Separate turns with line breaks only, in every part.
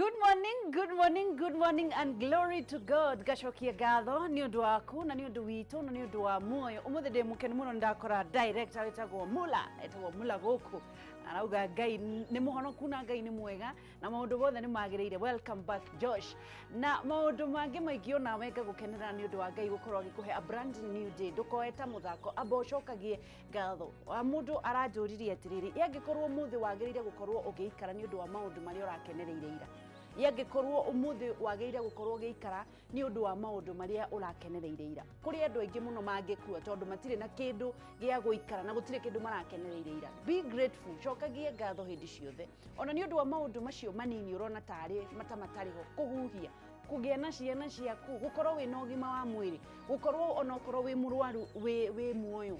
Good morning, good morning, good morning and glory to God. Ngacokia ngatho nĩ ũndũ waku na nĩ ũndũ witũ na nĩ ũndũ wa muoyo. Ũmũthĩ ndĩ mũkenu mũno nĩ ndakora director wĩtagwo Mula, etagwo Mula gũkũ. Arauga Ngai nĩ mũhonoku na Ngai nĩ mwega na maũndũ mothe nĩ magĩrĩire. Welcome back, Josh. Na maũndũ mangĩ maingĩ onawe ngagũkenera nĩ ũndũ wa Ngai gũkorwo agĩkũhe a brand new day. Ndũkoe ta mũthako, amba ũcokagie ngatho. Wa mũndũ aranjũririe atĩrĩrĩ, ĩ angĩkorwo ũmũthĩ wagĩrĩire gũkorwo ũgĩikara nĩ ũndũ wa maũndũ marĩa ũrakenereire ira? Ĩ angĩkorwo ũmũthĩ wagĩrĩire gũkorwo ũgĩikara nĩ ũndũ wa maũndũ marĩa ũrakenereire ira? Kũrĩ andũ aingĩ mũno mangĩkua tondũ matirĩ na kĩndũ gĩa gũikara na gũtirĩ kĩndũ marakenereire ira. Be grateful, cokagie ngatho hĩndĩ ciothe. Ona nĩ ũndũ wa maũndũ macio manini ũrona tarĩ ta matarĩ ho, kũhuhia, kũgĩa na ciana ciaku, gũkorwo wĩna ũgima wa mwĩrĩ, gũkorwo ona okorwo wĩ mũrwaru wĩ muoyo,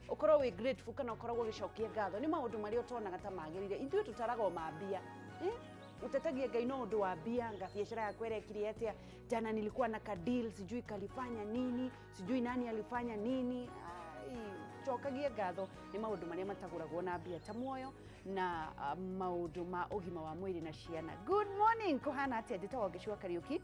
ũkorwo wĩ grateful kana ũkoragwo ũgĩcokia ngatho nĩ maũndũ marĩa ũtonaga ta magĩrĩire. Ithuĩ tũtaraga o ma mbia, eh? Utetagia Ngai no ũndũ wa mbia, nga biacara yakwa ĩrekire atĩa, jana nilikuwa na kadeal, sijui kalifanya nini, sijui nani alifanya nini. Ai, cokagia ngatho nĩ maũndũ marĩa matagũragwo na mbia ta muoyo na maũndũ ma ũgima wa mwĩrĩ na ciana. Good morning, kũhana atĩa? Njĩtagwo Ngĩcua Kariũki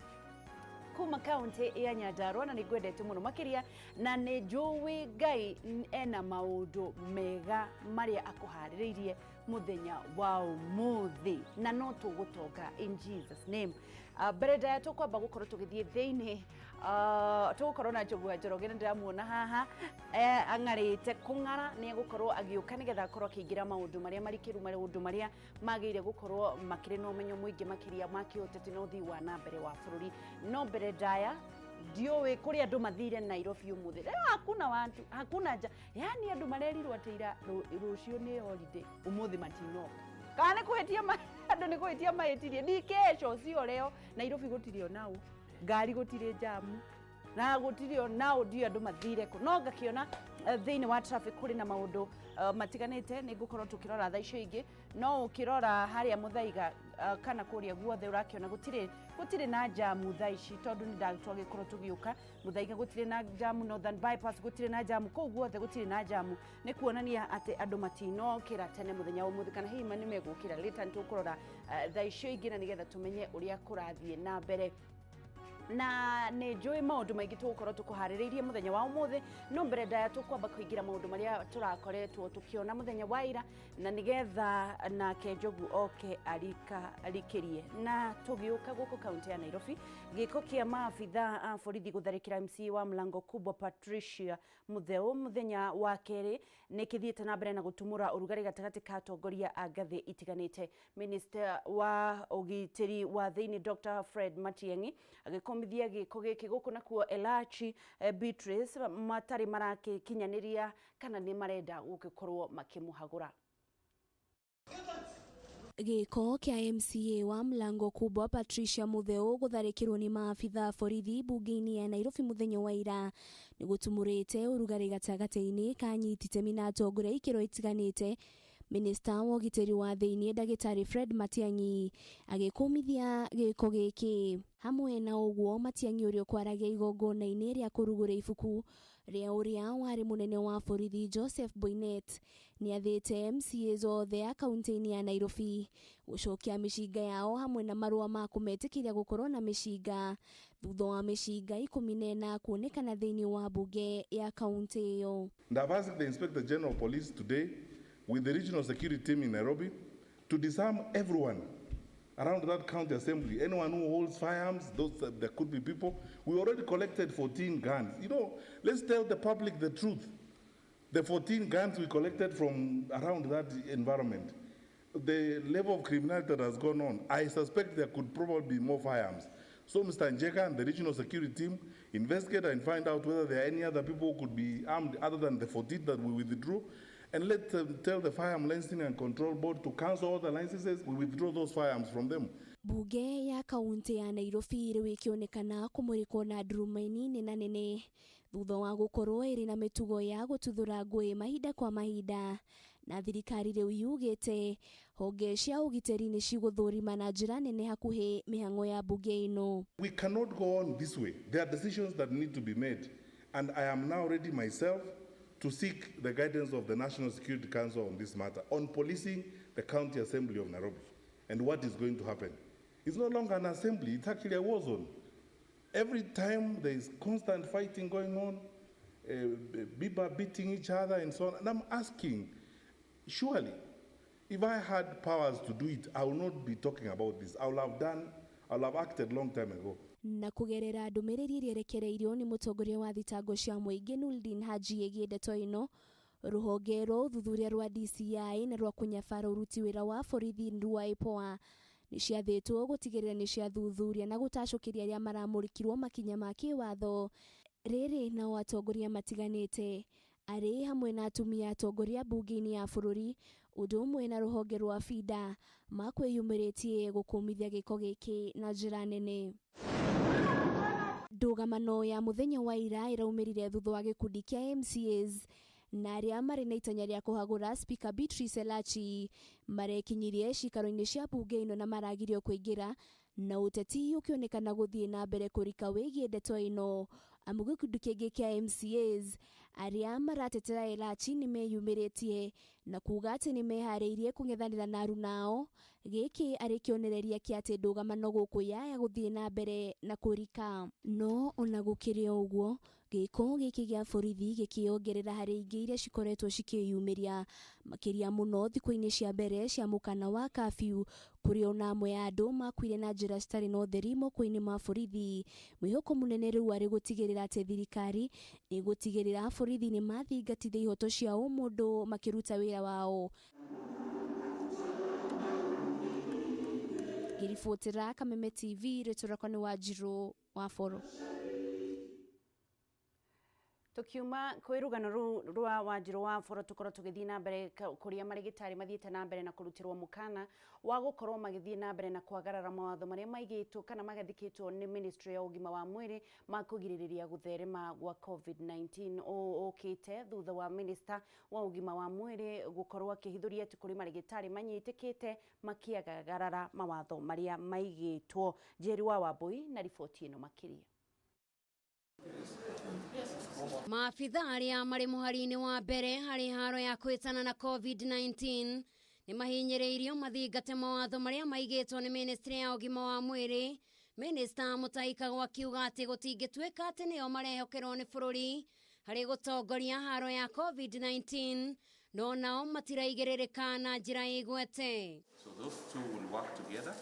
kuma kaunti ya Nyandarua na nĩ ngwendete mũno makĩria na nĩ njũĩ Ngai ena maũndũ mega marĩa akũharĩrĩirie mũthenya wa ũmũthĩ na no tũgũtonga in Jesus name. Mbere ndaya tũkwamba gũkorwo tũgĩthiĩ thĩinĩ, tũgũkorwo na Njogu wa Njoroge, nĩ ndĩramuona haha ang'arĩte kũng'ara, nĩ egũkorwo agĩũka nĩgetha akorwo akĩingĩra maũndũ marĩa marikĩru, maũndũ marĩa magĩrĩire gũkorwo makĩrĩ na ũmenyo mũingĩ makĩria ma kĩũteti na ũthii wa na mbere wa bũrũri. No mbere ndaya ndiũĩ kũrĩa andũ mathire Nairobi ũmũthĩ. Leo hakuna watu, hakuna ja, yani andũ marerirwo atĩ ira rũciũ nĩ holiday, ũmũthĩ matinoka. Kana nĩ kũhĩtia andũ nĩ kũhĩtia mahĩtirie, ni kesho sio leo. Nairobi gũtirĩ onau, ngari gũtirĩ jamu na gũtirĩ onau, ndiũĩ andũ mathire kũ. No ngakĩona thĩinĩ wa traffic kũrĩ na maũndũ matiganĩte, nĩ ngũkorwo tũkĩrora thaa icio ingĩ. No ũkĩrora harĩa Mũthaiga kana kũrĩa guothe ũrakĩona gũtirĩ na jamu thaa ici, tondũ nĩ twagĩkorwo tũgĩũka Mũthaiga gũtirĩ na jamu, Northern Bypass gũtirĩ na jamu, kũu guothe gũtirĩ na jamu. Nĩ kuonania atĩ andũ matinokĩra tene mũthenya wa ũmũthĩ, kana hihi nĩ megũkĩra later. Nĩ tũkũrora thaa icio ingĩ na nĩgetha tũmenye ũrĩa kũrathiĩ na mbere, na nĩ njũĩ maũndũ maingĩ tũgũkorwo tũkũharĩrĩirie mũthenya wa ũmũthĩ. No mbere ndaya tũkwamba kũingĩra maũndũ marĩa tũrakoretwo tũkĩona mũthenya wa ira na nĩgetha nake Njogu oke arikĩrie. Na tũgĩũka gũkũ kaunti ya Nairobi, gĩko kĩa maabitha a borithi gũtharĩkĩra MCA wa Mlango Kubwa Patricia Mutheu mũthenya wa kerĩ nĩ kĩthiĩte na mbere na gũtumũra ũrugarĩ gatagatĩ ka atongoria a ngathĩ itiganĩte. Minister wa ũgitĩri wa thĩinĩ Dr. Fred Matiang'i agĩkũmithia gĩko gĩkĩ. Gũkũ nakuo Elachi Beatrice matarĩ marakĩkinyanĩria kana nĩ marenda gũgĩkorwo makĩmũhagũra.
Gĩko kĩa MCA wa Mlango Kubwa Patricia Mutheu gũtharĩkĩrwo nĩ maabitha a borithi mbunge-inĩ ya Nairobi mũthenya wa ira nĩ gũtumũrĩte ũrugarĩ gatagatĩ-inĩ ka anyiti itemi na atongoria a ikĩro itiganĩte. Minista wa ũgitĩri wa thĩinĩ Ndagĩtarĩ Fred Matiang'i agĩkũmithia gĩko gĩkĩ. Hamwe na ũguo, Matiang'i ũrĩa ũkwaragia igongona-inĩ rĩa kũrugũria ibuku rĩa ũrĩa warĩ mũnene wa borithi Joseph Boinnet nĩ athĩte MCAs othe a kaunti-inĩ ya Nairobi gũcokia mĩcinga yao hamwe na marũa ma kũmetĩkĩria gũkorwo na mĩcinga thutha wa mĩcinga 14 kuonekana thĩinĩ wa mbunge ya kaunti ĩyo.
And I've asked the Inspector General of Police today with the regional security team in Nairobi to disarm everyone around that county assembly. Anyone who holds firearms, those there could be people. We already collected 14 guns. Let's tell the public the truth. The 14 guns we collected from around that environment, the level of criminality that has gone on, I suspect there could probably be more firearms. So Mr. Njeka and the regional security team investigate and find out whether there are any other people who could be armed other than the 14 that we withdrew. And let them tell the Firearm Licensing and Control Board to cancel all the licenses. We withdraw those firearms from them.
Mbunge ya kaunti ya Nairobi rĩu ĩkĩonekana kũmũrĩkwo na ndurumeni nena nene thutha wa gũkorwo ĩrĩ na mĩtugo ya gũtuthũra ngũĩ mahinda kwa mahinda, na thirikari rĩu yugĩte honge cia ũgitĩri nĩ cigũthũrima na njĩra nene hakuhĩ mĩhang'o ya mbunge ĩno.
We cannot go on this way. There are decisions that need to be made. And I am now ready myself to seek the guidance of the National Security Council on this matter, on policing the County Assembly of Nairobi and what is going to happen. It's no longer an assembly, it's actually a war zone. Every time there is constant fighting going on, people are beating each other and so on. And I'm asking, surely, if I had powers to do it, I will not be talking about this. I will have acted long time ago.
Na kugerera ndũmĩrĩri ĩrĩa ĩrekereirio nĩ mũtongoria wa thitango cia mũingĩ Noordin Haji ĩgiĩ ndeto ĩno, rũhonge rwa ũthuthuria rwa DCI na rwa kũnyabara ũruti wĩra wa borithi rwa IPOA nĩ ciathĩtwo gũtigĩrĩra nĩ ciathuthuria na gũtacũkĩria arĩa maramũrĩkirwo makinya ma kĩwatho. Rĩrĩ nao atongoria matiganĩte arĩ hamwe na atumia atongoria mbunge-inĩ ya bũrũri ũndũ ũmwe na rũhonge rwa FIDA makwĩyumĩrĩtie gũkũmithia gĩko gĩkĩ na njĩra nene. Ndũgamano ya mũthenya wa ira ĩraumĩrire thutha wa gĩkundi kĩa MCAs na arĩa marĩ na itanya rĩa kũhagũra Speaker Beatrice Elachi marekinyirie cikaro-inĩ cia mbunge ĩno na maragirio kũingĩra, na ũteti ũkĩonekana gũthiĩ na mbere kũrika wĩgiĩ ndeto ĩno, amu gĩkundi kĩngĩ kĩa MCAs arĩa maratetera Elachi nĩ meyumĩrĩtie na kuga atĩ nĩ meharĩirie kũng'ethanĩra na arunao, gĩkĩ arĩ kĩonereria kĩa atĩ ndũgamano gũkũ yaya gũthiĩ na mbere na kũrika. No ona gũkĩrĩ o ũguo, gĩko gĩkĩ gĩa borithi gĩkĩongerera harĩ ingĩ iria cikoretwo cikĩyumĩria makĩria mũno thikũ-inĩ cia mbere cia mũkana wa curfew, kũrĩ ona amwe a andũ makuire na njĩra citarĩ na ũtheri moko-inĩ ma borithi. Mwĩhoko mũnene rĩu arĩ gũtigĩrĩra atĩ thirikari nĩ gũtigĩrĩra borithi nĩ mathingatithia ihoto cia ũmũndũ makĩruta wĩra wao. Ngĩribotera Kameme TV, rĩtwa rĩakwa nĩ Wanjirũ wa Boro.
Tukiuma kwĩ rũgano rũu rwa Wanjirũ wa Boro, tũkorwo tũgĩthiĩ na mbere kũrĩa marĩgĩtarĩ mathiĩte na mbere na kũrutĩrwo mũkana wa gũkorwo magĩthiĩ na mbere na kwagarara mawatho marĩa maigĩtwo kana magathĩkĩtwo nĩ Ministry ya ũgima wa mwĩrĩ ma kũgirĩrĩria gũtherema gwa COVID-19. Ũũ ũkĩte thutha wa Minister wa ũgima wa mwĩrĩ gũkorwo akĩhithũria atĩ kũrĩ marĩgĩtarĩ manyitĩkĩte makĩagarara mawatho marĩa maigĩtwo. Njeri wa Wambui na riboti ĩno makĩria.
Maabitha arĩa marĩ mũhari-inĩ wa mbere harĩ haro ya kwĩtana na COVID-19 nĩ mahinyĩrĩirio mathingate mawatho marĩa maigĩtwo nĩ Ministry ya ũgima wa mwĩrĩ. Minister Mutahi Kagwe akiuga atĩ gũtingĩtuĩka atĩ nĩo marehokerwo nĩ bũrũri harĩ gũtongoria haro ya COVID-19, no nao matiraigĩrĩrĩka na njĩra ĩgwete.
So those two will work together.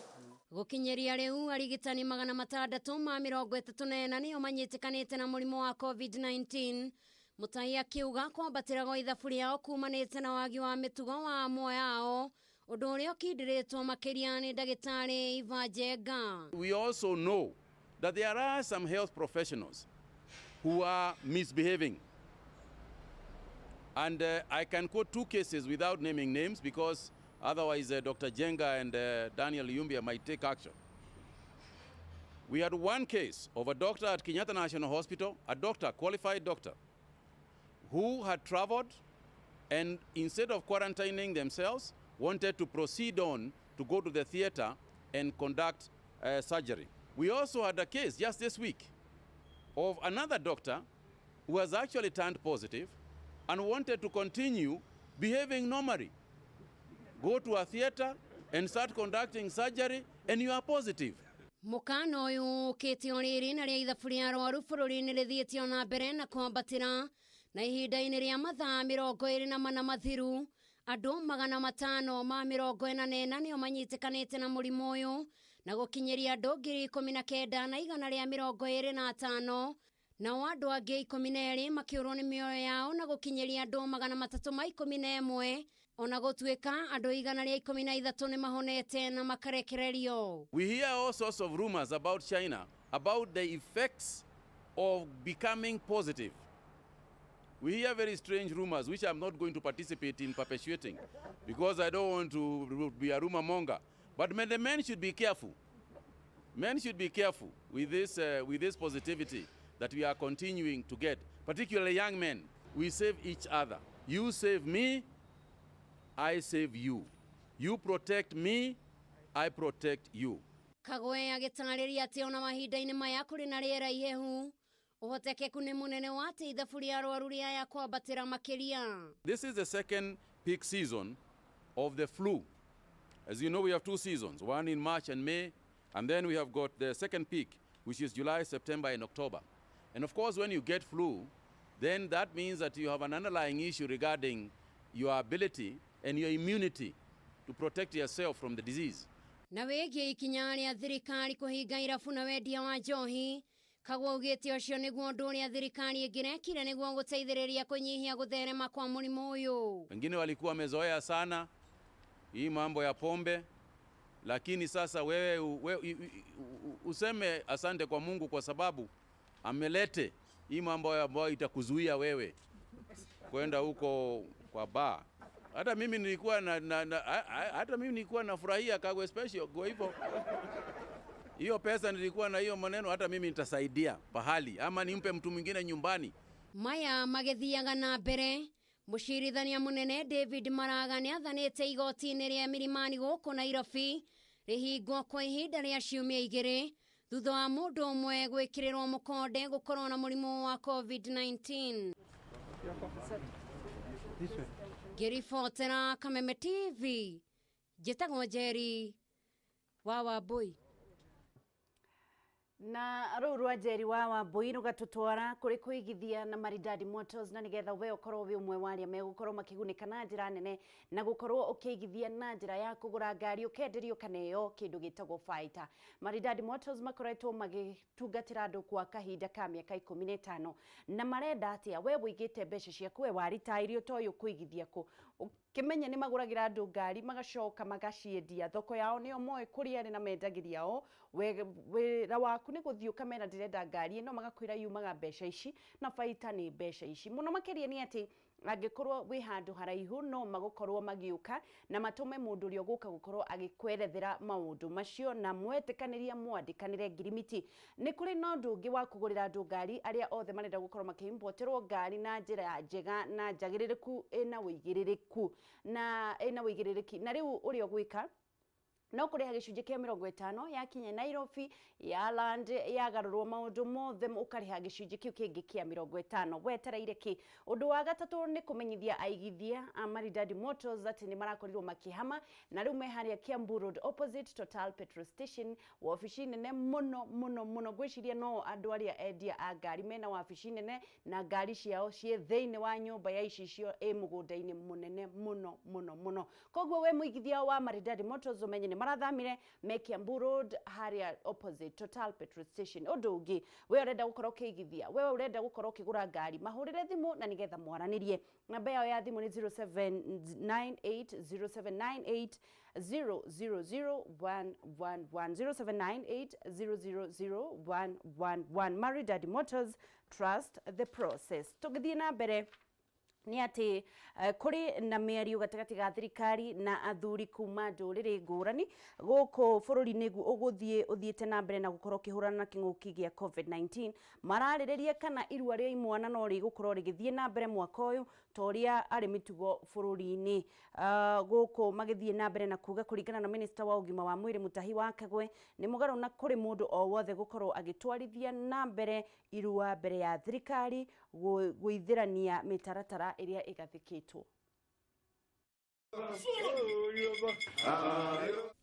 Gũkinyĩria rĩu arigitani 634 nĩo manyitĩkanĩte na mũrimũ wa COVID-19. Mutahi akiuga kwambatĩra gwa ithabu rĩao kumanĩte na wagi wa mĩtugo wa amwe ao, ũndũ ũrĩa ũkindĩrĩtwo makĩria nĩ ndagĩtarĩ Eva Njenga.
We also know that there are some health professionals who are misbehaving. And I can quote two cases without naming names because otherwise Dr. Jenga and Daniel Yumbia might take action. We had one case of a doctor at Kenyatta National Hospital, a doctor, qualified doctor, who had traveled and instead of quarantining themselves, wanted to proceed on to go to the theater and conduct surgery. We also had a case just this week of another doctor who has actually turned positive and wanted to continue behaving normally. Go to a theater and start conducting surgery and you are positive.
Mũkana ũyũ ũkĩte o rĩrĩ na rĩa ithabu rĩa arwaru bũrũri-inĩ rĩthiĩte o na mbere na kwambatĩra, na ihinda-inĩ rĩa mathaa 24 mathiru andũ 544 nĩo manyitĩkanĩte na mũrimũ ũyũ, na gũkinyĩria andũ 19,125, nao andũ angĩ 12 makĩũrwo nĩ mĩoyo yao, na gũkinyĩria andũ 311, ona gũtuĩka andũ 113 nĩ mahonete na makarekererio.
We hear all sorts of rumors about China, about the effects of becoming positive. We hear very strange rumors, which I'm not going to participate in perpetuating, because I don't want to be a rumor monger. But the men should be careful. Men should be careful with this positivity that we are continuing to get, particularly young men. We save each other. You save me, I save you. You protect me, I protect you.
Kagwe agĩtarĩria atĩ ona mahinda-inĩ maya kũrĩ na rĩera ihehu, ũhotekeku nĩ mũnene wa atĩ ithabu rĩa arwaru rĩaya kwambatĩra makĩria.
This is the second peak season of the flu. As you know, we have two seasons, one in March and May, And then we have got the second peak, which is July, September, and October. And of course, when you get flu, then that means that you have an underlying issue regarding your ability and your immunity to protect yourself from the disease.
Na wĩgiĩ ikinya rĩa thirikari kũhinga irabu na wendia wa njohi, Kagwe augĩte ũcio nĩguo ũndũ ũrĩa thirikari ĩngĩrekire nĩguo gũteithĩrĩria kũnyihia gũtherema kwa mũrimũ ũyũ.
Wengine walikuwa wamezoea sana hii mambo ya pombe, lakini sasa wewe useme asante kwa Mungu kwa sababu amelete hii mambo ambayo itakuzuia wewe kwenda huko kwa bar. Hata mimi nilikuwa hata mimi nilikuwa nafurahia Kagwe Special. Kwa hivyo hiyo pesa nilikuwa na hiyo maneno, hata mimi nitasaidia pahali ama nimpe mtu mwingine nyumbani.
Maya magĩthiaga na mbere, mũcirithania mũnene David Maraga nĩathanĩte igoti-inĩ rĩa Milimani gũkũ Nairobi rĩhingwo kwa ihinda rĩa ciumia 2 thutha wa mũndũ ũmwe gwĩkĩrĩrwo mũkonde gũkorwo na mũrimũ wa COVID-19. Ngĩribotera Kameme TV, njĩtagwo Njeri wa Wambui.
Na rũu rwa Njeri wa Wambui rũgatũtwara kũrĩ kũigithia na Maridadi Motors, na nĩgetha we ũkorwo wĩ ũmwe wa arĩa megũkorwo makĩgunĩka na njĩra nene na gũkorwo ũkĩigithia na njĩra ya kũgũra ngari ũkenderio kaneo kĩndũ gĩtagwo baita. Maridadi Motors makoretwo magĩtungatĩra andũ kwa kahinda ka mĩaka 15 na marenda atĩa we wĩigĩte mbeca ciaku, we waritairio ta ũyũ kũigithia kũ kimenye nĩ magũragĩra andũ ngari magacoka magaciendia thoko yao nĩo moĩ kũrĩa arĩ na mendagĩria o wĩra waku nĩ gũthiĩ ũkamera ndĩrenda ngari ĩno magakwĩra yumaga mbeca ici na baita nĩ mbeca ici mũno makĩria nĩ atĩ angĩkorwo wĩ handũ haraihu no magũkorwo magĩũka na matũme mũndũ ũrĩa ũgũka gũkorwo agĩkwerethera maũndũ macio na mwetĩkanĩria mwandĩkanĩre ngirimiti. Nĩ kũrĩ na ũndũ ũngĩ wa kũgũrĩra andũ ngari arĩa othe marenda gũkorwo makĩimporterwo ngari na njĩra njega na njagĩrĩrĩku ĩna ũigĩrĩrĩku na ĩna ũigĩrĩrĩki na rĩu ũrĩa ũgwĩka no kũrĩha gĩcunjĩ kĩa 50 yakinya Nairobi ya land yagarũrwo maũndũ mothe ũkarĩha gĩcunjĩ kĩu kĩngĩ kĩa 50 wetereire kĩ. Ũndũ wa gatatũ nĩ kũmenyithia aigithia a Maridadi Motors atĩ nĩ marakorirwo makĩhama na rĩu me harĩa Kiambu Road opposite Total Petrol Station, wabici nene mũno mũno mũno. Ngwĩciria no andũ arĩa endia a ngari mena wabici nene na ngari ciao ciĩ thĩinĩ wa nyũmba ya icicio ĩ mũgũnda-inĩ mũnene mũno mũno mũno. Koguo we mũigithia wa Maridadi Motors ũmenye nĩ marathamire me Kiambu Road harĩa opposite Total Petrol Station. Ũndũ ũngĩ we ũrenda gũkorwo ũkĩigithia, we ũrenda gũkorwo ũkĩgũra ngari, mahũrĩre thimũ na nĩgetha mwaranĩrie. Namba yao ya thimũ nĩ 0798 0798 000 111 0798 000 111. Maridadi Motors, trust the process. Tũgĩthiĩ na mbere nĩ atĩ kũrĩ na mĩario gatagatĩ ga thirikari na athuri kuma ndũrĩrĩ ngũrani gũkũ bũrũri-inĩ ũgũthiĩ ũthiĩte na mbere na gũkorwo ũkĩhũrana na kĩng'ũki gĩa COVID-19. Mararĩrĩria kana irua rĩa imwana no rĩgũkorwo rĩgĩthiĩ na mbere mwaka ũyũ ta ũrĩa arĩ mĩtugo bũrũri-inĩ. Gũkũ magĩthiĩ na mbere na kuga kũringana na minista wa ũgima wa mwĩrĩ Mutahi wa Kagwe nĩ mũgarũ na kũrĩ mũndũ o wothe gũkorwo agĩtwarithia na mbere irua mbere ya thirikari gwĩthĩrania mĩtaratara ĩrĩa ĩgathĩkĩtwo.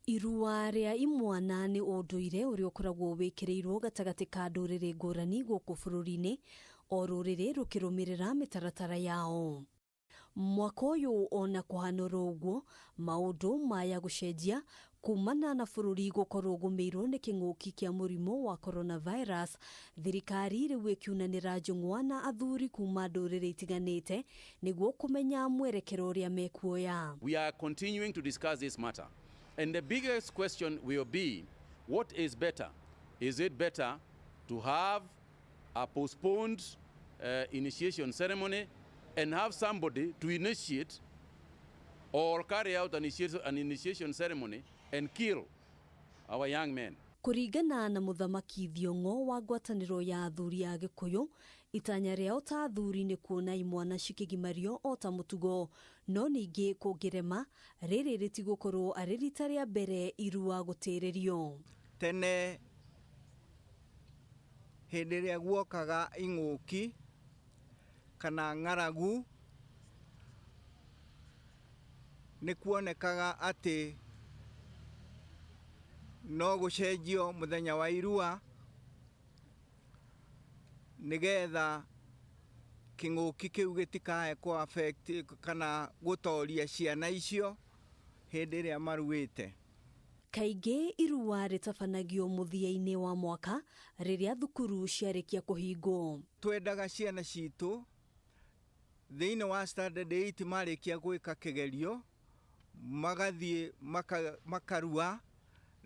Irua rĩa imwana nĩ ũndũire ũrĩa ũkoragwo wĩkĩrĩirwo gatagatĩ ka ndũrĩrĩ ngũrani gũkũ bũrũri-inĩ, o rũrĩrĩ rũkĩrũmĩrĩra mĩtaratara yao. Mwaka ũyũ ona kũhana oro ũguo, maũndũ maya gũcenjia kumana na bũrũri gũkorwo ũgũmĩirwo nĩ kĩng'ũki kĩa mũrimũ wa coronavirus. Thirikari rĩu ĩkiunanĩra njũng'wa na athuri kuma ndũrĩrĩ itiganĩte nĩguo kũmenya mwerekero ũrĩa mekuoya.
We are continuing to discuss this matter. And the biggest question will be, what is better? Is it better to have a postponed initiation ceremony and have somebody to initiate or carry out an initiation ceremony and kill our young men?
Kũringana na Mũthamaki Thiong'o wa ngwatanĩro ya athuri a Gĩkũyũ, itanya rĩao ta athuri nĩ kuona imwana cikĩgimario o ta mũtugo, no ningĩ kũngĩrema rĩrĩ rĩtigũkorwo arĩ rita rĩa mbere irua gũtĩrĩrio.
Tene hĩndĩ ĩrĩa guokaga ing'ũki kana ng'aragu nĩ kuonekaga atĩ No gũcenjio mũthenya wa irua nĩgetha kĩng'ũki kĩu gĩtikae kũ affect kana gũtoria ciana icio hĩndĩ ĩrĩa maruĩte.
Kaingĩ irua rĩtabanagio mũthia-inĩ wa mwaka rĩrĩa thukuru ciarĩkia kũhingwo.
Twendaga ciana citũ thĩinĩ wa standard 8 marĩkia gwĩka kĩgerio magathiĩ makarua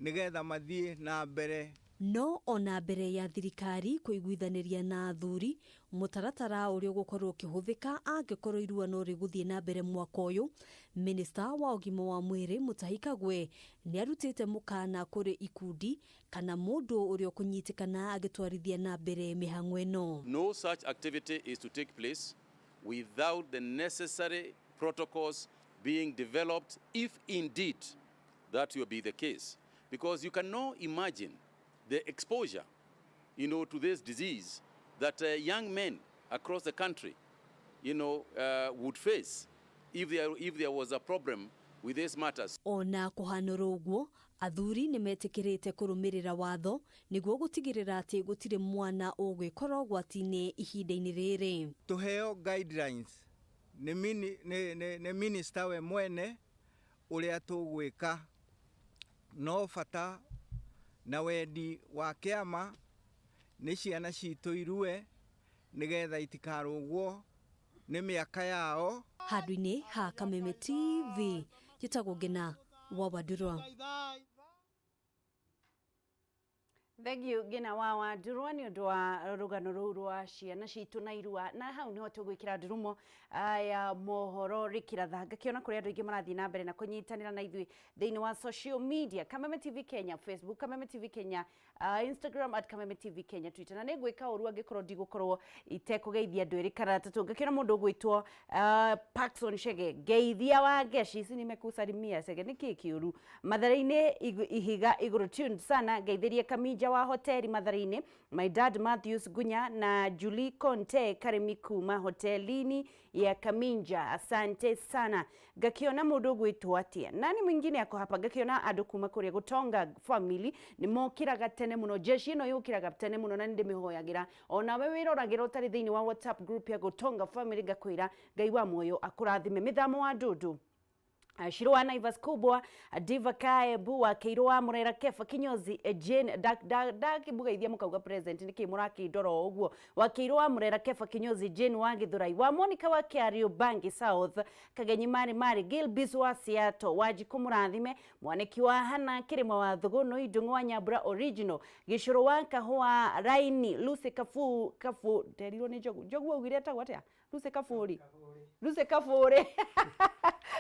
nĩgetha mathiĩ na mbere.
No ona mbere ya thirikari kũiguithanĩria na athuri mũtaratara ũrĩa ũgũkorwo ũkĩhũthĩka angĩkorwo irua no rĩgũthiĩ na mbere mwaka ũyũ, minista wa ũgima wa mwĩrĩ Mutahi Kagwe nĩ arutĩte mũkana kũrĩ ikundi kana mũndũ ũrĩa ũkũnyitĩkana agĩtwarithia na mbere mĩhang'o ĩno.
No such activity is to take place without the necessary protocols being developed, if indeed that will be the case. Because you cannot imagine the exposure, to this disease that young men across the country, would face if there was a problem with these matters.
Ona kũhanũra ũguo, athuri nĩ metĩkĩrĩte kũrũmĩrĩra watho nĩguo gũtigĩrĩra atĩ gũtirĩ mwana ũgwĩkora ũgwati-inĩ ihinda-inĩ rĩrĩ.
Tuheo guidelines nĩ mini, nĩ, nĩ, nĩ minister we mwene ũrĩa tũgwĩka, no bata na wendi wa kĩama nĩ ciana citũ irue nĩgetha itikarũgwo nĩ mĩaka yao.
Handũ-inĩ ha Kameme TV, njĩtagwo Ngina wa Wandurwa.
Thank you, Ngina wa Wandurwa, nĩ ũndũ wa rũgano rũu rwa ciana citũ na irua. Na hau nĩho tũgwĩkĩra ndurumo ya mohoro rĩkĩratha. Ngakĩona kũrĩa andũ aingĩ marathiĩ na mbere na kũnyitanĩra na ithuĩ thĩinĩ wa social media: Kameme TV Kenya Facebook, Kameme TV Kenya Instagram, @KamemeTV Kenya Twitter. Na nĩ ngwĩka ũru angĩkorwo ndigũkorwo itekũgeithia andũ erĩ kana atatũ. Ngakĩona mũndũ ũgwĩtwo Paxson Chege, ngeithia wa ngeci ici, nimekusalimia Chege, nĩkĩ kĩũru Mathare-inĩ ihiga igũrũ, tuned sana. Ngeithĩrie Kaminja wa hoteli Mathare-inĩ, my dad Matthews Gunya na Julie Conte Karimi kuma hotelini ya Kaminja, asante sana. Ngakiona mũndũ ũgwĩtwo atĩa, nani mwingine ako hapa? Ngakiona andũ kuma kũrĩa Gũtonga family nĩ mokĩraga tene mũno, jeshi ĩno yũkĩraga tene mũno na nĩ ndĩmĩhoyagĩra. Onawe wĩroragĩra ũtarĩ thĩinĩ wa WhatsApp group ya Gũtonga family, ngakwĩra Ngai wa muoyo akũrathime. Mĩthamo wa ndundu, Shiro wa Naivas kubwa, Diva Kaebu wa Keiro wa Murera, Kefa Kinyozi, Jane ndakibugaithia mukauga present niki murakindora o uguo, wa Keiro wa Murera, Kefa Kinyozi, Jane wa Githurai, wa Monica wa Kiario Bangi South, Kagenyi Mari Mari, Gilbis wa Seattle, Wanjiku Murathime, Mwaniki wa Hana Kirima wa Thuguno, Idung'u wa Nyambura original, Gicuro wa Kahua Raini, Lucy Kafu Kafu, nderirwo nĩ Njogu, Njogu augire etagwo atia? Lucy Kaburi, Lucy Kaburi,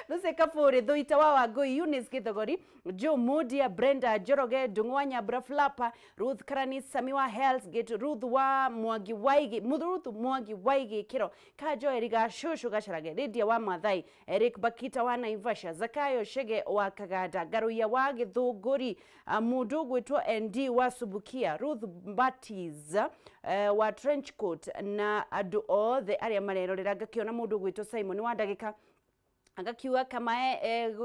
Lucy Kaburi, Thuita wa Wangui, Eunice Githogori, Joe Mudia, Brenda Njoroge, Ndung'u wa Nyambura Flapa, Ruth Karani, Sami wa Hell's Gate, Ruth wa Mwangi Waigi, Ruth Mwangi Waigi Kiro, Kajo Eriga Shushu Gacarage, Lydia wa Mathai, Eric Bakita wa Naivasha, Zakayo Shege wa Kaganda, Garuia wa Githunguri, mundu ũgwĩtwo ND wa Subukia, Ruth Batis wa Trenchcoat na andũ othe arĩa marerorera. Ngakĩona mũndũ ũgwĩtwo Simon wa ndagĩka agakiuga kamae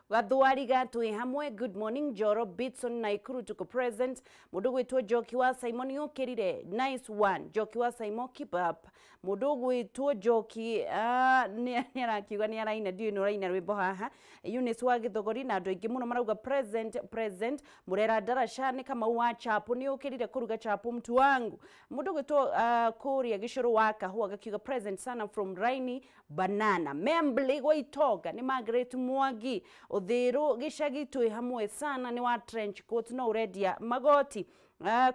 gathwariga twĩ hamwe. Good morning, Joro Bitson, Naikuru tuko present. Mũndũ gwĩtwo Njoki wa Simon yũkĩrire, nice one, Njoki wa Simon, keep up. Mũndũ gwĩtwo Njoki nĩ arakiuga nĩ araina, ndiũĩ nĩ ũraina rwĩmbo haha. Eunice wa Githogori na andũ aingĩ mũno marauga present, present. Mũrera Ndaraca nĩ Kamau wa Chapo, nĩ ũkĩrire kũruga chapo, mtu wangu. Mũndũ gwĩtwo kũrĩa Gĩcũrũ wa Kahũa agakiuga present sana from Raini Banana Membley gwa Itonga nĩ Margaret Mwangi. Ũthĩrũ gĩcagi twĩ hamwe sana, nĩ wa trench coat no ũrendia magoti.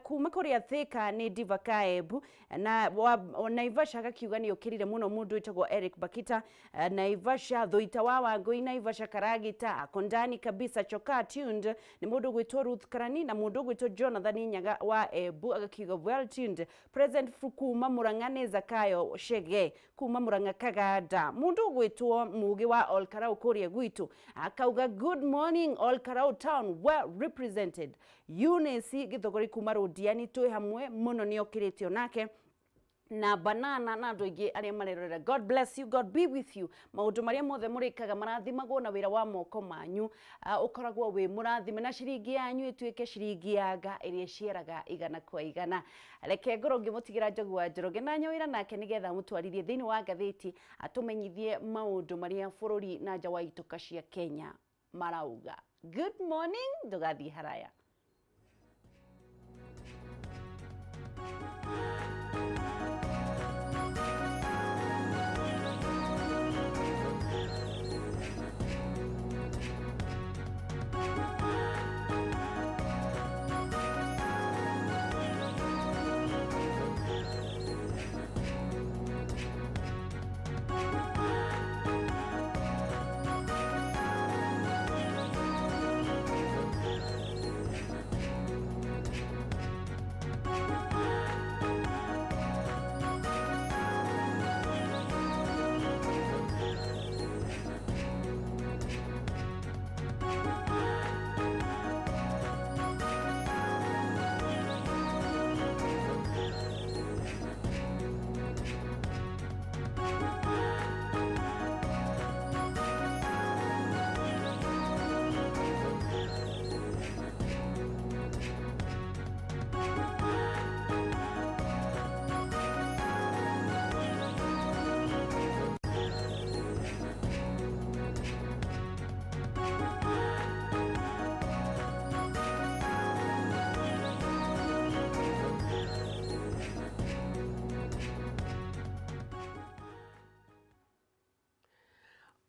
Kuma kũrĩa Thika nĩ Diva Kaebu na wa Naivasha agakiuga nĩ ũkĩrire mũno mũndũ wĩtagwo Eric Bakita, Naivasha Thuita wa Wangui, Naivasha Karagita akondani kabisa, choka tuned nĩ mũndũ gwĩtwo Ruth Karani na mũndũ gwĩtwo Jonathan Nyaga wa Ebu agakiuga well tuned, present kuma Murang'a nĩ Zakayo Shege kuma Murang'a Kaganda. Mũndũ gwĩtwo Mugi wa Olkarau kũrĩa gwitũ akauga good morning, Olkarau town well represented. Eunice Githogori kuma Rũndiani twĩ hamwe mũno, nĩ okĩrĩte onake. Na banana na andũ aingĩ arĩa marerorera. God bless you, God be with you. Maũndũ marĩa mothe mũrĩkaga marathimagwo na wĩra wa moko manyu ũkoragwo wĩ mũrathime, na ciringi yanyu ĩtuĩke ciringi ya nga ĩrĩa ĩciaraga igana kwa igana. Reke ngorwo ngĩmũtigĩra Njogu wa Njoroge na Nyawĩra nake nĩgetha amũtwarithie thĩinĩ wa ngathĩti, atũmenyithie maũndũ marĩa bũrũri na nja wa itoka cia Kenya marauga. Good morning, ndũgathiĩ haraya.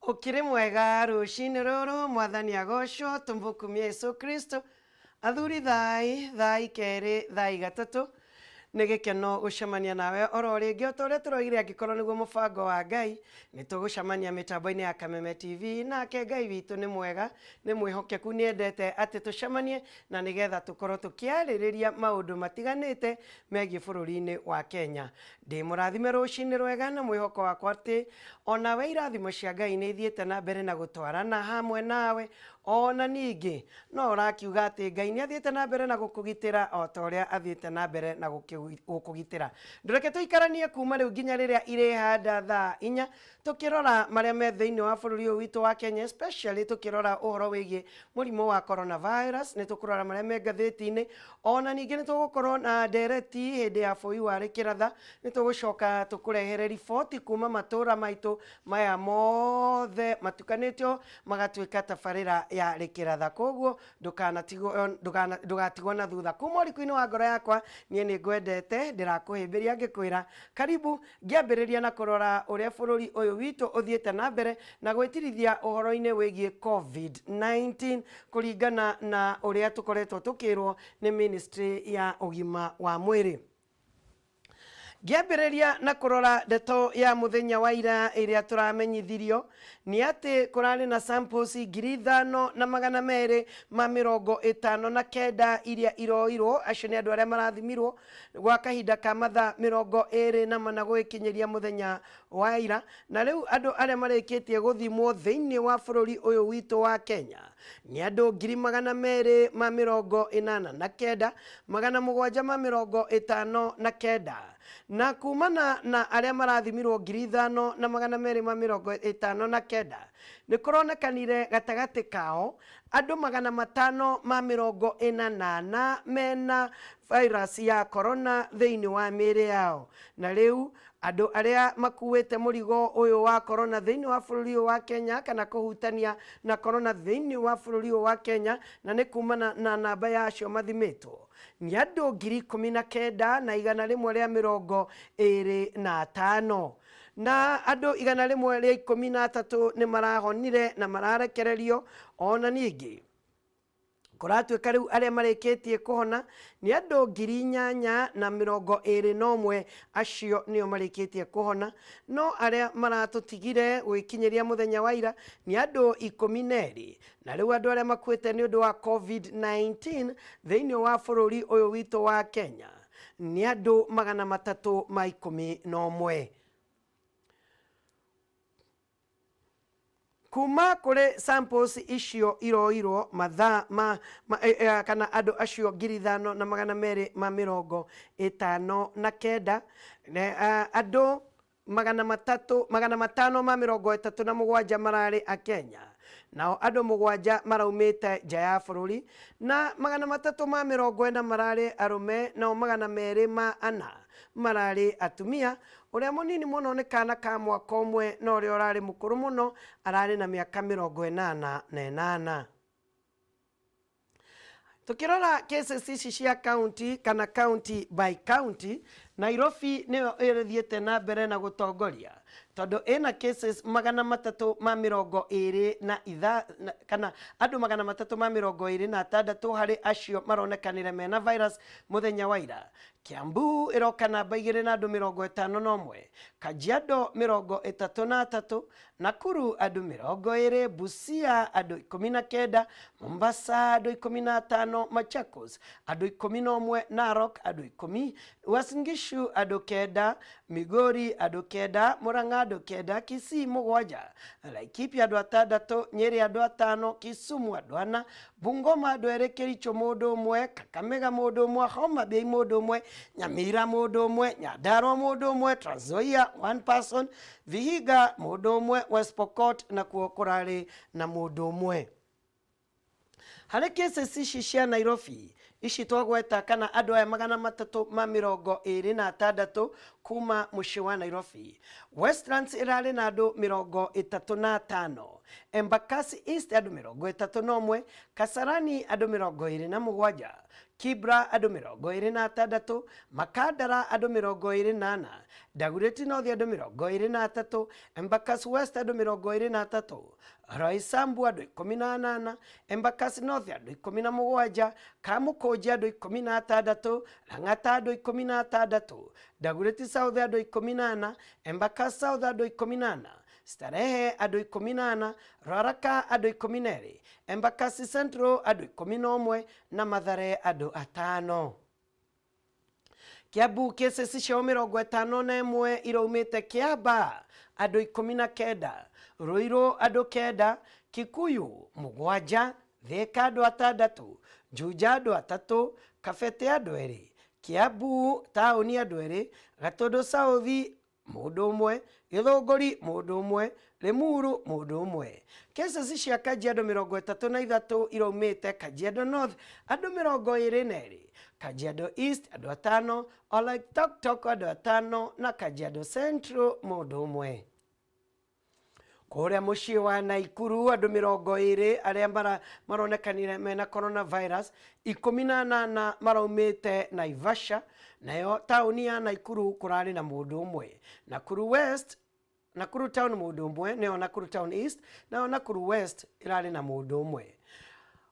Ukiri mwega rucinĩ rũrũ, Mwathani agocwo, tũmũkumie Yesu Kristo. Athuri, thai thai kerĩ, thai gatatũ. Nĩ gĩkeno gũcemania nawe oro rĩngĩ. O ta ũrĩa tũroigire, angĩkorwo nĩguo mũbango wa Ngai, nĩ tũgũcemania mĩtambo-inĩ ya Kameme TV. Nake Ngai witũ nĩ mwega, nĩ mwĩhokeku, nĩ endete atĩ tũcemanie na nĩgetha tũkorwo tũkĩarĩrĩria maũndũ matiganĩte megiĩ bũrũri-inĩ wa Kenya. Ndĩ mũrathime rũcinĩ rwega na mwĩhoko wakwa atĩ onawe irathimo cia Ngai nĩ ithiĩte na mbere na gũtwarana hamwe nawe. Ona ningĩ no ũrakiuga atĩ Ngai nĩ athiĩte na mbere na gũkũgitĩra o ta ũrĩa athiĩte na mbere na gũkũgitĩra. Ndũreke tũikaranie kuma rĩu nginya rĩrĩa irĩhanda thaa 4, tũkĩrora marĩa me thĩinĩ wa bũrũri ũyũ witũ wa Kenya, especially tũkĩrora ũhoro wĩgiĩ mũrimũ wa coronavirus. Nĩ tũkũrora marĩa me ngathĩti-inĩ, ona ningĩ nĩ tũgũkorwo na ndereti hĩndĩ ya bũi wa rĩkĩratha. Nĩ tũgũcoka tũkũrehere riboti kuma matũra maitũ maya mothe matukanĩtio magatuĩka tabarĩra ya rĩkĩratha. Koguo ndũgatigwo na thutha. Kuma ũriku-inĩ wa ngoro yakwa, niĩ nĩ ngwendete, ndĩrakũhĩmbĩria ngĩkwĩra karibu. Ngĩambĩrĩria na kũrora ũrĩa bũrũri ũyũ witũ ũthiĩte na mbere na gwĩtirithia ũhoro-inĩ wĩgiĩ COVID-19, kũringana na ũrĩa tũkoretwo tũkĩrwo nĩ ministry ya ũgima wa mwĩrĩ. Ngĩambĩrĩria na kũrora ndeto ya mũthenya wa ira ĩrĩa tũramenyithirio nĩ atĩ kũrarĩ na samples 5259 iria iroirwo. Acio nĩ andũ arĩa marathimirwo gwa kahinda ka mathaa 24 gũgĩkinyĩria mũthenya wa ira. Na rĩu andũ arĩa marĩkĩtie gũthimwo thĩinĩ wa bũrũri ũyũ witũ wa Kenya nĩ andũ 289,759, na kumana na arĩa marathimirwo 5259, nĩ kũronekanire gatagatĩ kao andũ 544 mena virus ya corona thĩinĩ wa mĩĩrĩ yao. Na rĩu andũ arĩa makuĩte mũrigo ũyũ wa corona thĩinĩ wa bũrũri ũyũ wa Kenya, kana kũhutania na corona thĩinĩ wa bũrũri ũyũ wa Kenya, na nĩ kumana na namba ya acio mathimĩtwo, nĩ andũ 19,125, na andũ 113 nĩ marahonire na mararekererio. Ona ningĩ kũratuĩka rĩu arĩa marĩkĩtie kũhona nĩ andũ 8021. Acio nĩo marĩkĩtie kũhona. No arĩa maratũtigire gwĩkinyĩria mũthenya wa ira nĩ andũ 12. Na rĩu andũ arĩa makuĩte nĩ ũndũ wa COVID-19 thĩinĩ wa bũrũri ũyũ witũ wa Kenya nĩ andũ 311. Kuma kũrĩ samples icio iroirwo mathaa ma, ma, e, e, kana andũ acio 5259, andũ 337 mararĩ Akenya, nao andũ 7 maraumĩte nja ya bũrũri, na 340 mararĩ arũme, nao 204 mararĩ atumia. Ũrĩa mũnini mũno nĩ kana ka mwaka ũmwe, na ũrĩa ũrarĩ mũkũrũ mũno ararĩ na mĩaka 88. Tukirora cases ici cia county kana county by county, Nairobi niyo ĩrĩthiĩte na mbere na gũtongoria tondũ ĩna cases 320 na itha kana andũ 326 harĩ acio maronekanire mena virus mũthenya wa ira. Kiambu ĩroka namba 2 na andũ 51, Kajiado 33, Nakuru andũ 20, Busia andũ 19, Mombasa andũ 15, Machakos andũ 11, Narok andũ 10, Uasin Gishu andũ 9, Migori andũ 9, Murang'a andũ 9, Kisii 7, Laikipia andũ 6, Nyeri andũ 5, Kisumu andũ 4, Bungoma andũ 2, Kericho mũndũ ũmwe, Kakamega mũndũ ũmwe, Homa Bay mũndũ ũmwe, Nyamira mũndũ ũmwe, Nyandarua mũndũ ũmwe, Trans Nzoia 1 person, Vihiga mũndũ ũmwe, West Pokot nakuo kũrarĩ na mũndũ ũmwe. Harĩ cases ici cia Nairobi ici twagweta kana andũ aya 326 kuma mũciĩ wa Nairobi, Westlands ĩrarĩ na andũ 35, Embakasi East andũ 31, Kasarani andũ 27, Kibra andũ 26, Makandara andũ 24, Dagoretti North andũ 23, Embakasi West andũ 23, Roysambu andũ 18, Embakasi North andũ 17, Kamukunji andũ 16, Lang'ata andũ 16, Dagoretti South andũ 14, Embakasi South andũ 14, Starehe andũ 14, Ruaraka andũ 12, Embakasi Central andũ 11 na Mathare andũ 5. Kiambu cases ciao 51 iraumĩte Kiambaa andũ 19, Ruiru andũ 9, Kikuyu 7, Thika andũ 6, Juja andũ 3, Kabete andũ 2, Kiambu taũni andũ 2, Gatundu South mũndũ ũmwe, Gĩthũngũri mũndũ ũmwe, Limuru mũndũ ũmwe. Cases cia Kajiado 33 iraumĩte Kajiado North andũ 22, Kajiado East andũ 5, Oloitoktok andũ 5 na Kajiado Central mũndũ ũmwe. Kũrĩa mũciĩ wa Naikuru andũ 20 arĩa maronekanire mena coronavirus, 18 maraumĩte Naivasha, nayo taũni ya Naikuru kũrarĩ na mũndũ ũmwe. Nakuru West, Nakuru Town mũndũ ũmwe, nayo Nakuru Town East, nayo Nakuru West ĩrarĩ na mũndũ ũmwe.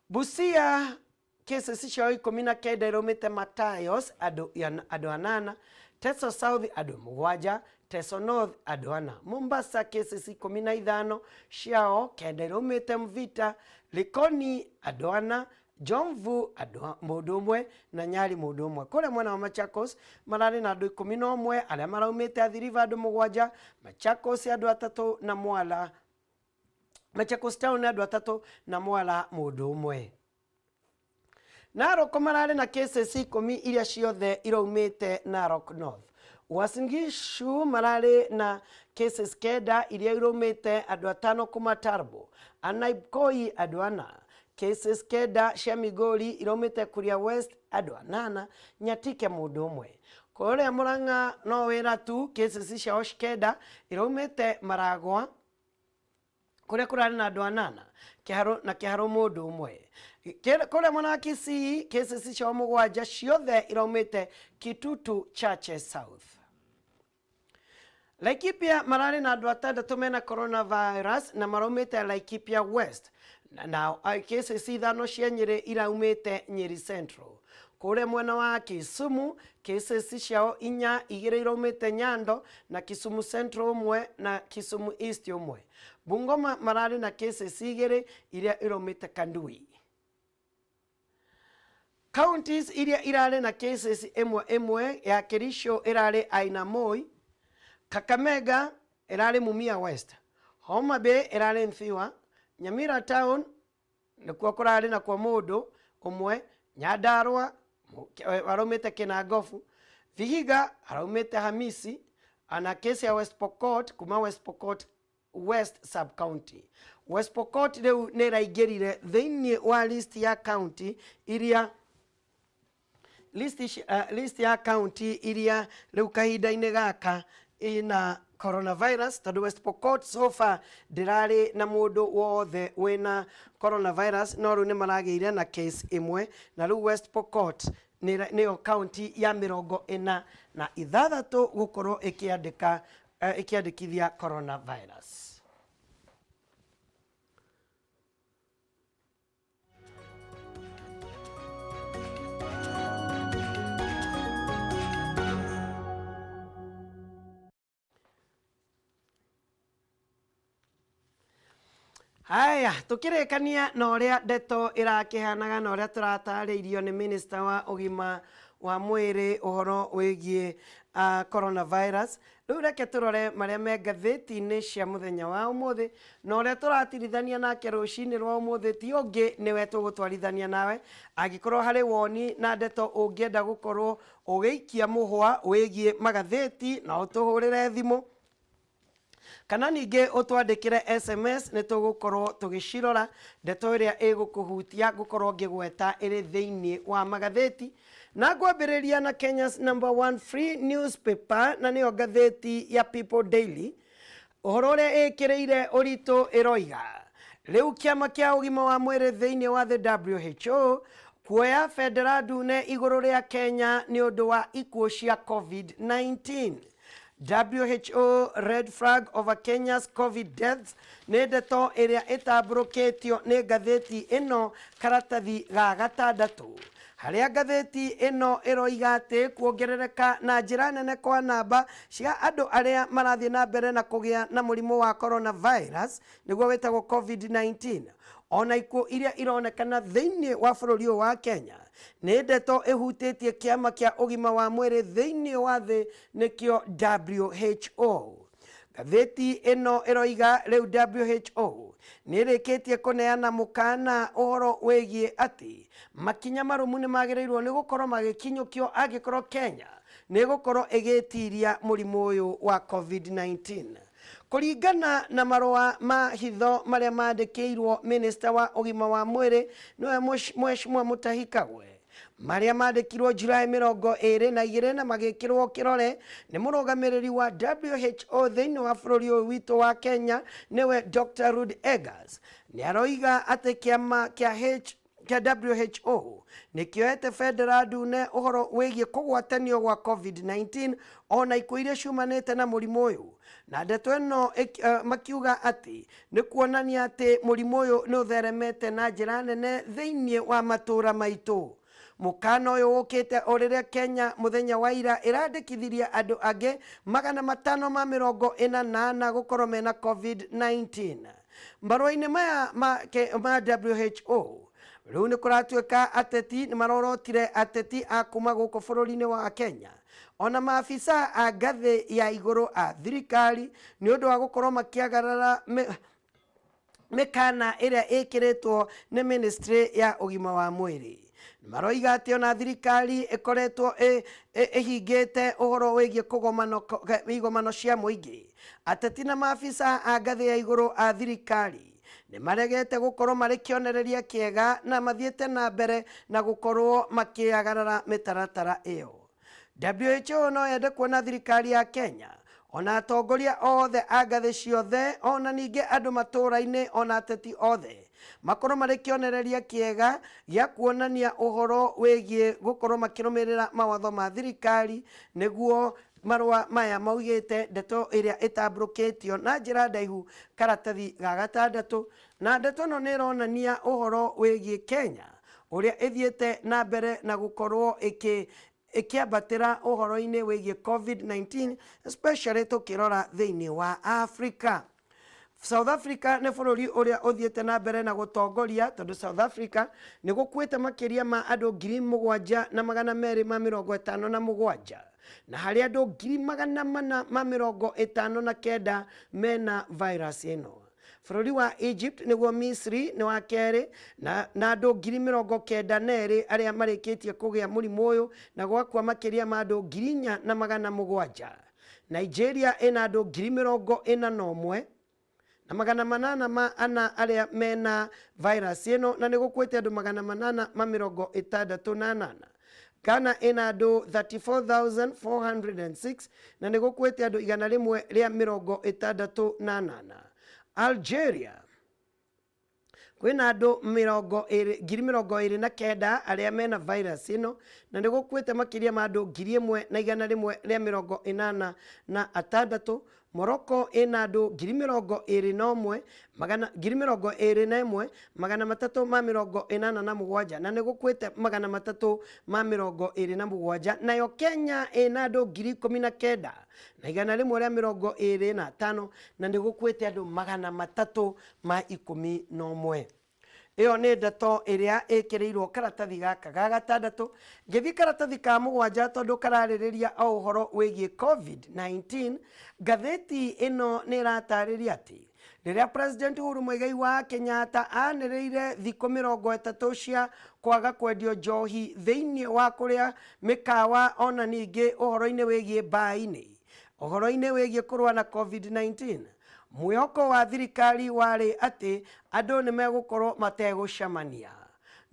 Busia cases ciao 19 iraumĩte Matayos andũ 8, Teso South andũ 7, Teso North andũ 4. Mombasa cases 15 ciao 9 iraumĩte Mvita, Likoni andũ 4, Jomvu andũ mũndũ ũmwe na Nyali mũndũ ũmwe. Kũrĩa mwena wa Machakos mararĩ na andũ 11 arĩa maraumĩte Athi River andũ 7, Machakos andũ 3 na Mwala, Machakos Town andũ 3 na Mwala mũndũ ũmwe. Narok mararĩ na cases 10 iria ciothe iraumĩte Narok North. Uasin Gishu mararĩ na cases 9 iria iraumĩte andũ 5 kuma Turbo, Anaibkoi andũ 4, cases 9 cia Migori iraumĩte Kuria West andũ 8, Nyatike mũndũ ũmwe. Kũrĩa Murang'a no wĩra tu, cases ciao 9 iraumĩte Maragwa kũrĩa kũrarĩ na andũ 8, Kĩharũ na Kĩharũ mũndũ ũmwe. Kũrĩa mwena wa Kisii cases ciao 7 ciothe iraumĩte Kitutu Chache South. Laikipia mararĩ na andũ 6 mena coronavirus na maraumĩte Laikipia West, na cases 5 cia Nyeri iraumĩte Nyeri Central. Kũrĩa mwena wa Kisumu cases ciao 4, 2 iraumĩte Nyando na Kisumu Central ũmwe na Kisumu East ũmwe. Bungoma mararĩ na cases 2 iria iraumĩte Kandui. Counties iria irarĩ na cases ĩmwe ĩmwe ya Kericho ĩrarĩ Ainamoi, Kakamega ĩrarĩ Mumia West, Homa Bay ĩrarĩ Nthiwa, Nyamira Town nĩkuo kũrarĩ nakuo mũndũ ũmwe, Nyandarua araumĩte Kinangofu, Vihiga araumĩte Hamisi, ana kesi ya West Pokot kuma West Pokot West sub county. West Pokot rĩu nĩ ĩraingĩrire thĩinĩ wa list ya county iria list, list ya county iria rĩu kahinda-inĩ gaka ina coronavirus, tondũ West Pokot so far ndĩrarĩ na mũndũ wothe wĩna coronavirus, no rĩu nĩ maragĩire na case ĩmwe, na rĩu West Pokot nĩyo county ya 46 gũkorwo ĩkĩandĩka ĩkĩandĩkithia coronavirus. Haya, tukĩrĩkania na ũrĩa ndeto ĩrakĩhanaga na ũrĩa tũratarĩirio nĩ minister wa ũgima wa mwĩrĩ ũhoro wĩgiĩ coronavirus. Rĩu reke tũrore marĩa me ngathĩti-inĩ cia mũthenya wa ũmũthĩ, na ũrĩa tũratirithania nake rũcinĩ rwa ũmũthĩ ti ũngĩ nĩwe tũgũtwarithania nawe. Angĩkorwo harĩ woni na ndeto ũngĩenda gũkorwo ũgĩikia mũhwa wĩgiĩ magathĩti, no ũtũhũrĩre thimũ kana ningĩ ũtwandĩkĩre SMS, nĩ tũgũkorwo tũgĩcirora ndeto ĩrĩa ĩgũkũhutia ngũkorwo ngĩgweta ĩrĩ thĩinĩ wa magathĩti. Na ngwambĩrĩria na Kenya's number one free newspaper, na nĩyo ngathĩti ya People Daily. Ũhoro ũrĩa ĩkĩrĩire ũritũ ĩroiga rĩu kĩama kĩa ũgima wa mwĩrĩ thĩinĩ wa the WHO kuoya bendera ndune igũrũ rĩa Kenya nĩ ũndũ wa ikuũ cia COVID-19. WHO red flag over Kenya's COVID deaths nĩ ndeto ĩrĩa ĩtambũrũkĩtio nĩ ngathĩti ĩno karatathi ga gatandatũ, harĩa ngathĩti ĩno ĩroiga atĩ kuongerereka na njĩra nene kwa namba cia andũ arĩa marathiĩ na mbere na kũgĩa na mũrimũ wa coronavirus, nĩguo wĩtagwo COVID-19, ona ikuũ iria ironekana thĩinĩ wa bũrũri ũyũ wa Kenya nĩ ndeto ĩhutĩtie kĩama kĩa ũgima wa mwĩrĩ thĩinĩ wa thĩ, nĩkĩo WHO. Ngathĩti ĩno ĩroiga rĩu WHO nĩ ĩrĩkĩtie kũneana mũkana ũhoro wĩgiĩ atĩ makinya marũmu nĩ magĩrĩirwo nĩ gũkorwo magĩkinyũkio angĩkorwo Kenya nĩ ĩgũkorwo ĩgĩtiria mũrimũ ũyũ wa COVID-19. Kũringana na marũa ma hitho marĩa mandĩkĩirwo minister wa ũgima wa mwĩrĩ, nĩwe Mheshimiwa Mutahi Kagwe, marĩa mandĩkirwo Julai 22 na magĩkĩrwo kĩrore nĩ mũrũgamĩrĩri wa WHO thĩinĩ wa bũrũri ũyũ witũ wa Kenya, nĩwe Dr. Ruud Eggers, nĩ aroiga atĩ kĩama kĩa WHO nĩ kĩoete bendera ndune ũhoro wĩgiĩ kũgwatanio gwa COVID-19 ona ikuũ iria ciumanĩte na mũrimũ ũyũ, na ndeto ĩno makiuga atĩ nĩ kuonania atĩ mũrimũ ũyũ nĩ ũtheremete na njĩra nene thĩinĩ wa matũũra maitũ. Mũkana ũyũ ũkĩte o rĩrĩa Kenya mũthenya wa ira ĩrandĩkithirie andũ angĩ 544 gũkorwo mena COVID-19. Marũa-inĩ maya ma WHO, rĩu nĩ kũratuĩka ateti nĩ marorotire ateti a kuma gũkũ bũrũri-inĩ wa Kenya ona maabisa a ngathĩ ya igũrũ a thirikari nĩ ũndũ wa gũkorwo makĩagarara mĩkana ĩrĩa ĩkĩrĩtwo nĩ ministry ya ũgima wa mwĩrĩ. Maroiga atĩ ona thirikari ĩkoretwo ĩhingĩte ũhoro wĩgiĩ igomano cia mũingĩ, ateti na maabisa a ngathĩ ya igũrũ a thirikari nĩ maregete gũkorwo marĩ kĩonereria kĩega na mathiĩte na mbere na gũkorwo makĩagarara mĩtaratara ĩyo. WHO no yende kuona thirikari ya Kenya ona atongoria othe a ngathĩ ciothe ona ningĩ andũ matũũra-inĩ ona ateti othe makorwo marĩ kĩonereria kĩega gĩa kuonania ũhoro wĩgiĩ gũkorwo makĩrũmĩrĩra mawatho ma thirikari, nĩguo marũa maya maugĩte, ndeto ĩrĩa ĩtambũrũkĩtio na njĩra ndaihu karatathi ga gatandatũ. Na ndeto ĩno nĩ ĩronania ũhoro wĩgiĩ Kenya ũrĩa ĩthiĩte na mbere na gũkorwo ĩkĩambatĩra ũhoro-inĩ wĩgiĩ COVID-19, especially tũkĩrora thĩinĩ wa Africa. South Africa nĩ bũrũri ũrĩa ũthiĩte na mbere na gũtongoria, tondũ South Africa nĩ gũkuĩte makĩria ma andũ 7257. Na harĩ andũ 459,000 mena virus ĩno. Bũrũri wa Egypt, nĩguo Misri, nĩ wa kerĩ na andũ 92,000 arĩa marĩkĩtie kũgĩa mũrimũ ũyũ na gwakua makĩria ma andũ 4,700. Nigeria ĩna andũ 41,804 arĩa mena virus ĩno na nĩ gũkuĩte andũ 868. Ghana ĩna andũ 34,406 na nĩ gũkuĩte andũ 168. Algeria kwĩna andũ 29,000 arĩa mena virus ĩno na nĩ gũkuĩte makĩria ma andũ 1,186. Morocco ĩna andũ 21,000 21,387 na nĩ gũkuĩte 327. Nayo Kenya ĩna andũ 19,125 na nĩ gũkuĩte andũ 311. Ĩyo nĩ ndeto ĩrĩa ĩkĩrĩirwo karatathi gaka ga gatandatũ. Ngĩthiĩ karatathi ka mũgwanja, tondũ kararĩrĩria o ũhoro wĩgiĩ COVID-19, ngathĩti ĩno nĩ ĩratarĩria atĩ rĩrĩa President Uhuru Muigai wa Kenyatta anĩrĩire thikũ 30 cia kwaga kwendio njohi thĩinĩ wa kũrĩa mĩkawa, ona ningĩ ũhoro-inĩ wĩgiĩ mbaa-inĩ, ũhoro-inĩ wĩgiĩ kũrũa na COVID-19, mwĩhoko wa thirikari warĩ atĩ andũ nĩ megũkorwo mategũcemania.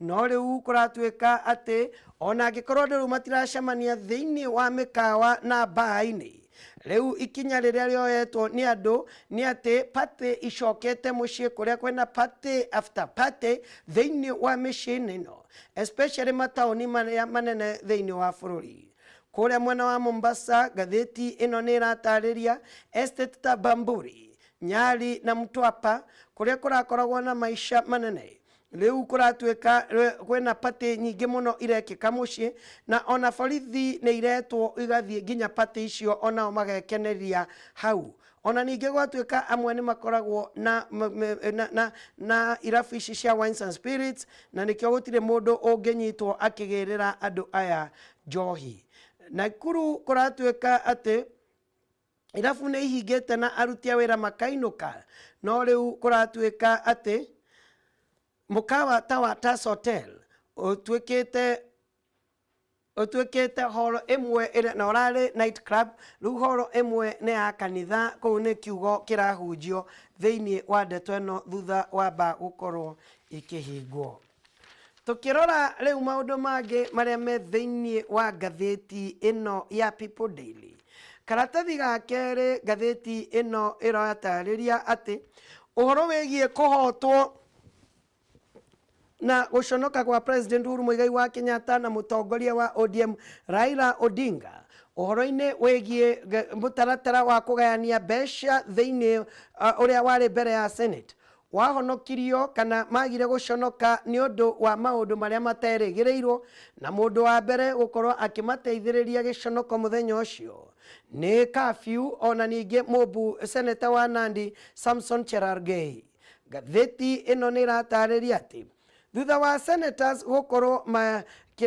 No rĩu kũratuĩka atĩ ona angĩkorwo andũ rĩu matiracemania thĩinĩ wa mĩkawa na mbaa-inĩ, rĩu ikinya rĩrĩa rĩoetwo nĩ andũ nĩ atĩ party icokete mũciĩ, kũrĩa kwĩna party after party thĩinĩ wa mĩciĩ-inĩ ĩno, especially mataũni marĩa manene thĩinĩ wa bũrũri. Kũrĩa mwena wa Mombasa, ngathĩti ĩno nĩ ĩratarĩria estate ta Bamburi, Nyali na Mtwapa, kũrĩa kũrakoragwo na maica manene, rĩu kũratuĩka kwĩna party nyingĩ mũno irekĩka mũciĩ, na ona borithi nĩ iretwo igathiĩ nginya party icio, onao magekeneria hau. Ona ningĩ gwatuĩka amwe nĩ makoragwo na irabu ici cia wines and spirits, na nĩkĩo gũtirĩ mũndũ ũngĩnyitwo akĩgĩrĩra andũ aya njohi. Nakuru kũratuĩka atĩ irabu nĩ ihingĩte na aruti a wĩra makainũka, no rĩu kũratuĩka atĩ mũkawa ta wa Tas Hotel ũtuĩkĩte horo ĩmwe ĩrĩa na ũrarĩ night club, rĩu horo ĩmwe nĩ ya kanitha. Kũu nĩ kiugo kĩrahunjio thĩinĩ wa ndeto ĩno thutha wa mba gũkorwo ikĩhingwo. Tukĩrora rĩu maũndũ mangĩ marĩa me thĩinĩ wa ngathĩti ĩno ya People Daily, karatathi ga kerĩ, ngathĩti ĩno ĩratarĩria atĩ ũhoro wĩgiĩ kũhotwo na gũconoka kwa President Uhuru Muigai wa Kenyatta na mũtongoria wa ODM Raila Odinga ũhoro-inĩ wĩgiĩ mũtaratara wa kũgayania mbeca thĩinĩ ũrĩa warĩ mbere ya Senate wahonokirio kana magire gũconoka nĩ ũndũ wa maũndũ marĩa materĩgĩrĩirwo. Na mũndũ wa mbere gũkorwo akĩmateithĩrĩria gĩconoko mũthenya ũcio nĩ curfew, ona ningĩ mũmbu seneta wa Nandi Samson Cherargei. Ngathĩti ĩno nĩ ĩratarĩria atĩ thutha wa senators gũkorwo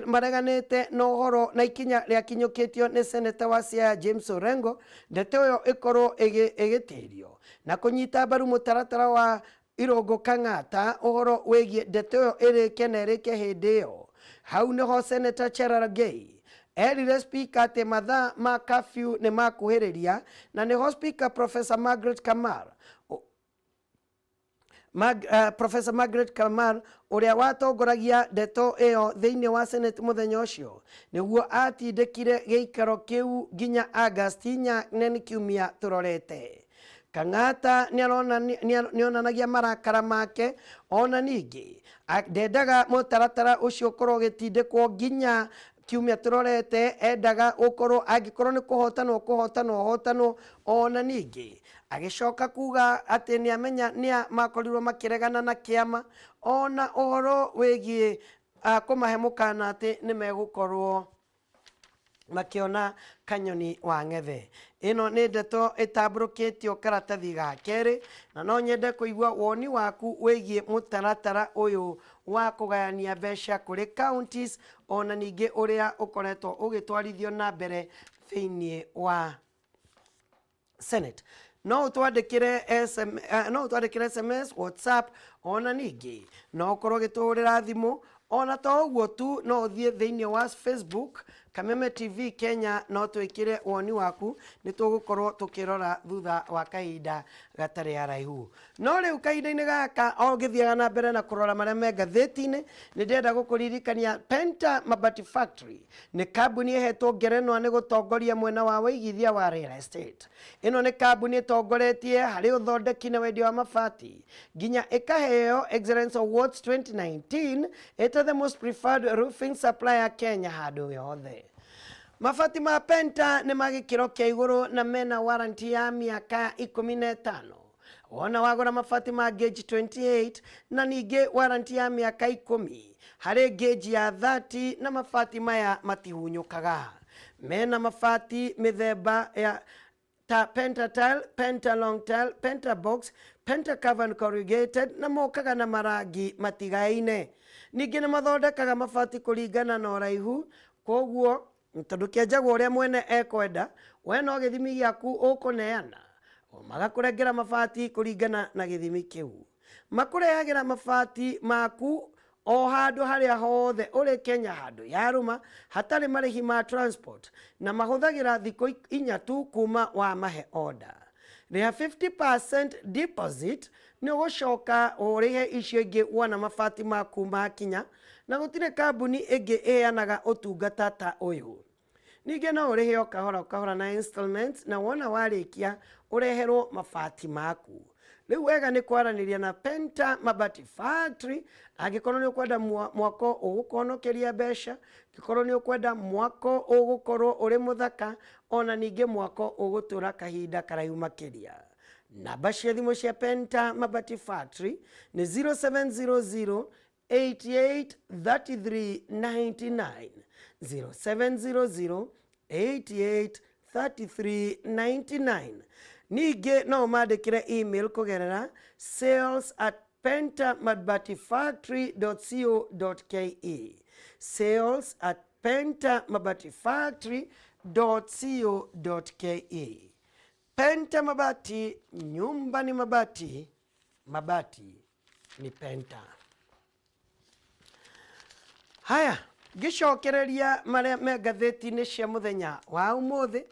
mareganĩte na ũhoro na ikinya rĩakinyũkĩtio nĩ seneta wa Siaya James Orengo, ndeto ĩyo ĩkorwo ĩgĩtĩrio na kũnyita mbaru mũtaratara wa Irũngũ Kang'ata, ũhoro wĩgiĩ ndeto ĩyo ĩrĩke na ĩrĩke hĩndĩ ĩyo. Hau nĩho Senator Cherargei erire speaker atĩ mathaa ma curfew nĩ makuhĩrĩria, na nĩho speaker Professor Margaret Kamar, ũrĩa watongoragia ndeto ĩyo thĩinĩ wa Senate mũthenya ũcio, nĩguo atindĩkire gĩikaro kĩu nginya August 4, na nĩ kiumia tũrorete. Kang'ata nĩonanagia marakara make, ona ningĩ ndendaga mũtaratara ũcio ũkorwo ũgĩtindĩkwo nginya kiumia tũrorete. Endaga gũkorwo angĩkorwo nĩ kũhotanwo kũhotanwo hotanwo. Ona ningĩ agĩcoka kuga atĩ nĩ amenya nĩa makorirwo makĩregana na kĩama, ona ũhoro wĩgiĩ kũmahe mũkana atĩ nĩ megũkorwo makĩona kanyoni wa ng'ethe. Ĩno nĩ ndeto ĩtambũrũkĩtio karatathi ga kerĩ, na no nyende kũigua woni waku wĩgiĩ mũtaratara ũyũ wa kũgayania mbeca kũrĩ counties, ona ningĩ ũrĩa ũkoretwo ũgĩtwarithio na mbere. Thĩinĩ wa Senate no ũtwandĩkĩre SM, no ũtwandĩkĩre SMS, WhatsApp, ona ningĩ no ũkorwo ũgĩtũhũrĩra thimũ. Ona to ũguo tu, no ũthiĩ thĩinĩ wa Facebook, Kameme TV Kenya, no twĩkĩre woni waku, nĩ tũgũkorwo tũkĩrora thutha wa kahinda gatarĩ haraihu. No rĩu kahinda-inĩ gaka, o ngĩthiaga na mbere na kũrora marĩa me ngathĩti-inĩ, nĩ ndĩrenda gũkũririkania Penta Mabati Factory nĩ kambuni ĩhetwo ngerenwa nĩ gũtongoria mwena wa wĩigithia wa real estate. Ĩno nĩ kambuni ĩtongoretie harĩ ũthondeki na wendia wa mabati, nginya ĩkaheo Excellence Awards 2019 ĩta the most preferred roofing supplier Kenya handũ yothe. Mabati ma Penta nĩ ma gĩkĩro kĩa igũrũ na mena warranty ya mĩaka 15 wona wagũra mabati ma gauge 28, na ningĩ warranty ya mĩaka 10 harĩ gauge ya 30, na mabati maya matihunyũkaga. Mena mabati mĩthemba ya ta Pentatile, Penta Long Tile, Penta Box, Penta Cover Corrugated, na mokaga na marangi matigaine. Ningĩ nĩ mathondekaga mabati kũringana na ũraihu, koguo tondũ kĩenjagwo ũrĩa mwene ekwenda, we no gĩthimi gĩaku ũkũneana, magakũrengera mabati kũringana na gĩthimi kĩu. Makũrehagĩra mabati maku o handũ harĩa hothe ũrĩ Kenya, handũ yarũma, hatarĩ marĩhi ma transport, na mahũthagĩra thikũ 4 tu kuma wamahe order. Rĩha 50% deposit, nĩ ũgũcoka ũrĩhe icio ingĩ wona mabati maku makinya, na gũtirĩ kambuni ĩngĩ ĩheanaga ũtungata ta ũyũ. Ningĩ no ũrĩhe o kahora o kahora na installments, na wona warĩkia ũreherwo mabati maku. Rĩu wega nĩ kwaranĩria na Penta Mabati Factory angĩkorwo nĩ ũkwenda mwako ũgũkũhonokeria mbeca, angĩkorwo nĩ ũkwenda mwako ũgũkorwo ũrĩ mũthaka, ona ningĩ mwako ũgũtũra kahinda karaihu makĩria. Namba cia thimũ cia Penta Mabati Factory nĩ 0700 88 33 99, 0700 88 33 99. Ningĩ no ũmandĩkĩre email kũgerera sales@pentamabatifactory.co.ke, sales@pentamabatifactory.co.ke. Penta Mabati, nyumba ni mabati, mabati ni Penta. Haya, ngĩcokereria marĩa me ngathĩti-inĩ cia mũthenya wa ũmũthĩ,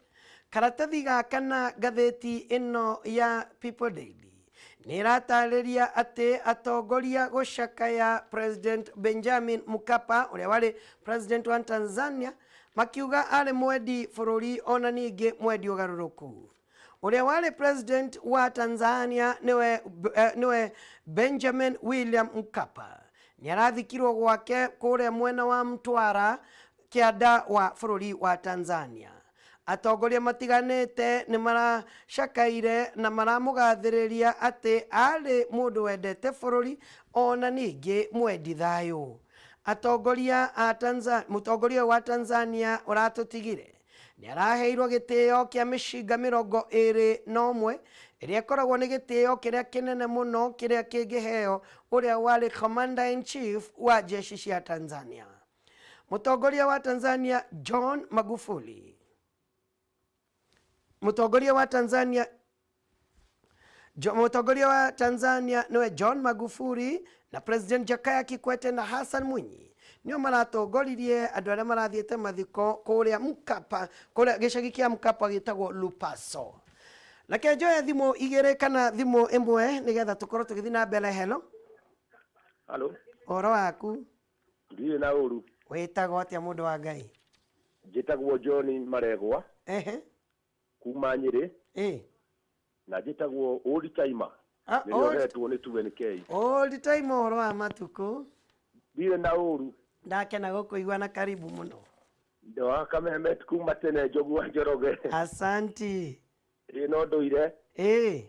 karatathi gaka na ngathĩti ĩno ya People Daily nĩ ĩratarĩria atĩ atongoria gũcakaya President Benjamin Mkapa, ũrĩa warĩ president wa Tanzania, makiuga arĩ mwendi bũrũri ona ningĩ mwendi ũgarũrũku. Ũrĩa warĩ president wa Tanzania nĩwe Benjamin William Mkapa nĩ arathikirwo gwake kũrĩa mwena wa Mtwara, kĩanda wa bũrũri wa Tanzania. Atongoria matiganĩte nĩ maracakaire na maramũgathĩrĩria atĩ arĩ mũndũ wendete bũrũri ona ningĩ mwendi thayũ. Atongoria a Tanzania, mũtongoria wa Tanzania ũratũtigire nĩ araheirwo gĩtĩo kĩa mĩcinga 21, ĩrĩa ĩkoragwo nĩ gĩtĩo kĩrĩa kĩnene mũno kĩrĩa kĩngĩheo ũrĩa warĩ commander in chief wa jeshi cia Tanzania. Mũtongoria wa Tanzania John Magufuli, mũtongoria wa Tanzania nĩwe John Magufuli na President Jakaya Kikwete na Hassan Mwinyi nĩo maratongoririe andũ arĩa marathiĩte mathiko kũrĩa Mkapa, kũrĩa gĩcagi kĩa Mkapa gĩtagwo Lupaso. Reke njoe thimũ igĩrĩ kana thimũ ĩmwe nĩgetha tũkorwo tũgĩthiĩ na mbere. Hello.
Halo,
ũhoro waku?
Ndirĩ na ũru.
Wĩtagwo atĩa, mũndũ wa Ngai?
Njĩtagwo John Maregwa kuma Nyĩrĩ na njĩtagwo old timer.
Ah,
Nĩrĩo hetwo nĩ 2NK.
Old time, ũhoro wa matukũ?
Ndirĩ na ũru.
Ndakena gũkũigua na karibu mũno.
Wa Kamemet kuma tene, Njogu wa Njoroge.
Asanti.
Ĩ, no ndũire. Ĩ.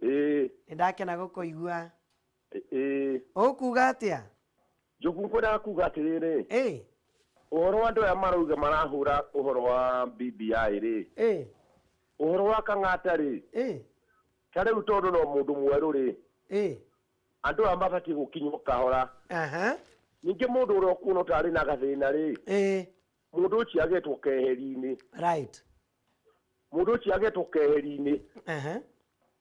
Nĩ ndakena gũkũigua.
Ĩ.
Ũkuga atĩa?
Njogu, ngwendaga kuga atĩrĩrĩ. Ũhoro wa andũ aya marauga marahũra ũhoro wa BBI rĩ. Ũhoro wa Kang'ata rĩ. Ta rĩu tondũ no mũndũ mwerũ rĩ. Andũ aya mabatiĩ gũkinywo kahora. Ningĩ mũndũ ũrĩa ũkuona tarĩ na gathĩna rĩ, mũndũ ũcio agetwo keheri-inĩ. Mũndũ ũcio agetwo keheri-inĩ.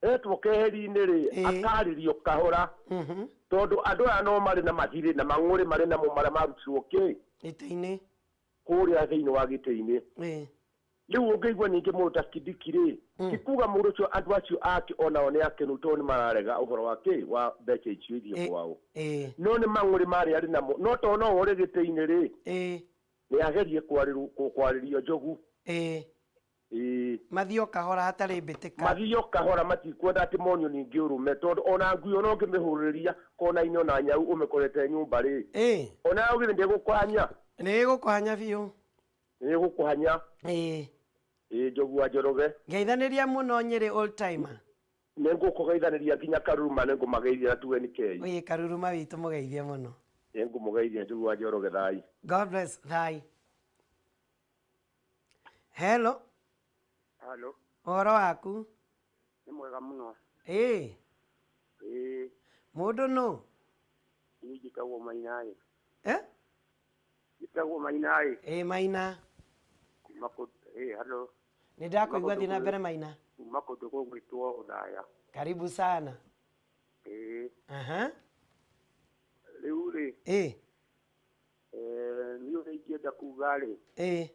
Etwo keheri-inĩ rĩ, akarĩrio kahora. Tondũ andũ aya no marĩ na mathirĩ na mang'ũrĩ marĩ namo marĩa marutirwo kĩ?
Gĩtĩ-inĩ.
Kũrĩa thĩinĩ wa gĩtĩ-inĩ. Rĩu ũngĩigua ningĩ mũndũ ta Kindiki rĩ, ti kuga mũndũ ũcio andũ acio ake onao nĩ akenu tondũ nĩ mararega ũhoro wa kĩ wa mbeca icio ithiĩ kwao. No nĩ mang'ũrĩ marĩa arĩ namo, no tondũ no ũrĩ gĩtĩ-inĩ rĩ, nĩ agerie kwarĩrio Njogu.
Mathio kahora hatarĩ mbĩtĩka.
Mathio kahora matikwenda atĩ monio ningĩ ũrũme tondũ ona ngui ona ũngĩmĩhũrĩria kona-inĩ ona nyau ũmĩkorete nyũmba rĩ. Ona yo githĩ ndĩgũkũhanya?
Nĩ ĩgũkũhanya biũ.
Nĩ ĩgũkũhanya. Njogu wa Njoroge.
Ngeithanĩria mũno Nyĩrĩ old timer.
Nĩ ngũkũgeithanĩria nginya Karuruma, nĩ ngũmageithia na tuge nĩ kei.
Ĩĩ Karuruma witũ mũgeithie mũno.
Nĩ ngũmũgeithia Njogu wa Njoroge thai.
God bless thai. Hello.
Hello.
Ũhoro waku?
Nĩ mwega mũno.
Ĩĩ.
Ĩĩ.
Mũndũ nũ?
Niĩ njĩtagwo Maina ĩ.
Eh?
Njĩtagwo Maina ĩ.
Ĩĩ Maina.
Kuma kũ ĩĩ hello.
Nĩ ndakũigua thiĩ na mbere Maina.
Kuma kũndũ gũgwĩtwo Othaya.
Karibu sana.
Ĩĩ.
Aha.
Rĩu rĩ.
Ĩĩ.
Niĩ ũrĩa ingĩenda kuga rĩ.
Ĩĩ.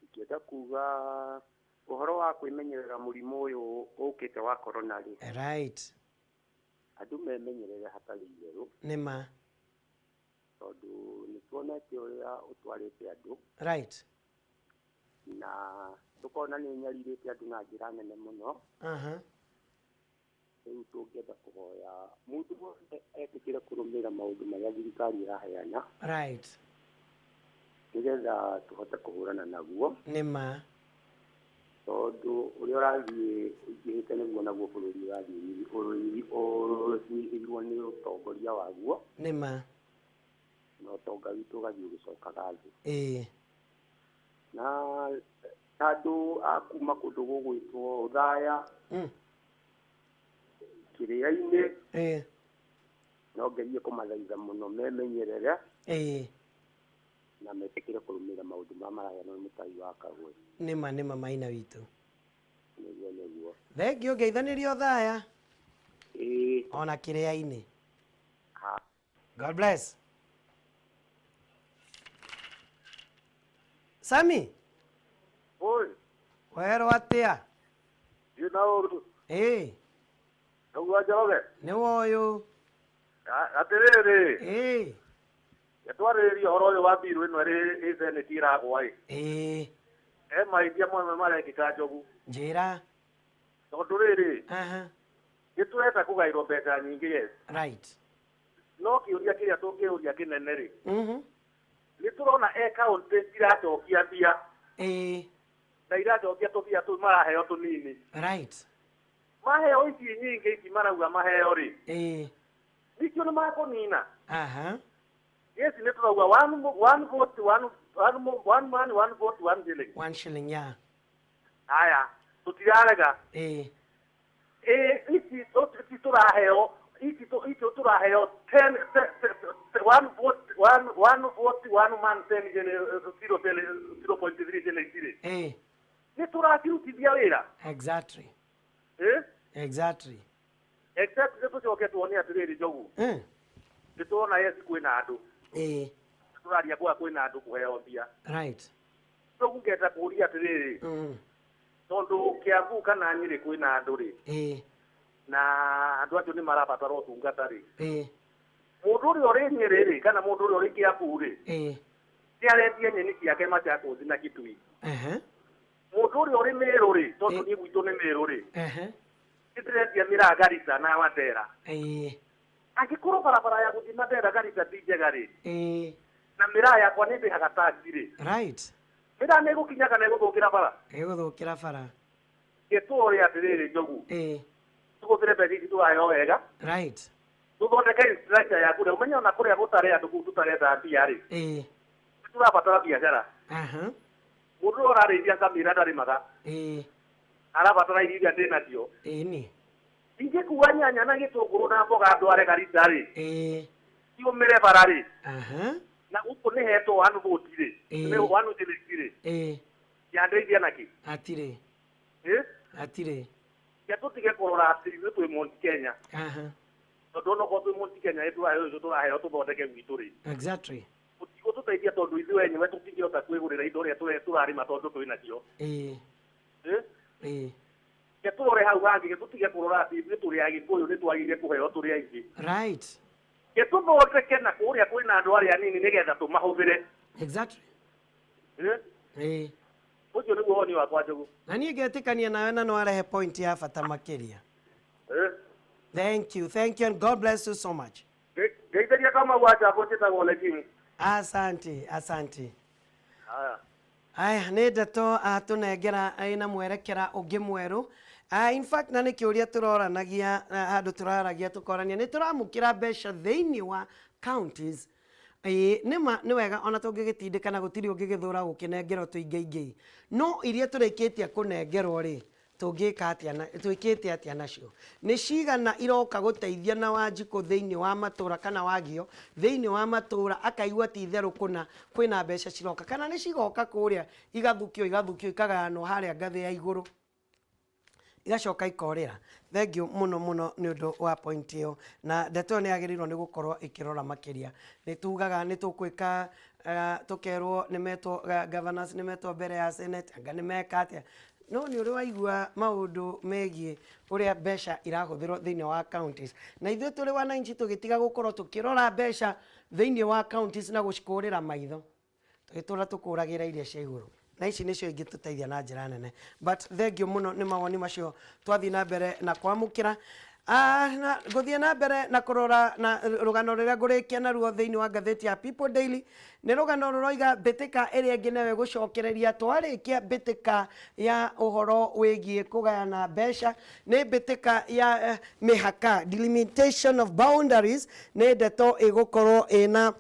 Ingĩenda kuga ũhoro wa kwĩmenyerera mũrimũ ũyũ ũkĩte wa corona rĩ.
Right.
Andũ memenyerere hatarĩ itherũ.
Nĩ ma.
Tondũ nĩ tuonete ũrĩa ũtwarĩte andũ.
Right.
Na tũkona nĩ ũnyarirĩte andũ na njĩra nene mũno. Rĩu tũngĩenda kũhoya mũndũ wothe etĩkĩre kũrũmĩrĩra maũndũ marĩa thirikari ĩraheana.
Right.
Nĩgetha tũhote kũhũrana naguo.
Nĩ ma.
Tondũ ũrĩa ũrathiĩ ũingĩhĩte nĩguo naguo bũrũri ũrathiĩ ũnyihĩirwo nĩ ũtongoria waguo.
Nĩ ma.
Na ũtonga witũ ũgathiĩ ũgĩcokaga thĩ.
Ĩĩ.
Na andũ a kuma kũndũ gũgwĩtwo Othaya, Kĩrĩa-inĩ, no ngerie kũmathaitha mũno memenyerere.
Ĩĩ.
Na metĩkĩre kũrũmĩrĩra maũndũ marĩa maraheanwo nĩ mũtai wa Kagwe.
Nĩ ma Maina witũ.
Nĩguo nĩguo.
Thengiũ ngeithanĩria Othaya.
Ĩĩ.
Ona Kĩrĩa-inĩ. God bless. Sami.
Oi.
Werwo atĩa?
Ndiĩ na ũru.
Ĩĩ.
Njogu wa Njoroge.
Nĩ woyũ.
Atĩrĩrĩ.
Ĩĩ.
Twarĩrĩria ũhoro ũyũ wa mbiru ĩno ĩrĩ ĩ Senate ĩragwa ĩ.
Ĩĩ.
He mahĩtia mamwe marekĩka Njogu.
Njĩra.
Tondũ rĩrĩ.
Aha.
Nĩ tũrenda kũgaĩrwo mbeca nyingĩ yes.
Right.
No kĩũria kĩrĩa tũngĩũria kĩnene rĩ. Nĩ tũrona e county iracokia mbia.
Ĩĩ.
Na iracokia tũbia tũu maraheo tũnini.
Right.
Maheo ici nyingĩ ici marauga maheo rĩ.
Ĩĩ.
Nĩkĩo nĩ makũnina.
Aha.
Yes, nĩ tũrauga one vote, one, one, one man, one vote, one shilling.
One shilling, yeah.
Haya, tũtirarega.
Ĩĩ.
Ĩĩ, ici tũraheo, ici tũraheo 10, one vote, one, one vote, one man, 10, 0, 0.3 shillings rĩ.
Ĩĩ.
Nĩ tũrakĩrutithia wĩra.
Exactly.
Ĩĩ?
Exactly.
Except nĩ tũcoke tuone atĩrĩrĩ Njogu. Nĩ tuona yes kwĩna andũ.
Ĩĩ.
Tũraria kwa kwĩna andũ kũheo mbia.
Right.
Njogu ngenda kũũria atĩrĩrĩ. Tondũ Kiambu kana Nyĩrĩ kwĩna andũ rĩ.
Ĩĩ.
Na andũ acio nĩ marabatara ũtungata rĩ.
Ĩĩ.
Mũndũ ũrĩa ũrĩ Nyĩrĩ rĩ kana mũndũ ũrĩa ũrĩ Kiambu rĩ.
Ĩĩ.
Nĩ arendia nyeni ciake Machakos na Kitui.
Aha.
Mũndũ ũrĩa ũrĩ Mĩrũ rĩ tondũ niĩ gwitũ nĩ Mĩrũ rĩ.
Aha.
Nĩ ndĩrendia mĩraa Garissa na Mandera.
Ĩĩ.
Angĩkorwo barabara ya gũthiĩ Mandera Garissa ti njega rĩ.
Ĩĩ.
Na mĩraa yakwa nĩ ndĩhaga tax rĩ.
Right.
Mĩraa nĩ ĩgũkinya kana ĩgũthũkĩra bara?
Ĩgũthũkĩra bara.
Gĩtũũre atĩrĩrĩ Njogu.
Ĩĩ.
Tũhũthĩre mbeca ici tũraheo wega.
Right.
Tũthondeke infrastructure ya kũrĩa. Ũmenye ona kũrĩa gũtarĩ andũ kũu tũtarenda mbia rĩ.
Ĩĩ.
Tũrabatara biacara.
Aha.
Mũndũ ũrĩa ũrarĩithia ngamĩra ndarĩmaga.
Ĩĩ.
Arabatara irio iria ndĩ nacio.
Ĩĩ nĩ.
Ingĩkua nyanya na gĩtũngũrũ na mboga ndware Garissa rĩ.
Ĩĩ.
Ciũmĩre bara rĩ.
Aha.
Na gũkũ nĩ hetwo one vote rĩ.
Ĩĩ.
Nĩ one shilling rĩ.
Ĩĩ.
Yandeithia nakĩ?
Hatirĩ.
Ĩ?
Hatirĩ.
Ke tũtige kũrora atĩ ithuĩ twĩ Mount Kenya.
Aha.
Tondũ onokorwo twĩ Mount Kenya nĩ tũraheo icio tũraheo tũthondeke gwitũ rĩ.
Exactly.
Gũtũteithia tondũ ithuĩ enyewe tũtingĩhota kwĩgũrĩra indo ũrĩa tũrarĩma tondũ twĩ nacio.
Ĩĩ.
Ĩ?
Ĩĩ.
Ke tũrore hau hangĩ, ke tũtige kũrora atĩ ithuĩ tũrĩ Agĩkũyũ nĩ twagĩrĩire kũheo tũrĩ aingĩ.
Right.
Ke tũthondeke na kũrĩa kwĩna andũ arĩa anini nĩgetha tũmahũthĩre.
Exactly.
Ĩ?
Ĩĩ.
Ũcio nĩguo woni wakwa, Njogu.
Na niĩ ngetĩkania nawe na nĩwarehe point ya bata makĩria.
Ĩ?
Thank you, thank you, and God bless you so much.
Ngeithĩria Kamau wa Njambo njĩtagwo Lekimu.
Asante, asante.
Haya.
Aya nĩ ndeto atũnengera ĩna mwerekera ũngĩ mwerũ. In fact, na nĩ kĩũria tũroranagia handũ tũraragia tũkorania nĩ tũramũkĩra mbeca thĩinĩ wa counties. Ĩĩ nĩma nĩ wega ona tũngĩgĩtindĩka na gũtirĩ ũngĩgĩthũra gũkĩnengerwo tũingaingĩ, no iria tũrĩkĩtie kũnengerwo rĩ, tũngĩka atĩa na twĩkĩte atĩa nacio? Nĩ cigana iroka gũteithia na Wanjikũ thĩinĩ wa matũra kana Wagio thĩinĩ wa matũra akaigua ti itherũ kũna kwĩna mbeca ciroka, kana nĩ cigoka kũrĩa igathukio igathukio ikagayanwo harĩa ngathĩ ya igũrũ igacoka ikorĩra? Thengiũ mũno mũno nĩ ũndũ wa point ĩyo, na ndeto ĩyo nĩ yagĩrĩirwo nĩ gũkorwo ĩkĩrora makĩria. Nĩ tugaga nĩ tũkwĩka, tũkerwo nĩ metwo governors, nĩ metwo mbere ya Senate, anga nĩ meka atĩa, no nĩ ũrĩ waigua maũndũ megiĩ ũrĩa mbeca irahũthĩrwo thĩinĩ wa counties? Na ithuĩ tũrĩ wananchi tũgĩtiga gũkorwo tũkĩrora mbeca thĩinĩ wa counties na gũcikũrĩra maitho, tũgĩtũra tũkũragĩra iria cia igũrũ, na ici nĩcio ingĩtũteithia na njĩra nene. But thengiũ mũno nĩ mawoni macio. Twathiĩ na mbere na kwamũkĩra. Na ngũthiĩ na mbere na kũrora na rũgano rũrĩa ngũrĩkia naruo thĩinĩ wa ngathĩti ya People Daily. Nĩ rũgano rũroiga mbĩtĩka ĩrĩa ĩngĩ nayo ĩgũcokereria. Twarĩkia mbĩtĩka ya ũhoro wĩgiĩ kũgayana mbeca, nĩ mbĩtĩka ya mĩhaka, delimitation of boundaries. Nĩ ndeto ĩgũkorwo ĩna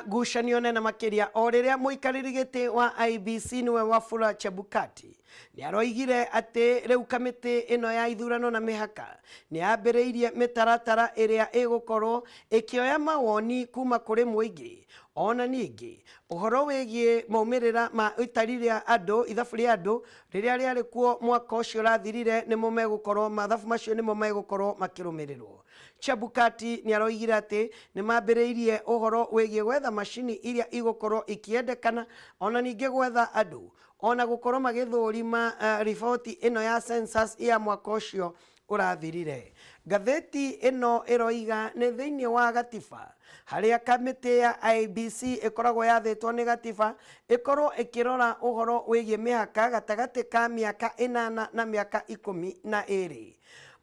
ngucanio nene makĩria o rĩrĩa mũikarĩri gĩtĩ wa IEBC, nĩwe Wafula Chebukati, nĩ aroigire atĩ rĩu kamĩtĩ ĩno ya ithurano na mĩhaka nĩ yambĩrĩirie mĩtaratara ĩrĩa ĩgũkorwo ĩkĩoya mawoni kuma kũrĩ mũingĩ, ona ningĩ ũhoro wĩgiĩ maumĩrĩra ma itari rĩa andũ, ithabu rĩa andũ rĩrĩa rĩarĩ kuo mwaka ũcio ũrathirire, nĩmo megũkorwo mathabu macio nĩmo megũkorwo makĩrũmĩrĩrwo. Chebukati nĩ aroigire atĩ nĩ mambĩrĩirie ũhoro wĩgiĩ gwetha macini iria igũkorwo ikĩendekana, ona ningĩ gwetha andũ, ona gũkorwo magĩthũrima riboti ĩno ya census ya mwaka ũcio ũrathirire. Ngathĩti ĩno ĩroiga nĩ thĩinĩ wa gatiba harĩa kamĩtĩ ya IEBC ĩkoragwo yathĩtwo nĩ gatiba ĩkorwo ĩkĩrora ũhoro wĩgiĩ mĩhaka gatagatĩ ka mĩaka 8 na mĩaka 12.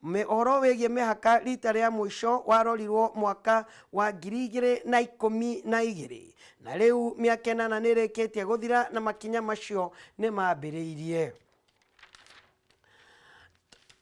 Ũhoro wĩgiĩ mĩhaka rita rĩa mũico warorirwo mwaka wa 2012, na rĩu mĩaka 8 nĩ ĩrĩkĩtie gũthira na makinya macio nĩ mambĩrĩirie.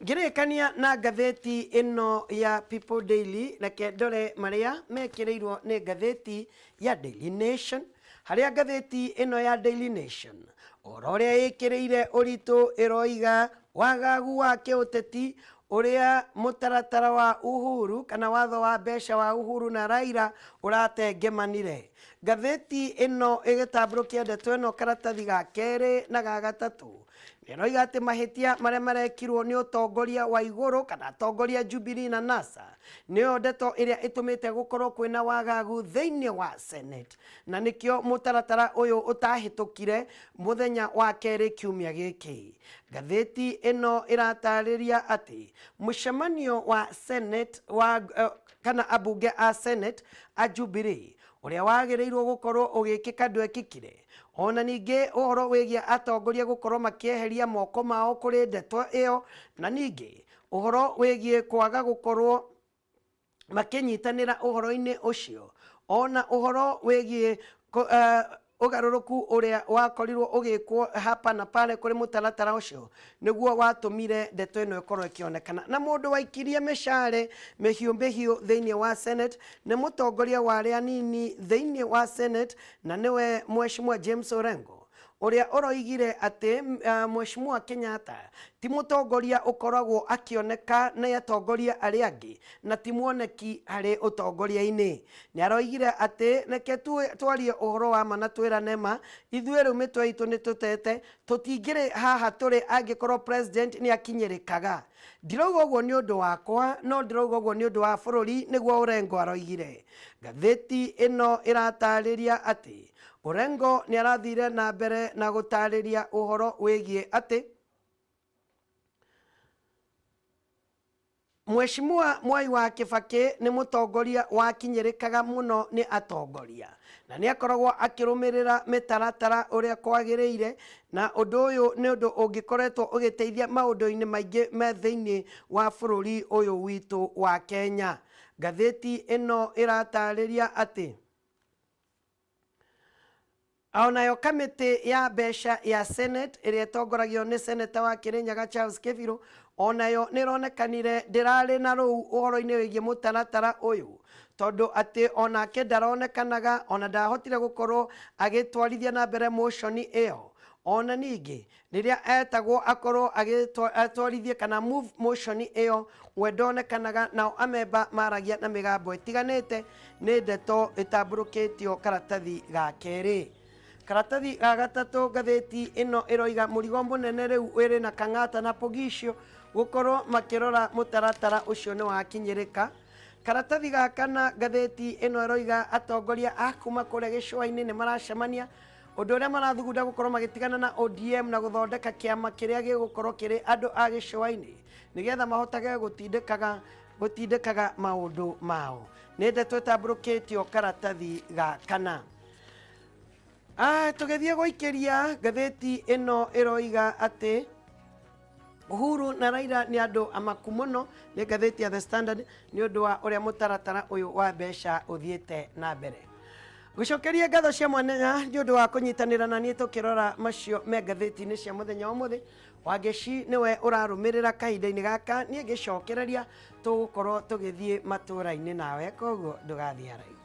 Ngĩrĩkania na ngathĩti ĩno ya People Daily, reke ndore marĩa mekĩrĩirwo nĩ ngathĩti ya Daily Nation, harĩa ngathĩti ĩno ya Daily Nation ũhoro ũrĩa ĩkĩrĩire ũritũ ĩroiga wagagu wa kĩũteti ũrĩa mũtaratara wa Uhuru kana watho wa mbeca wa Uhuru na Raila ũratengemanire. Ngathĩti ĩno ĩgĩtambũrũkia ndeto ĩno karatathi ga kerĩ na ga gatatũ, nĩroiga atĩ mahĩtia marĩa marekirwo nĩ ũtongoria wa igũrũ kana atongoria Jubilee na NASA nĩyo ndeto ĩrĩa ĩtũmĩte gũkorwo kwĩna wagagu thĩinĩ wa Senate, na nĩkĩo mũtaratara ũyũ ũtahĩtũkire mũthenya wa kerĩ kiumia gĩkĩ. Ngathĩti ĩno ĩratarĩria atĩ mũcemanio wa Senate wa kana ambunge a Senate a Jubilee ũrĩa wagĩrĩirwo gũkorwo ũgĩkĩka ndwekĩkire, ona ningĩ ũhoro wĩgiĩ atongoria gũkorwo makĩeheria moko mao kũrĩ ndeto ĩyo, na ningĩ ũhoro wĩgiĩ kwaga gũkorwo makĩnyitanĩra ũhoro-inĩ ũcio, ona ũhoro wĩgiĩ ũgarũrũku ũrĩa wakorirwo ũgĩkwo hapa na pale kũrĩ mũtaratara ũcio nĩguo watũmire ndeto ĩno ĩkorwo ĩkĩonekana. Na mũndũ waikirie mĩcare mĩhiũ mĩhiũ thĩinĩ wa Senate nĩ mũtongoria wa arĩa anini thĩinĩ wa Senate, na nĩwe Mheshimiwa James Orengo, Ũrĩa ũroigire atĩ Mheshimiwa Kenyatta ti mũtongoria ũkoragwo akĩoneka nĩ atongoria arĩa angĩ na ti muoneki harĩ ũtongoria-inĩ. Nĩ aroigire atĩ reke twarie ũhoro wa ma na twĩrane ma, ithuĩ rĩu mĩtwe itũ nĩ tũtete, tũtingĩrĩ haha tũrĩ angĩkorwo president nĩ akinyĩrĩkaga. Ndirauga ũguo nĩ ũndũ wakwa, no ndĩrauga ũguo nĩ ũndũ wa bũrũri, nĩguo Orengo aroigire. Ngathĩti ĩno ĩratarĩria atĩ Orengo nĩ arathire na mbere na gũtarĩria ũhoro wĩgiĩ atĩ Mheshimiwa Mwai wa Kibaki nĩ mũtongoria wakinyĩrĩkaga mũno nĩ atongoria na nĩ akoragwo akĩrũmĩrĩra mĩtaratara ũrĩa kwagĩrĩire, na ũndũ ũyũ nĩ ũndũ ũngĩkoretwo ũgĩteithia maũndũ-inĩ maingĩ me thĩinĩ wa bũrũri ũyũ witũ wa Kenya. Ngathĩti ĩno ĩratarĩria atĩ onayo kamĩtĩ ya mbeca ya Senate ĩrĩa ĩtongoragio nĩ seneta wa Kirinyaga Charles Kibiru onayo nĩ ĩronekanire ndĩrarĩ na rũu ũhoro-inĩ wĩgiĩ mũtaratara ũyũ, tondũ atĩ onake ndaronekanaga ona ndahotire gũkorwo agĩtwarithia na mbere motion ĩyo. Ona ningĩ rĩrĩa etagwo akorwo agĩtwarithie kana move motion ĩyo, we ndonekanaga, nao amemba maragia na mĩgambo ĩtiganĩte. Nĩ ndeto ĩtambũrũkĩtio karatathi ga kerĩ. Karatathi ga gatatũ, ngathĩti ĩno ĩroiga mũrigo mũnene rĩu wĩrĩ na Kang'ata na Pogishio gũkorwo makĩrora mũtaratara ũcio nĩ wakinyĩrĩka. Karatathi ga kana, ngathĩti ĩno ĩroiga atongoria a kuma kũrĩa gĩcũa-inĩ nĩ maracemania, ũndũ ũrĩa marathugunda gũkorwo magĩtigana na ODM na gũthondeka kĩama kĩrĩa gĩgũkorwo kĩrĩ andũ a gĩcũa-inĩ nĩgetha mahotage gũtindĩkaga maũndũ mao. Nĩ ndeto ĩtambũrũkĩtio karatathi ga kana. Tũgĩthiĩ gũikĩria, ngathĩti ĩno ĩroiga atĩ Uhuru na Raila nĩ andũ amaku mũno, nĩ ngathĩti ya The Standard, nĩ ũndũ wa ũrĩa mũtaratara ũyũ wa mbeca ũthiĩte na mbere. Gũcokeria ngatho cia mwanya nĩ ũndũ wa kũnyitanĩra na niĩ tũkĩrora macio me ngathĩti-inĩ cia mũthenya wa ũmũthĩ. Wangeci nĩwe ũrarũmĩrĩra kahinda-inĩ gaka, niĩ ngĩcokereria tũgũkorwo tũgĩthiĩ matũũra-inĩ nawe, koguo ndũgathiĩ haraihu.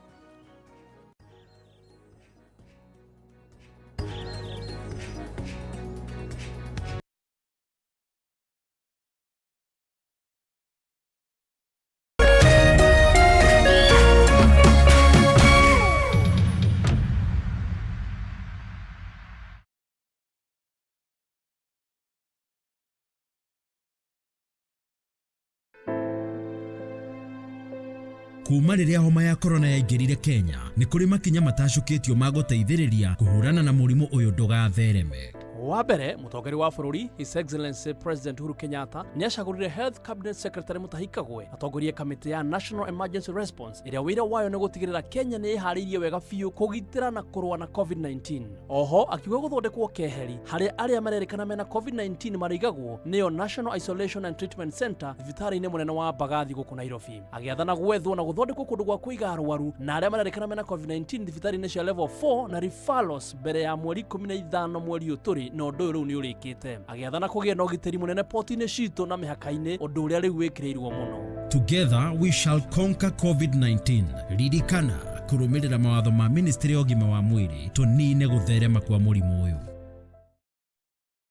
Kuma rĩrĩa homa ya korona yaingĩrire Kenya, nĩ kũrĩ makinya matacũkĩtio ma gũteithĩrĩria kũhũrana na mũrimũ ũyũ ndũgathereme.
Wa mbere, mũtongoria wa bũrũri His Excellency President Uhuru Kenyatta nĩ acagũrire Health Cabinet Secretary Mutahi Kagwe atongorie kamĩtĩ ya National Emergency Response ĩrĩa wĩra wayo nĩ gũtigĩrĩra Kenya nĩ ĩharĩirie wega biũ kũgitĩra na kũrũa na COVID-19. Oho akiuga gũthondekwo keheri harĩa arĩa marerĩkana mena COVID-19 marĩigagwo, nĩyo National Isolation and Treatment Center thibitarĩ-inĩ mũnene wa Mbagathi gũkũ Nairobi. Agĩathana gwethwo na gũthondekwo kũndũ gwa kũiga arwaru na arĩa marerĩkana mena COVID-19 thibitarĩ-inĩ cia level 4 na referrals mbere ya mweri 15 mweri ũyũ tũrĩ, na ũndũ ũyũ rĩu nĩ ũrĩkĩte. Agĩathana kũgĩe na ũgitĩri mũnene poti-inĩ citũ na mĩhaka-inĩ, ũndũ ũrĩa rĩu wĩkĩrĩirwo mũno.
Together we shall conquer COVID-19. Ririkana kũrũmĩrĩra mawatho ma Ministry ya ũgima wa mwĩrĩ tũnine gũtherema kwa mũrimũ ũyũ.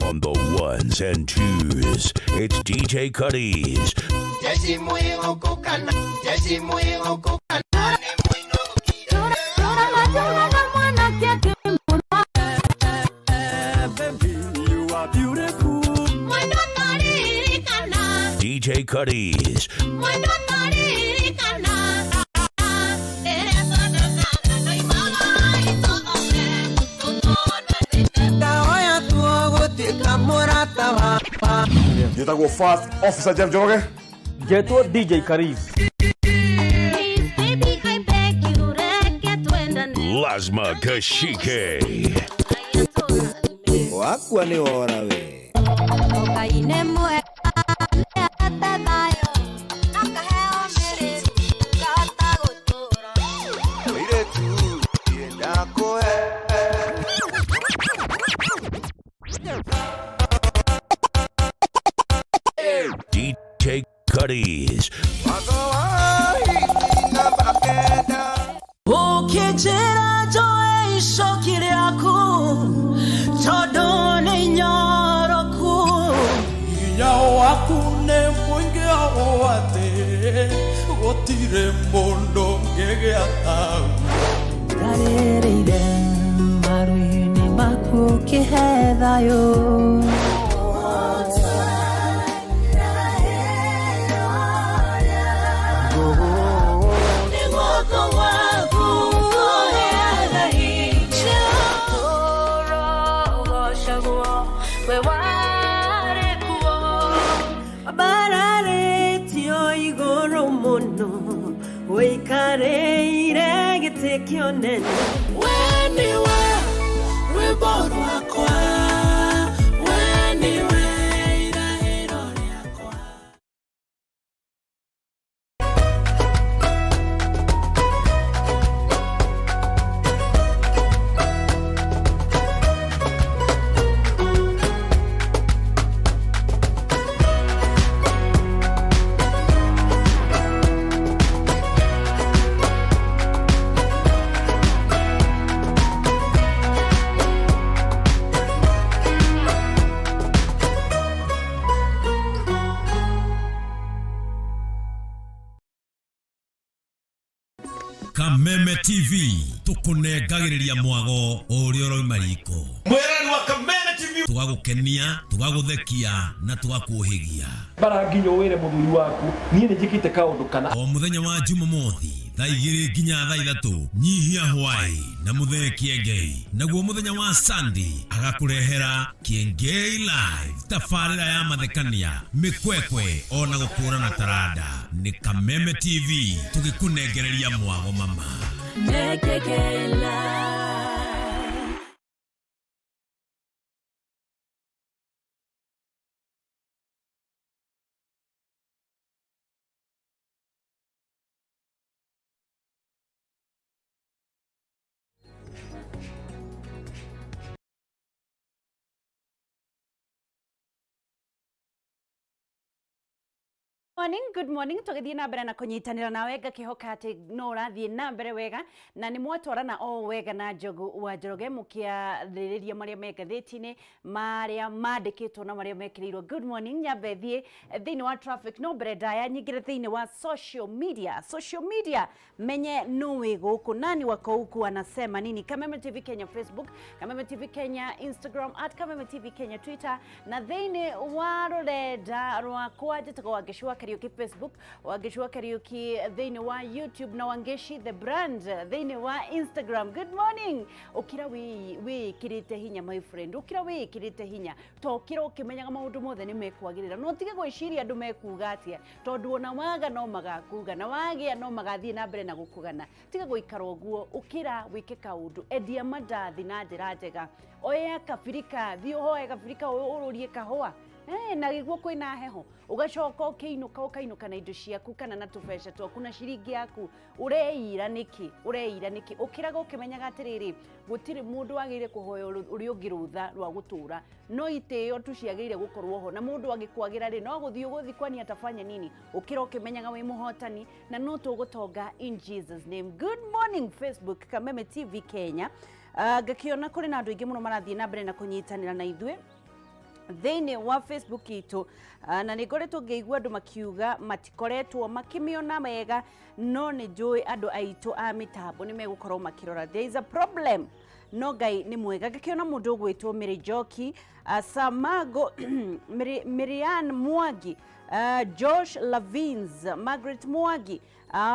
On the ones and twos, it's DJ Cuddies.
Jeshi mwihokokana, jeshi mwihokokana.
Baby, you are beautiful.
DJ Cuddies.
Ndawa ya tuo gũtuĩka mũrata wakwa.
Njĩtagwo First Officer Jeff Njoroge.
Njetwo DJ Karis.
Lasma Kashike.
Wakua nĩ wora we. Mũirĩtu ndakũhe.
DJ Cuddies.
Ũkĩnjĩra njoe icoki rĩaku. Waku nĩ mũingĩ ũũ atĩ gũtirĩ mũndũ ũngĩgĩa taguo.
Ndarĩrĩire maru-inĩ maku ũkĩhe thayũ.
Nĩ guoko gwaku kũheaga hinya.
Ũrogocagwo we warĩ kuo.
Wambararĩtio igũrũ mũno, ũikarĩire gĩtĩ kĩa ũnene.
We nĩwe rwĩmbo rwakwa, we nĩwe irahĩro rĩakwa.
Kameme TV tukunengagĩrĩria mwago ũrĩa ũrauma riko.
Mwĩrani wa Kameme TV.
Tũgagũkenia, tũgagũthekia na tũgakuũhĩgia.
Bara nginya ũwĩre mũthuri waku niĩ nĩ njĩkĩte kaũndũ kana.
O mũthenya wa Jumamothi thaa 2 nginya thaa 3 nyihia hwai na mũthee Kĩengei. Naguo mũthenya wa Sunday agakũrehera Kĩengei Live, tabarĩra ya mathekania, mĩkwekwe ona gũkũrana taranda. Nĩ Kameme TV tũgĩkũnengereria mwago mama.
Morning, good morning. Tũgĩthiĩ na mbere na kũnyitanĩra nawe ngakĩhoka atĩ no ũrathiĩ na mbere wega na nĩ mwatwarana o wega na Njogu wa Njoroge mũkĩarĩrĩria marĩa me ngathĩti-inĩ, marĩa mandĩkĩtwo na marĩa mekĩrĩirwo. Good morning. Nyambe thiĩ thĩinĩ wa traffic, no mbere ndaya nyingĩre thĩinĩ wa social media. Social media menye nũ wĩ gũkũ, nani wako huku anasema nini. Kameme TV Kenya Facebook, Kameme TV Kenya Instagram, at Kameme TV Kenya Twitter, na thĩinĩ wa rũrenda rwakwa njĩtagwo Wangeci wa Kariuki Facebook, Wangeci wa Kariuki thĩinĩ wa YouTube na Wangeci the brand thĩinĩ wa Instagram. Good morning. Ũkĩra wĩĩkĩrĩte hinya my friend, ũkĩra wĩĩkĩrĩte hinya, to ũkĩra ũkĩmenyaga maũndũ mothe nĩ mekwagĩrĩra, no ũtige gwĩciria andũ mekuga atĩa, tondũ ona waga no magakuga na wagĩa no magathiĩ na mbere na gũkugana. Tiga gũikara ũguo, ũkĩra wĩke kaũndũ, endia mandathi na njĩra njega, oya kabirika, thiĩ ũhoe kabirika ũrũrie kahũa. Na gĩguo kwĩna heho ũgacoka ũkĩinũka, ũkainũka na indo ciaku kana na tũbeca twaku na ciringi yaku. Ũreira nĩkĩ? Ũreira nĩkĩ? Ũkĩraga ũkĩmenyaga atĩrĩrĩ, gũtirĩ mũndũ wagĩrĩire kũhoya ũrĩa ũngĩ rũtha rwa gũtũra, no itĩo tu ciagĩrĩire gũkorwo ho, na mũndũ angĩkwagĩra rĩ, no gũthiĩ ũgũthiĩ kwani atafanya nini? Ũkĩra ũkĩmenyaga wĩ mũhotani na no tũgũtonga in Jesus name. Good morning Facebook, Kameme TV Kenya. Ngakĩona kũrĩ na andũ aingĩ mũno marathiĩ na mbere na kũnyitanĩra na ithuĩ thĩinĩ wa Facebook itũ, na nĩ ngoretwo ngĩigua andũ makiuga matikoretwo makĩmĩona wega, no nĩ njũĩ andũ aitũ a mĩtambo nĩ megũkorwo makĩrora. There is a problem, no Ngai nĩ mwega. Ngĩkĩona mũndũ ũgwĩtwo Mary Njoki, Samago Mirian Mwangi, Josh Lavins, Margaret Mwangi,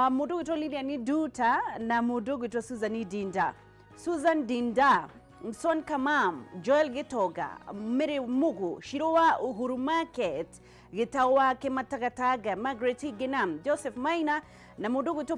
mũndũ ũgwĩtwo Lilian Duta na mũndũ ũgwĩtwo Susan Dinda, Susan Dinda, Mson Kamam, Joel Gitoga, Mary Mugu, Shirowa Uhuru Market, Gitau wa Kimatagatanga, Margaret Ginam, Joseph Maina na mũndũ ũgwĩtwo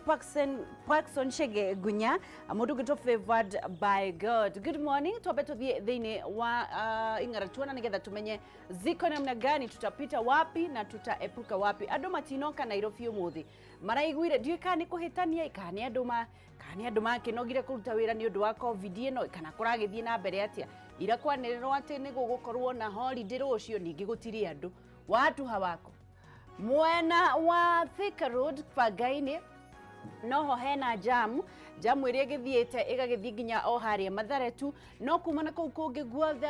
Parkson Shege Gunya, mũndũ ũgwĩtwo Favored by God. Good morning. Twambe tũthiĩ thĩinĩ wa ing'aratua na nĩgetha tumenye ziko namna gani, tutapita wapi na tutaepuka wapi. Andũ matinoka Nairobi ũmũthĩ, maraiguire ndiũĩ kana nĩ kũhĩtania, kana nĩ andũ ma kana nĩ andũ makĩnogire kũruta wĩra nĩ ũndũ wa COVID ĩno, kana kũragĩthiĩ na mbere atĩa. Ira kwanĩrĩrwo atĩ nĩ gũgũkorwo na holiday rũciũ, ningĩ gũtirĩ andũ, watu hawako. Mwena wa Thika Road Bangainĩ noho hena jam. Jamu ĩrĩa ĩgĩthiĩte ĩgagĩthiĩ nginya o harĩa Mathare tu, no kuma na kũu kũngĩ guothe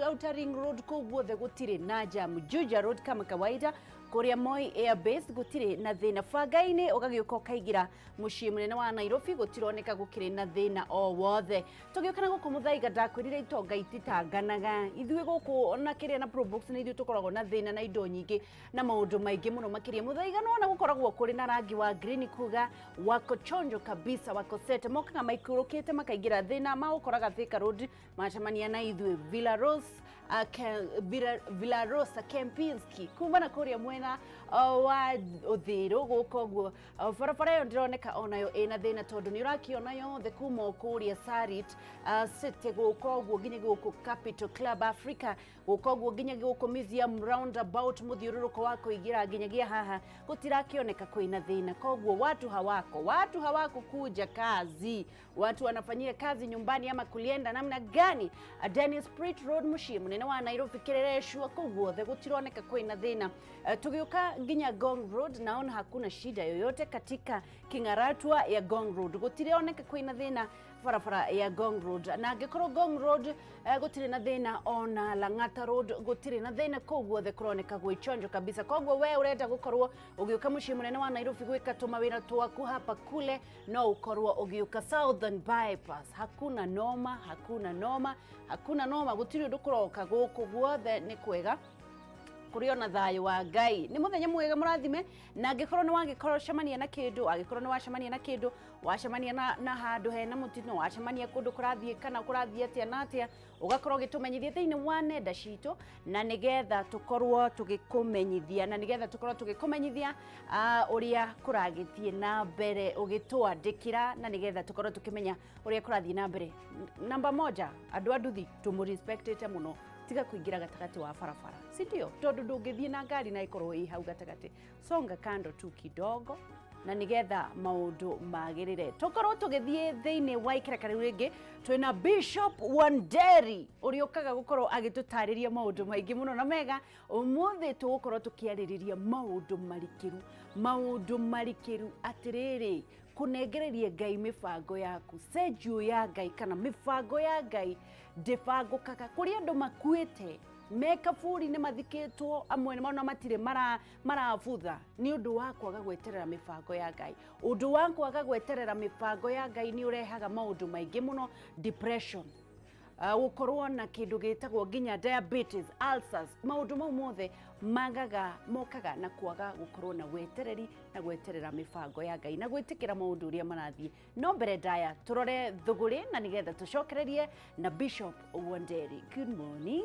Outer Ring Road kũu guothe gũtirĩ na jamu. Juja Road kama kawaida, kũrĩa Moi Air Base gũtirĩ na thĩna. Bangai-inĩ ũgagĩũka ũkaingĩra mũciĩ mũnene wa Nairobi, gũtironeka gũkĩrĩ na thĩna o wothe. Tũgĩũka na gũkũ Mũthaiga, ndakwĩrire itonga ititanganaga. Ithuĩ gũkũ na kĩrĩa na Probox nĩ ithuĩ tũkoragwo na thĩna na indo nyingĩ na maũndũ maingĩ mũno makĩria. Mũthaiga nĩwona gũkoragwo kũrĩ na rangi wa green, kuga wako chonjo kabisa, wako set. Mokaga maikũrũkĩte makaingĩra thĩna, magũkoraga Thika Road, macemania na ithuĩ Villa Rose, Villa Rosa Kempinski, kuma na kũrĩa mwena wa Ũthĩrũ gũkũ ũguo. Barabara ĩyo ndĩroneka onayo ĩna thĩna, tondũ nĩ ũrakĩona yothe kuma o kũrĩa Sarit City gũkũ ũguo nginya gũkũ Capital Club Africa, gũkũ ũguo nginya gũkũ Museum Roundabout, mũthiũrũrũko wa kũingĩra nginyagia haha gũtirakĩoneka kwĩna thĩna. Koguo watu hawako kuja kazi, watu wanafanyia kazi nyumbani ama kulienda namna gani. Dennis Pritt Road mũciĩ mũnene wa Nairobi, Kĩrĩrĩcua, kũu guothe gũtironeka kwĩna thĩna. Tũgĩũka nginya Ngong Road, naona hakuna shida yoyote katika king'aratwa ya Ngong Road, gũtironeka kwĩna thĩna barabara ya Ngong Road. Na angĩkorwo Ngong Road gũtirĩ na thĩna, ona Lang'ata Road gũtirĩ na thĩna, kũu guothe kũroneka gwĩ chonjo kabisa. Koguo we ũrenda gũkorwo ũgĩũka mũciĩ mũnene wa Nairobi gwĩka tũmawĩra twaku hapa kule, no ũkorwo ũgĩũka Southern Bypass. Hakuna noma, hakuna noma, hakuna noma, gũtirĩ ũndũ kũroka gũkũ guothe nĩ kwega, kũrĩ ona thayũ wa Ngai. Nĩ mũthenya mwega mũrathime, na angĩkorwo nĩ wagĩkorwo cemania na kĩndũ, angĩkorwo nĩ wacemania na kĩndũ, wacemania na handũ hena mũtino, wacemania kũndũ kũrathiĩ kana kũrathiĩ atĩa na atĩa, ũgakorwo ũgĩtũmenyithia thĩinĩ wa nenda citũ, na nĩgetha tũkorwo tũgĩkũmenyithia, na nĩgetha tũkorwo tũgĩkũmenyithia ũrĩa kũragĩthiĩ na mbere, ũgĩtwandĩkĩra, na nĩgetha tũkorwo tũkĩmenya ũrĩa kũrathiĩ na mbere. Namba moja, andũ a nduthi tũmũrespectĩte mũno, tiga kũingĩra gatagatĩ wa barabara, si ndio? Tondũ ndũngĩthiĩ na ngari na ĩkorwo ĩ hau gatagatĩ. Songa kando tu kidogo na nigetha maũndũ magĩrĩre. Tũkorwo tũgĩthiĩ thĩinĩ wa ikereka rĩu rĩngĩ, twĩna Bishop Wanderi ũrĩa ũkaga gũkorwo agĩtũtarĩria maũndũ maingĩ mũno na mega. Ũmũthĩ tũgũkorwo tũkĩarĩrĩria maũndũ marikĩru, maũndũ marikĩru. Atĩrĩrĩ, kũnengereria Ngai mĩbango yaku, schedule ya Ngai kana mĩbango ya Ngai ndĩbangũkaga. Kũrĩ andũ makuĩte me kaburi-inĩ, mathikĩtwo, amwe ona matirĩ marabutha nĩ ũndũ wa kwaga gweterera mĩbango ya Ngai. Ũndũ wa kwaga gweterera mĩbango ya Ngai nĩ ũrehaga maũndũ maingĩ mũno: depression, gũkorwo na kĩndũ gĩtagwo nginya diabetes, ulcers. Maũndũ mau mothe magaga mokaga na kwaga gũkorwo na wetereri na gweterera mĩbango ya Ngai na gwĩtĩkĩra maũndũ ũrĩa marathiĩ. No mbere ndaya tũrore thũgũrĩ na nĩgetha tũcokererie na Bishop Wanderi. Good morning.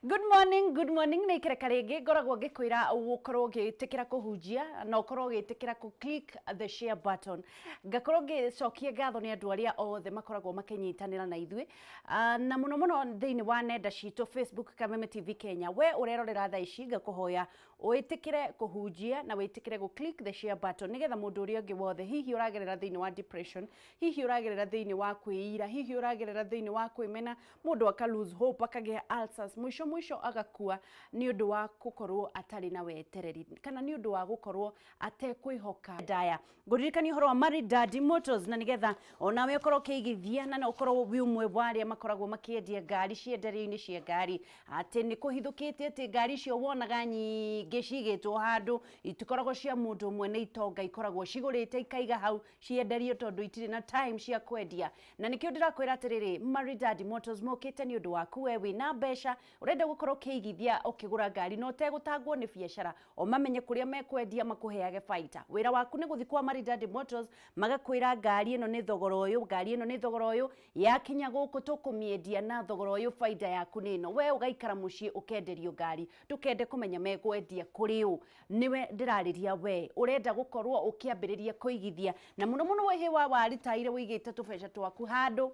Good morning, good morning. Nä ikereka rĩngĩ ngoragwo ngĩkwĩra ũkorwo ũgĩtĩkĩra kũhunjia na ũkorwo ũgĩtĩkĩra kũ click the share button. Ngakorwo ngĩcokia ngatho nĩ andũ arĩa othe makoragwo makĩnyitanĩra na ithuĩ. Ah, na mũno mũno thĩinĩ wa nenda citũ Facebook Kameme TV Kenya. We ũrerorera thaa ici ngakũhoya wĩtĩkĩre kũhunjia na wĩtĩkĩre gũ click the share button nĩgetha mũndũ ũrĩa ũngĩ wothe hihi ũragerera thĩinĩ wa depression, hihi ũragerera thĩinĩ wa kwĩira, hihi ũragerera thĩinĩ wa kwĩmena, mũndũ aka lose hope, akagĩa ulcers, mũico mũico agakua nĩ ũndũ wa gũkorwo atarĩ na wetereri kana nĩ ũndũ wa gũkorwo atekwĩhoka ndaya. Ngũririkania ũhoro wa Maridadi Motors na nĩgetha onawe ũkorwo ũkĩigithia na no ũkorwo wĩ ũmwe wa arĩa makoragwo makĩendia ngari cienderio-inĩ cia ngari, atĩ nĩ kũhithũkĩte atĩ ngari icio wonaga nyingĩ cigĩtwo handũ itikoragwo cia mũndũ ũmwe, nĩ itonga ikoragwo cigũrĩte ikaiga hau cienderio tondũ itirĩ na time cia kwendia. Na nĩkĩo ndĩrakwĩra atĩrĩrĩ, Maridadi Motors mokĩte nĩ ũndũ waku we wĩna mbeca ũrenda gũkorwo ũkĩigithia ũkĩgũra ngari na ũtegũtangwo nĩ biacara, o mamenye kũrĩa mekwendia makũheage baita. Wĩra waku nĩ gũthiĩ kwa Maridadi Motors magakwĩra ngari ĩno nĩ thogora ũyũ, ngari ĩno nĩ thogora ũyũ, yakinya gũkũ tũkũmĩendia na thogora ũyũ, baida yaku nĩ ĩno. We ũgaikara mũciĩ ũkenderio ngari, ndũkende kũmenya mekwendia kũrĩ ũ. Nĩwe ndĩrarĩria we ũrenda gũkorwo ũkĩambĩrĩria kũigithia, na mũno mũno we hĩ wa waritaire ũigĩte tũbeca twaku handũ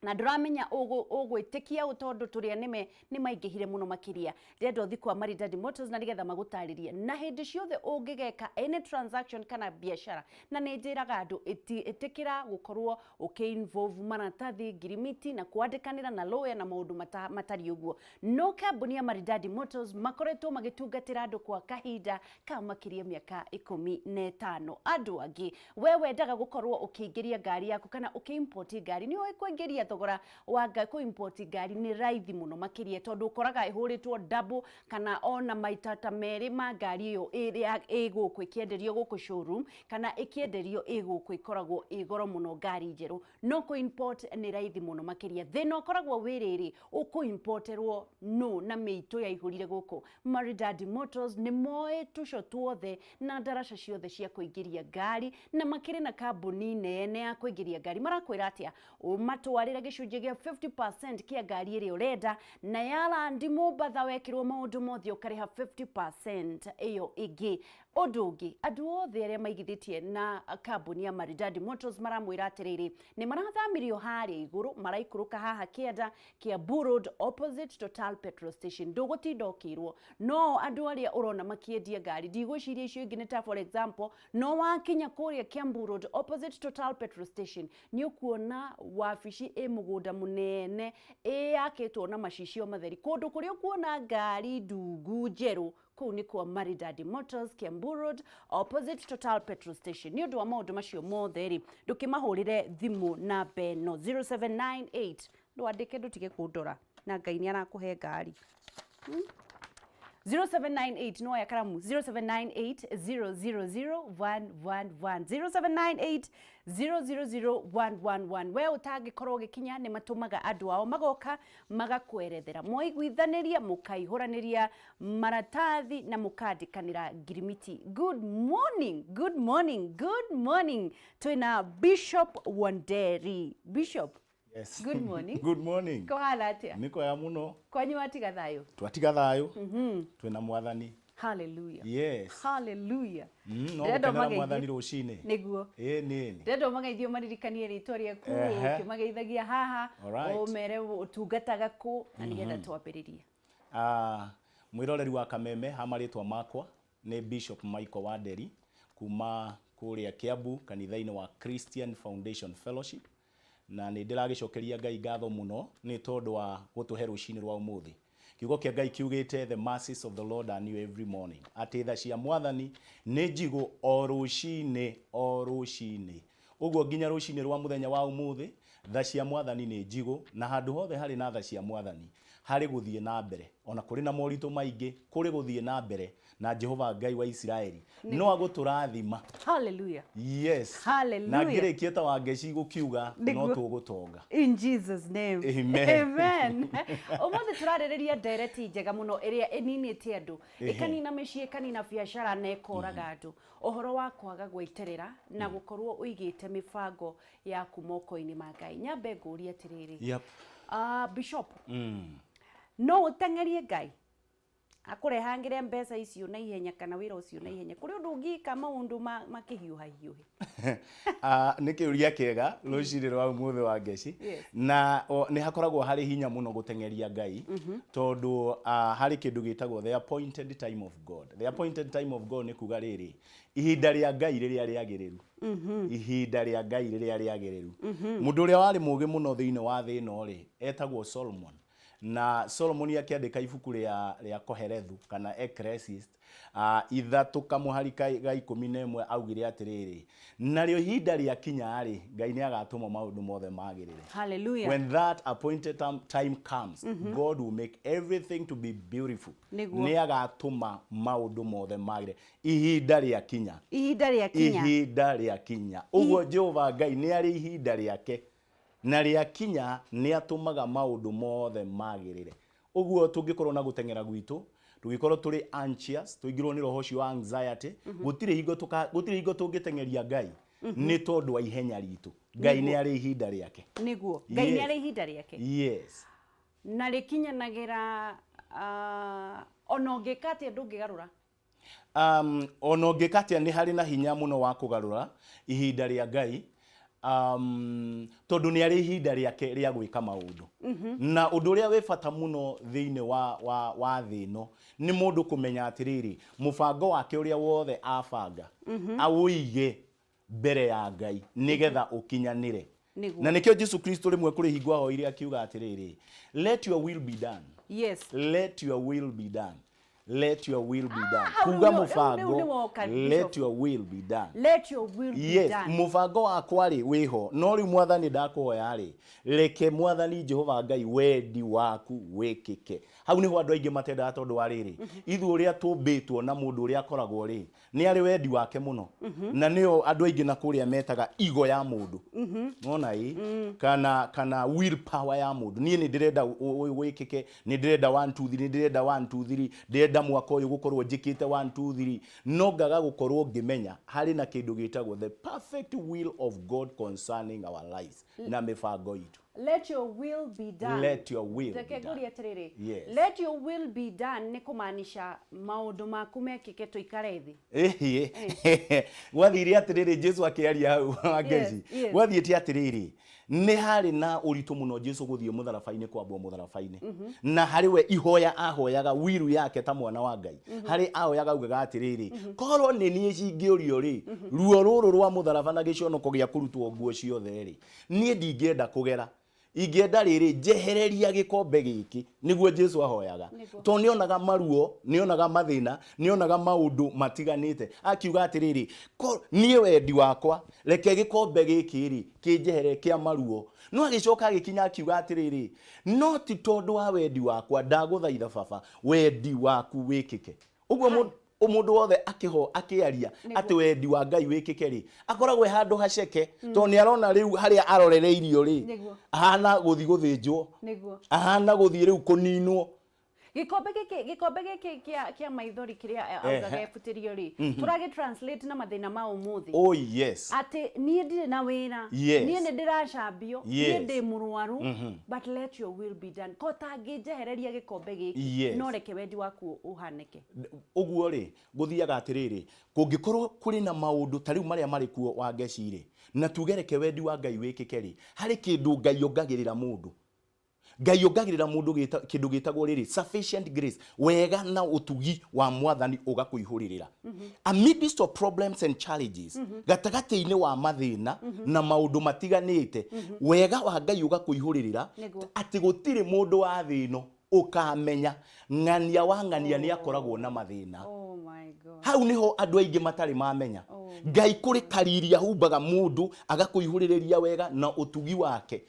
na ndũramenya ũgwĩtĩkia ũ tondũ tũrĩa nĩme nĩ maingĩhire mũno makĩria. Ndĩrenda ũthiĩ kwa Maridadi Motors na nĩgetha magũtarĩrie na hĩndĩ ciothe ũngĩgeka any transaction kana biacara, na nĩ njĩraga andũ ĩtĩkĩra gũkorwo ũkĩ-involve maratathi, ngirimiti na kwandĩkanĩra na lawyer na maũndũ matariĩ ũguo. No kambuni ya Maridadi Motors makoretwo magĩtungatĩra andũ kwa kahinda ka makĩria mĩaka 15. Andũ angĩ, we wendaga gũkorwo ũkĩingĩria ngari yaku kana ũkĩ-import ngari, nĩ ũĩ kũingĩria thogora wa kũ-import ngari nĩ raithi mũno makĩria tondũ ũkoraga ĩhũrĩtwo double kana ona maita ta merĩ ma ngari ĩyo ĩrĩa ĩ gũkũ ĩkĩenderio gũkũ showroom kana ĩkĩenderio ĩ gũkũ ĩkoragwo ĩ goro mũno ngari njerũ. No kũ-import nĩ raithi mũno makĩria. Thĩna ũkoragwo wĩ rĩrĩ, ũkũ-importerwo no na mĩitũ yaihũrire gũkũ. Maridadi Motors nĩ moĩ tũco tuothe na ndaraca ciothe cia kũingĩria ngari na makĩrĩ na kambuni nene ya kũingĩria ngari. Marakwĩra atĩa? Ũmatwarĩre gĩcunjĩ gĩa 50% kĩa ngari ĩrĩa ũrenda, na ya landi Mombatha wekĩrwo maũndũ mothe ũkarĩha 50% ĩyo ĩngĩ. Ũndũ ũngĩ, andũ othe arĩa maigithĩtie na kambuni ya Maridadi Motors maramwĩra atĩrĩrĩ, nĩ marathamirio harĩa igũrũ, maraikũrũka haha kĩanda Kiambu Road opposite Total petrol station. Ndũgũtinda ũkĩrwo. No andũ arĩa ũrona makĩendia ngari, ndigwĩciria icio ingĩ nĩ ta for example, no wakinya kũrĩa Kiambu Road opposite Total petrol station, nĩ ũkuona wabici ĩ mũgũnda mũnene ĩyakĩtwo na macicio matheri, kũndũ kũrĩa ũkuona ngari ndungu njerũ, kũu nĩ kwa Maridadi Motors, Kiambu Road opposite Total petrol station. Nĩ ũndũ wa maũndũ macio mothe rĩ, ndũkĩmahũrĩre thimũ namba ĩno 0798, ndwandĩke ndũtige kũndora na Ngai nĩ arakũhe ngari. 0798 no ya karamu 0798 000 111 0798 000 111. We ũtangĩkorwo ũgĩkinya nĩ matũmaga andũ ao magoka magakwerethera, mwaiguithanĩria mũkaihũranĩria maratathi na mũkandĩkanĩra ngirimiti. Good morning, good morning, good morning. Twĩna Bishop Wanderi. Bishop.
Yes.
Good morning.
Good morning.
Kũhana atĩa?
Nĩ kwega mũno.
Kwanyu watiga thayũ?
Twatiga thayũ. Twĩna mwathani.
Hallelujah.
Yes.
Hallelujah.
No
Ndĩrenda
gũkenera
ũmageithie.
mwathani rũcinĩ.
Nĩguo.
Ĩĩ nĩ.
Ndĩrenda ũmageithie ũmaririkanie rĩtwa rĩaku, ũkĩmageithagia haha,
Alright.
ũmere ũtungataga kũ, na nĩgetha twambĩrĩrie.
Mwĩroreri wa Kameme, ha marĩtwa makwa nĩ Bishop Michael Wanderi kuma kũrĩa Kiambu kanitha-inĩ wa Christian Foundation Fellowship, na nĩ ndĩragĩcokeria Ngai ngatho mũno nĩ tondũ wa gũtũhe rũcinĩ rwa ũmũthĩ. Kiugo kĩa Ngai kiugĩte the mercies of the Lord are new every morning, atĩ tha cia mwathani nĩ njigũ o rũcinĩ o rũcinĩ. Ũguo nginya rũcinĩ rwa mũthenya wa ũmũthĩ tha cia mwathani nĩ njigũ, na handũ hothe harĩ na tha cia mwathani harĩ gũthiĩ na mbere, ona kũrĩ na moritũ maingĩ kũrĩ gũthiĩ na mbere, na Jehova Ngai wa Isiraeli no agũtũrathima.
Hallelujah.
Yes.
Hallelujah.
Na ngĩrĩkie ta Wangeci gũkiuga no
Nĩguo.
tũgũtonga.
In Jesus name.
Amen.
Amen. Ũmũthĩ tũrarĩrĩria ndereti njega mũno ĩrĩa ĩninĩte andũ, ĩkanina mĩciĩ, ĩkanina biacara na ĩkoraga andũ. Ũhoro wa kwaga gweterera na gũkorwo ũigĩte mĩbango yaku moko-inĩ ma Ngai. Nyambe ngũrie atĩrĩrĩ.
Yep.
Bishop. No ũteng'erie Ngai akũrehangĩre mbeca icio na ihenya kana wĩra ũcio na ihenya? Kũrĩ ũndũ ũngĩka maũndũ makĩhiũha hiũhe?
Ah, nĩ kĩũria kĩega rũcinĩ rwa ũmũthĩ wa ngeci. Na nĩ hakoragwo harĩ hinya mũno gũteng'eria Ngai, tondũ harĩ kĩndũ gĩtagwo the appointed time of God. The appointed time of God nĩ kuga rĩrĩ, ihinda rĩa Ngai rĩrĩa rĩagĩrĩru, ihinda rĩa Ngai rĩrĩa rĩagĩrĩru. Mũndũ ũrĩa warĩ mũũgĩ mũno thĩinĩ wa thĩ ĩno rĩ, etagwo Solomon. Na Solomoni akĩandĩka ibuku rĩa Kohelethu kana Ecclesiastes 3 kamũhari ga 11 augire atĩrĩrĩ, narĩo ihinda rĩakinya rĩ, Ngai nĩ agatũma maũndũ mothe magĩrĩre.
Hallelujah.
When that appointed time comes, God will make everything to be beautiful. Nĩ agatũma maũndũ mothe magĩrĩre ihinda rĩakinya.
Ihinda rĩakinya.
Ihinda rĩakinya. Ũguo Jehova Ngai nĩ arĩ ihinda rĩake, na rĩakinya nĩ atũmaga maũndũ mothe magĩrĩre. Ũguo tũngĩkorwo na gũteng'era gwitũ, tũngĩkorwo tũrĩ anxious, tũingĩrwo nĩ roho ũcio wa anxiety, gũtirĩ hingo tũngĩteng'eria Ngai nĩ tondũ wa ihenya ritũ. Ngai nĩ arĩ ihinda rĩake.
Nĩguo, Ngai nĩ arĩ ihinda rĩake.
Yes.
Na rĩkinyanagĩra, ona ũngĩka atĩa ndũngĩgarũra.
Ona ũngĩka atĩa, nĩ harĩ na hinya mũno wa kũgarũra ihinda rĩa Ngai, tondũ nĩ arĩ ihinda rĩake rĩa gwĩka maũndũ. Na ũndũ ũrĩa wĩ bata mũno thĩinĩ wa thĩ ĩno nĩ mũndũ kũmenya atĩrĩrĩ, mũbango wake ũrĩa wothe abanga, aũige mbere ya Ngai nĩgetha ũkinyanĩre. Na nĩkĩo Jesu Kristo rĩmwe kũrĩ hingo ahoire akiuga atĩrĩrĩ, "Let your will be done." Let your will be done, let your will be done.
Hau
Kuga
rĩu
mũbango,
nĩ woka,
let
Bishop.
your will be done.
Let your will be done.
Mũbango wakwa rĩ wĩho, no rĩu Mwathani ndakũhoya rĩ, reke Mwathani Jehova Ngai wendi waku wĩkĩke. Hau nĩho andũ aingĩ matendaga, tondũ wa rĩrĩ, ithuĩ ũrĩa tũmbĩtwo na mũndũ ũrĩa akoragwo rĩ, nĩ arĩ wendi wake mũno, na nĩyo andũ aingĩ na kũrĩa metaga igo ya mũndũ. Nona ĩ kana will power ya mũndũ. Niĩ nĩ ndĩrenda ũyũ wĩkĩke, nĩ ndĩrenda 1 2 3, nĩ ndĩrenda 1 2 3, ndĩrenda mwaka ũyũ gũkorwo njĩkĩte 1 2 3, no ngaga gũkorwo ngĩmenya harĩ na kĩndũ gĩtagwo the perfect will of God concerning our lives na mĩbango itũ.
Let your will be done.
Let your will be
Reke
done.
ngũrie atĩrĩrĩ,
Yes.
let your will be done nĩ kũmaanisha maũndũ maku mekĩke tũikare thĩ?
Ĩhĩ, gwathire atĩrĩrĩ, Jesu akĩaria hau, Wangeci, gwathiĩte atĩrĩrĩ, nĩ harĩ na ũritũ mũno Jesu gũthiĩ mũtharaba-inĩ, kwambwo mũtharaba-inĩ. Na harĩ we ihoya ahoyaga wiru yake ta mwana wa Ngai, harĩ ahoyaga augaga atĩrĩrĩ, korwo nĩ niĩ cingĩũrio rĩ, ruo rũrũ rwa mũtharaba na gĩconoko gĩa kũrutwo nguo ciothe rĩ, niĩ ndingĩenda kũgera, ingĩenda rĩrĩ, njehereria gĩkombe gĩkĩ. Nĩguo Jesu ahoyaga. Tondũ nĩonaga maruo, nĩonaga mathĩna, nĩonaga maũndũ matiganĩte, akiuga atĩrĩrĩ, niĩ wendi wakwa, reke gĩkombe gĩkĩ rĩ kĩnjehere kĩa maruo. No agĩcoka agĩkinya akiuga atĩrĩrĩ, no ti tondũ wa wendi wakwa, ndagũthaitha Baba, wendi waku wĩkĩke. Ũguo mũndũ wothe akĩho akĩaria atĩ wendi wa Ngai wĩkĩke rĩ, akoragwo e handũ haceke, tondũ nĩ arona rĩu harĩa arorereirio rĩ, ahana gũthiĩ gũthĩnjwo, ahana gũthiĩ rĩu kũninwo.
Gĩkombe gĩkĩ kĩa maithori kĩrĩa augaga ebutĩrio rĩ, tũragĩ translate na mathĩna ma ũmũthĩ,
Oh yes.
atĩ niĩ ndirĩ na wĩra, niĩ nĩ ndĩracambio, niĩ ndĩ mũrwaru, but let your will be done, ko tangĩnjehereria gĩkombe gĩkĩ, no reke wendi waku ũhanĩke.
Ũguo rĩ, gũthiaga atĩrĩrĩ, kũngĩkorwo kũrĩ na maũndũ ta rĩu marĩa marĩ kuo wa ngeci rĩ, na tuge reke wendi wa Ngai wĩkĩke rĩ, harĩ kĩndũ Ngai ongagĩrĩra mũndũ. Ngai ongagĩrĩra mũndũ kĩndũ gĩtagwo rĩrĩ, sufficient grace, wega na ũtugi wa Mwathani ũgakũihũrĩrĩra amidst of problems and challenges. Gatagatĩ-inĩ wa mathĩna na maũndũ matiganĩte, wega wa Ngai ũgakũihũrĩrĩra, atĩ gũtirĩ mũndũ wa thĩ ĩno ũkamenya ng'ania wa ng'ania nĩ akoragwo na mathĩna.
Oh my God.
Hau niho andũ aingĩ matarĩ mamenya Ngai kũrĩ kariri ahumbaga mũndũ agakũihũrĩrĩria wega na ũtugi wake,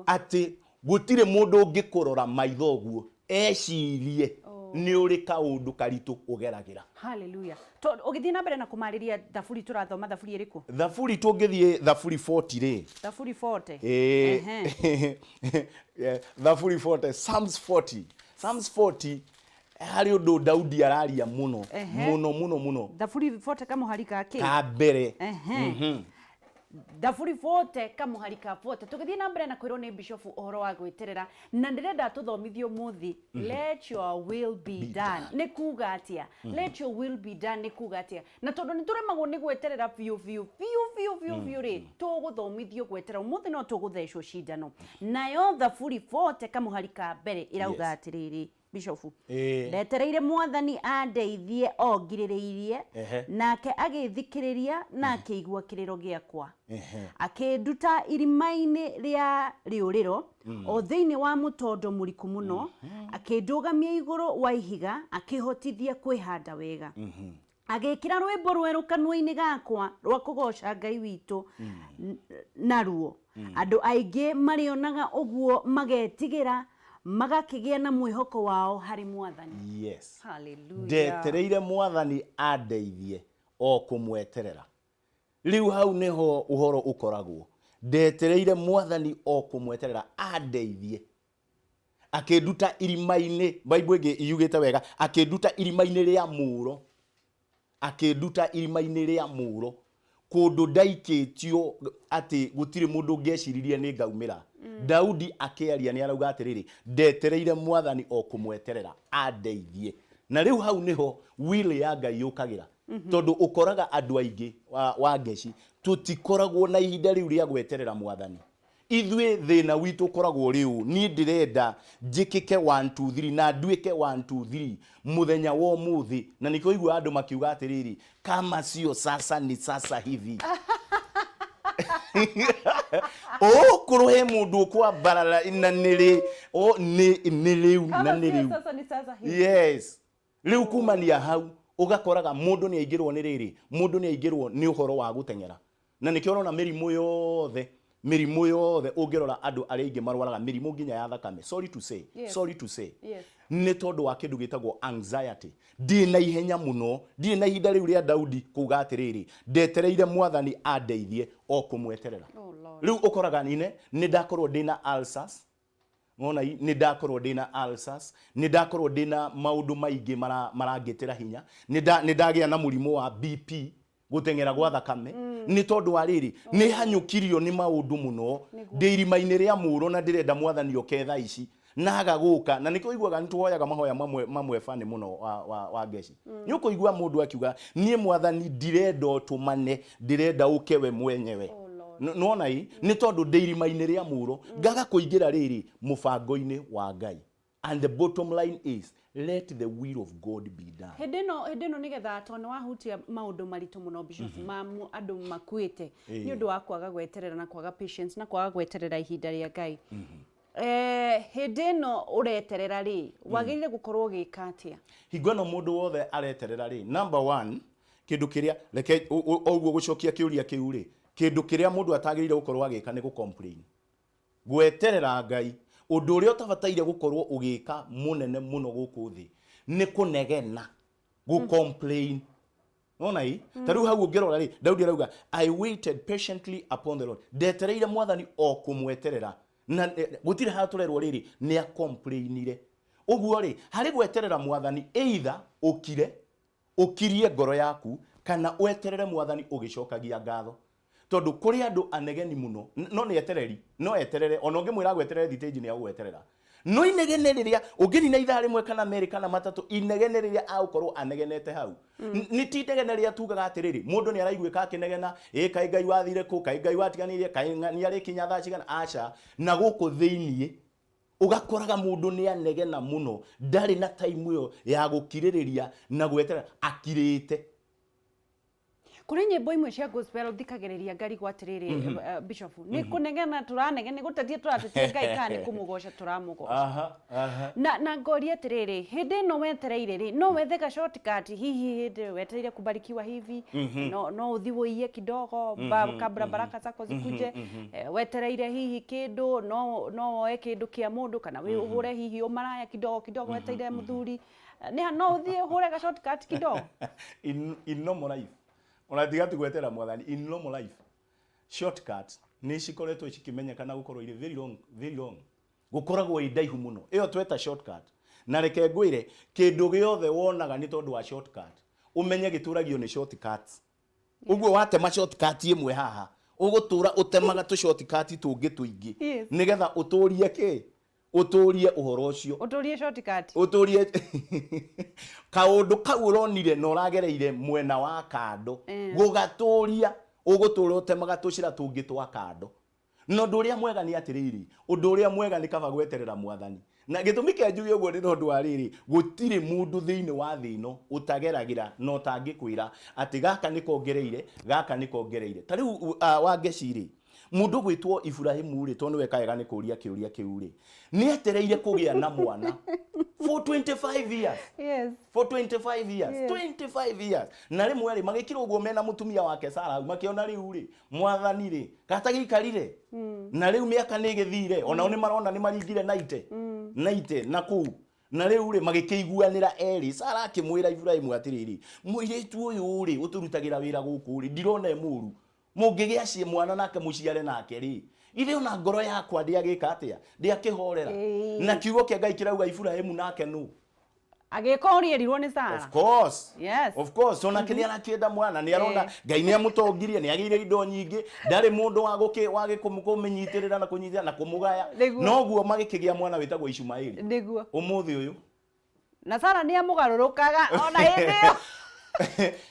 atĩ gũtirĩ mũndũ ũngĩkũrora maitho ũguo ecirie nĩ ũrĩ kaũndũ karitũ ũgeragĩra.
Hallelujah. Ũgĩthiĩ na mbere na kũmarĩria thaburi, tũrathoma thaburi ĩrĩkũ?
Thaburi, tũngĩthiĩ thaburi 40 rĩ.
Thaburi 40.
Ĩĩ. Thaburi 40, Psalms 40, Psalms 40, harĩ ũndũ Daudi araria mũno, mũno mũno mũno.
Thaburi 40 kamũhari ka kĩ?
Ka mbere.
Thaburi 40 kamuhari ka 40 tũgĩthiĩ na mbere na kwĩrwo nĩ bishofu ũhoro wa gwĩterera na ndĩrenda tũthomithio mũthĩ. Let your will be done nĩ kuga atĩa? Let your will be done nĩ kuga atĩa? Na tondũ nĩ tũremagwo nĩ gweterera biũ biũ biũ biũ biũ biũ rĩ, tũgũthomithio gweterera ũmũthĩ, no tũgũthecwo cindano. Nayo Thaburi 40 kamuhari ka mbere ĩrauga atĩrĩrĩ, bishofu: "Ndetereire Mwathani andeithie o ngirĩrĩirie, nake agĩthikĩrĩria na akĩigua kĩrĩro gĩakwa. Akĩnduta irima-inĩ rĩa rĩũrĩro, o thĩinĩ wa mũtondo mũriku mũno, akĩndũgamia igũrũ wa ihiga, akĩhotithia kwĩhanda wega. Agĩkĩra rwĩmbo rwerũ kanua-inĩ gakwa rwa kũgoca Ngai witũ naruo. Andũ aingĩ marĩonaga ũguo magetigĩra, magakĩgĩa na mwĩhoko wao harĩ Mwathani." Hallelujah.
Ndetereire Mwathani andeithie o kũmweterera. Rĩu hau nĩho ũhoro ũkoragwo. Ndetereire Mwathani o kũmweterera andeithie, akĩnduta irima-inĩ. Bible ĩngĩ yugĩte wega, akĩnduta irima-inĩ rĩa mũũro, akĩnduta irima-inĩ rĩa mũũro, kũndũ ndaikĩtio atĩ gũtirĩ mũndũ ũngĩeciririe nĩ ngaumĩra. Daudi akĩaria nĩ arauga atĩrĩrĩ, "Ndetereire Mwathani o kũmweterera andeithie." Na rĩu hau nĩho will ya Ngai yũkagĩra, tondũ ũkoraga andũ aingĩ wa ngeci tũtikoragwo na ihinda rĩu rĩa gweterera Mwathani. Ithuĩ thĩna witũ ũkoragwo ũrĩ ũũ: niĩ ndĩrenda njĩkĩke 1 2 3 na nduĩke 1 2 3 mũthenya wa ũmũthĩ. Na nĩkĩo igua andũ makiuga atĩrĩrĩ, "Kama sio sasa ni sasa hivi." Ũkorwo he mũndũ ũkwambarara na nĩrĩ o nĩ rĩu na
Kama
nĩ
sio
rĩu.
sasa ni sasa hivi.
Yes, rĩu kumania hau ũgakoraga mũndũ nĩ aingĩrwo nĩ rĩrĩ, mũndũ nĩ aingĩrwo nĩ ũhoro wa gũteng'era, na nĩkĩo ũrona mĩrimũ yothe, mĩrimũ yothe ũngĩrora andũ arĩa aingĩ marwaraga mĩrimũ nginya ya thakame, sorry to say, sorry to say, nĩ tondũ wa kĩndũ gĩtagwo anxiety. Ndĩ na ihenya mũno, ndirĩ na ihinda rĩu rĩa Daudi kuga atĩrĩrĩ, "Ndetereire Mwathani andeithie o kũmweterera."
Oh Lord.
Rĩu ũkoraga nine nĩ ndakorwo ndĩna ulcers. Wona nĩ ndakorwo ndĩna ulcers, nĩ ndakorwo ndĩna maũndũ maingĩ marangĩtĩra hinya, nĩ ndagĩa na mũrimũ wa BP, gũteng'era gwa thakame, nĩ tondũ wa rĩrĩ, nĩ hanyũkirio nĩ maũndũ mũno. Ndĩ irima-inĩ rĩa mũũro na ndĩrenda Mwathani oke thaa ici naga gũka. Na nĩkĩo ũiguaga nĩ tũhoyaga mahoya mamwe mamwe bani mũno wa ngeci. Nĩ ũkũigua mũndũ akiuga, "Niĩ Mwathani ndirenda ũtũmane, ndĩrenda ũke we mwenyewe."
Oh Lord.
Nĩwona i nĩ tondũ ndĩ irima-inĩ rĩa mũũro, ngaga kũingĩra rĩrĩ mũbango-inĩ wa Ngai. And the bottom line is, let the will of God be done.
Hĩndĩ ĩno nĩgetha, tondũ nĩ wahutia maũndũ maritũ mũno, bishop, ma andũ makuĩte nĩ ũndũ wa kwaga gweterera na kwaga patience na kwaga gweterera ihinda rĩa Ngai. Hĩndĩ ĩno ũreterera rĩ, wagĩrĩire gũkorwo ũgĩka atĩa?
Hingo ĩno mũndũ wothe areterera rĩ, number one, kĩndũ kĩrĩa reke ũguo gũcokia kĩũria kĩu rĩ, kĩndũ kĩrĩa mũndũ atagĩrĩire gũkorwo agĩka nĩ gũ-complain. Gweterera Ngai, ũndũ ũrĩa ũtabataire gũkorwo ũgĩka mũnene mũno gũkũ thĩ nĩ kũnegena, gũ-complain. Nona i ta rĩu hau ũngĩrora rĩ, Daudi arauga, "I waited patiently upon the Lord." Ndetereire Mwathani o kũmweterera, na gũtirĩ hatũrerwo rĩrĩ nĩ acomplainire. Ũguo rĩ, harĩ gweterera Mwathani, either ũkire, ũkirie ngoro yaku, kana weterere Mwathani ũgĩcokagia ngatho, tondũ kũrĩ andũ anegeni mũno, no nĩ etereri, no eterere. Ona ũngĩmwĩra gweterere thitĩnji, nĩ agũgweterera. No inegene rĩrĩa ũngĩnina ithaa rĩmwe kana merĩ kana matatũ, inegene rĩrĩa agũkorwo anegenete hau, nĩ ti inegene rĩrĩa tugaga atĩrĩrĩ, mũndũ nĩ araiguĩka akĩnegena, "Ĩ kaĩ Ngai wathire kũ? Kaĩ Ngai watiganĩirie? Kaĩ nĩ arĩkinya thaa cigana?" Aca. Na gũkũ thĩiniĩ ũgakoraga mũndũ nĩ anegena mũno, ndarĩ na time ĩyo ya gũkirĩrĩria na gweterera akirĩte.
Kũrĩ nyĩmbo imwe cia gospel thikagĩrĩria ngarigwo atĩrĩrĩ, bishop, nĩ kũnegena tũranegena, nĩ gũtetia tũratetia Ngai, kana nĩ kũmũgoca tũramũgoca?
aha, aha.
Na ngoria atĩrĩrĩ, hĩndĩ ĩno wetereire rĩ, no wethe ga shortcut hihi? Hĩndĩ ĩyo wetereire kubarikiwa hivi, no ũthi ũiye kidogo kabla baraka zako zikuje? Wetereire hihi kĩndũ, no woe kĩndũ kĩa mũndũ, kana wĩ ũhũre hihi ũmaraya kidogo kidogo wetereire mũthuri? Nĩ no ũthiĩ ũhũre ga shortcut kidogo?
In normal life, ona tiga tu gwetera Mwathani, in normal life shortcut nĩ cikoretwo cikĩmenyekana gũkorwo irĩ very long, very long, gũkoragwo ĩ ndaihu mũno ĩyo tweta shortcut. Na reke ngwĩre, kĩndũ gĩothe wonaga nĩ tondũ wa shortcut, ũmenye gĩtũragio nĩ shortcuts. Ũguo watema shortcut ĩmwe haha, Ũgũtũra ũtemaga tũ shortcut tũngĩ tũingĩ nĩgetha ũtũrie kĩ, ũtũrie ũhoro ũcio.
Ũtũrie shortcut.
Ũtũrie kaũndũ kau ũronire na ũragereire mwena wa kando. Gũgatũria ũgũtũra ũtemaga tũcĩra tũngĩ twa kando. Na ũndũ ũrĩa mwega nĩ atĩrĩrĩ, ũndũ ũrĩa mwega nĩ kaba gweterera mwathani. Na gĩtũmi kĩa njuge ũguo nĩ tondũ wa rĩrĩ, gũtirĩ mũndũ thĩinĩ wa thĩ ĩno ũtageragĩra na ũtangĩkwĩra atĩ gaka nĩ kongereire, gaka nĩ kongereire. Ta rĩu Wangeci rĩ, mũndũ ũgwĩtwo Iburahimu rĩ, tondũ nĩwe weka wega nĩ kũria kĩũria kĩu rĩ, nĩ etereire kũgĩa na mwana for 25 years. For 25 years. 25 years. Na rĩmwe rĩ, magĩkira ũguo mena mũtumia wake Sarah, makĩona rĩu rĩ, mwathani rĩ, katagĩikarire. Na rĩu mĩaka nĩ ĩgĩthire, onao nĩ marona nĩ maringire naite. Naite na kũu. Na rĩu rĩ, magĩkĩiguanĩra erĩ. Sarah akĩmwĩra Iburahimu atĩrĩrĩ, mũirĩtu ũyũ rĩ, ũtũrutagĩra wĩra gũkũ rĩ, ndirona e mũru. Mũngĩgĩa mwana nake mũciare nake rĩ, ithe ona ngoro yakwa ndĩagĩka atĩa, ndĩakĩhorera. Na kiugo kĩa Ngai kĩrauga Iburahimu nake nũ?
Agĩka ũrĩa erirwo nĩ Sarah.
Of course. Of course, onake nĩ arakĩenda mwana, nĩ arona Ngai nĩ amũtongirie, nĩ agĩire indo nyingĩ, ndarĩ mũndũ wa gũkĩ wa kũmĩnyitĩrĩra na kũnyitĩrĩra na kũmũgaya. Noguo magĩkĩgĩa mwana wĩtagwo Ishumaeli. Ũmũthĩ ũyũ.
Na Sarah nĩ amũgarũrũkaga ona hĩndĩ ĩyo.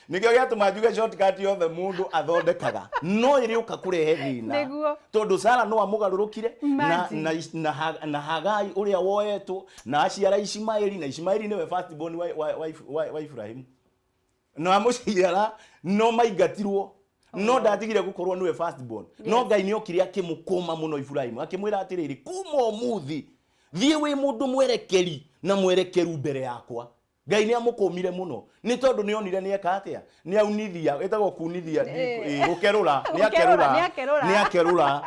Nĩkĩo gĩatũma njuge shortcut yothe mũndũ athondekaga no ĩrĩũka kũrehe thĩna. Tondũ Sarah no amũgarũrũkire na, na, na, na Hagai ũrĩa woetwo na aciara Ishimaeli, na Ishimaeli nĩwe first born wa Ibrahimu, na amũciara no maingatirwo, no ndatigire gũkorwo nĩwe first born. No Ngai nĩ okire akĩmũkũma mũno Ibrahimu, akĩmwĩra atĩrĩrĩ, kuma ũmũthĩ thiĩ wĩ mũndũ mwerekeri na mwerekeru mbere yakwa. Ngai nĩ amũkũmire mũno nĩ tondũ nĩ onire nĩ eka atĩa, nĩ aunithia, ĩtagwo kunithia, gũkerũra, nĩ akerũra, nĩ akerũra.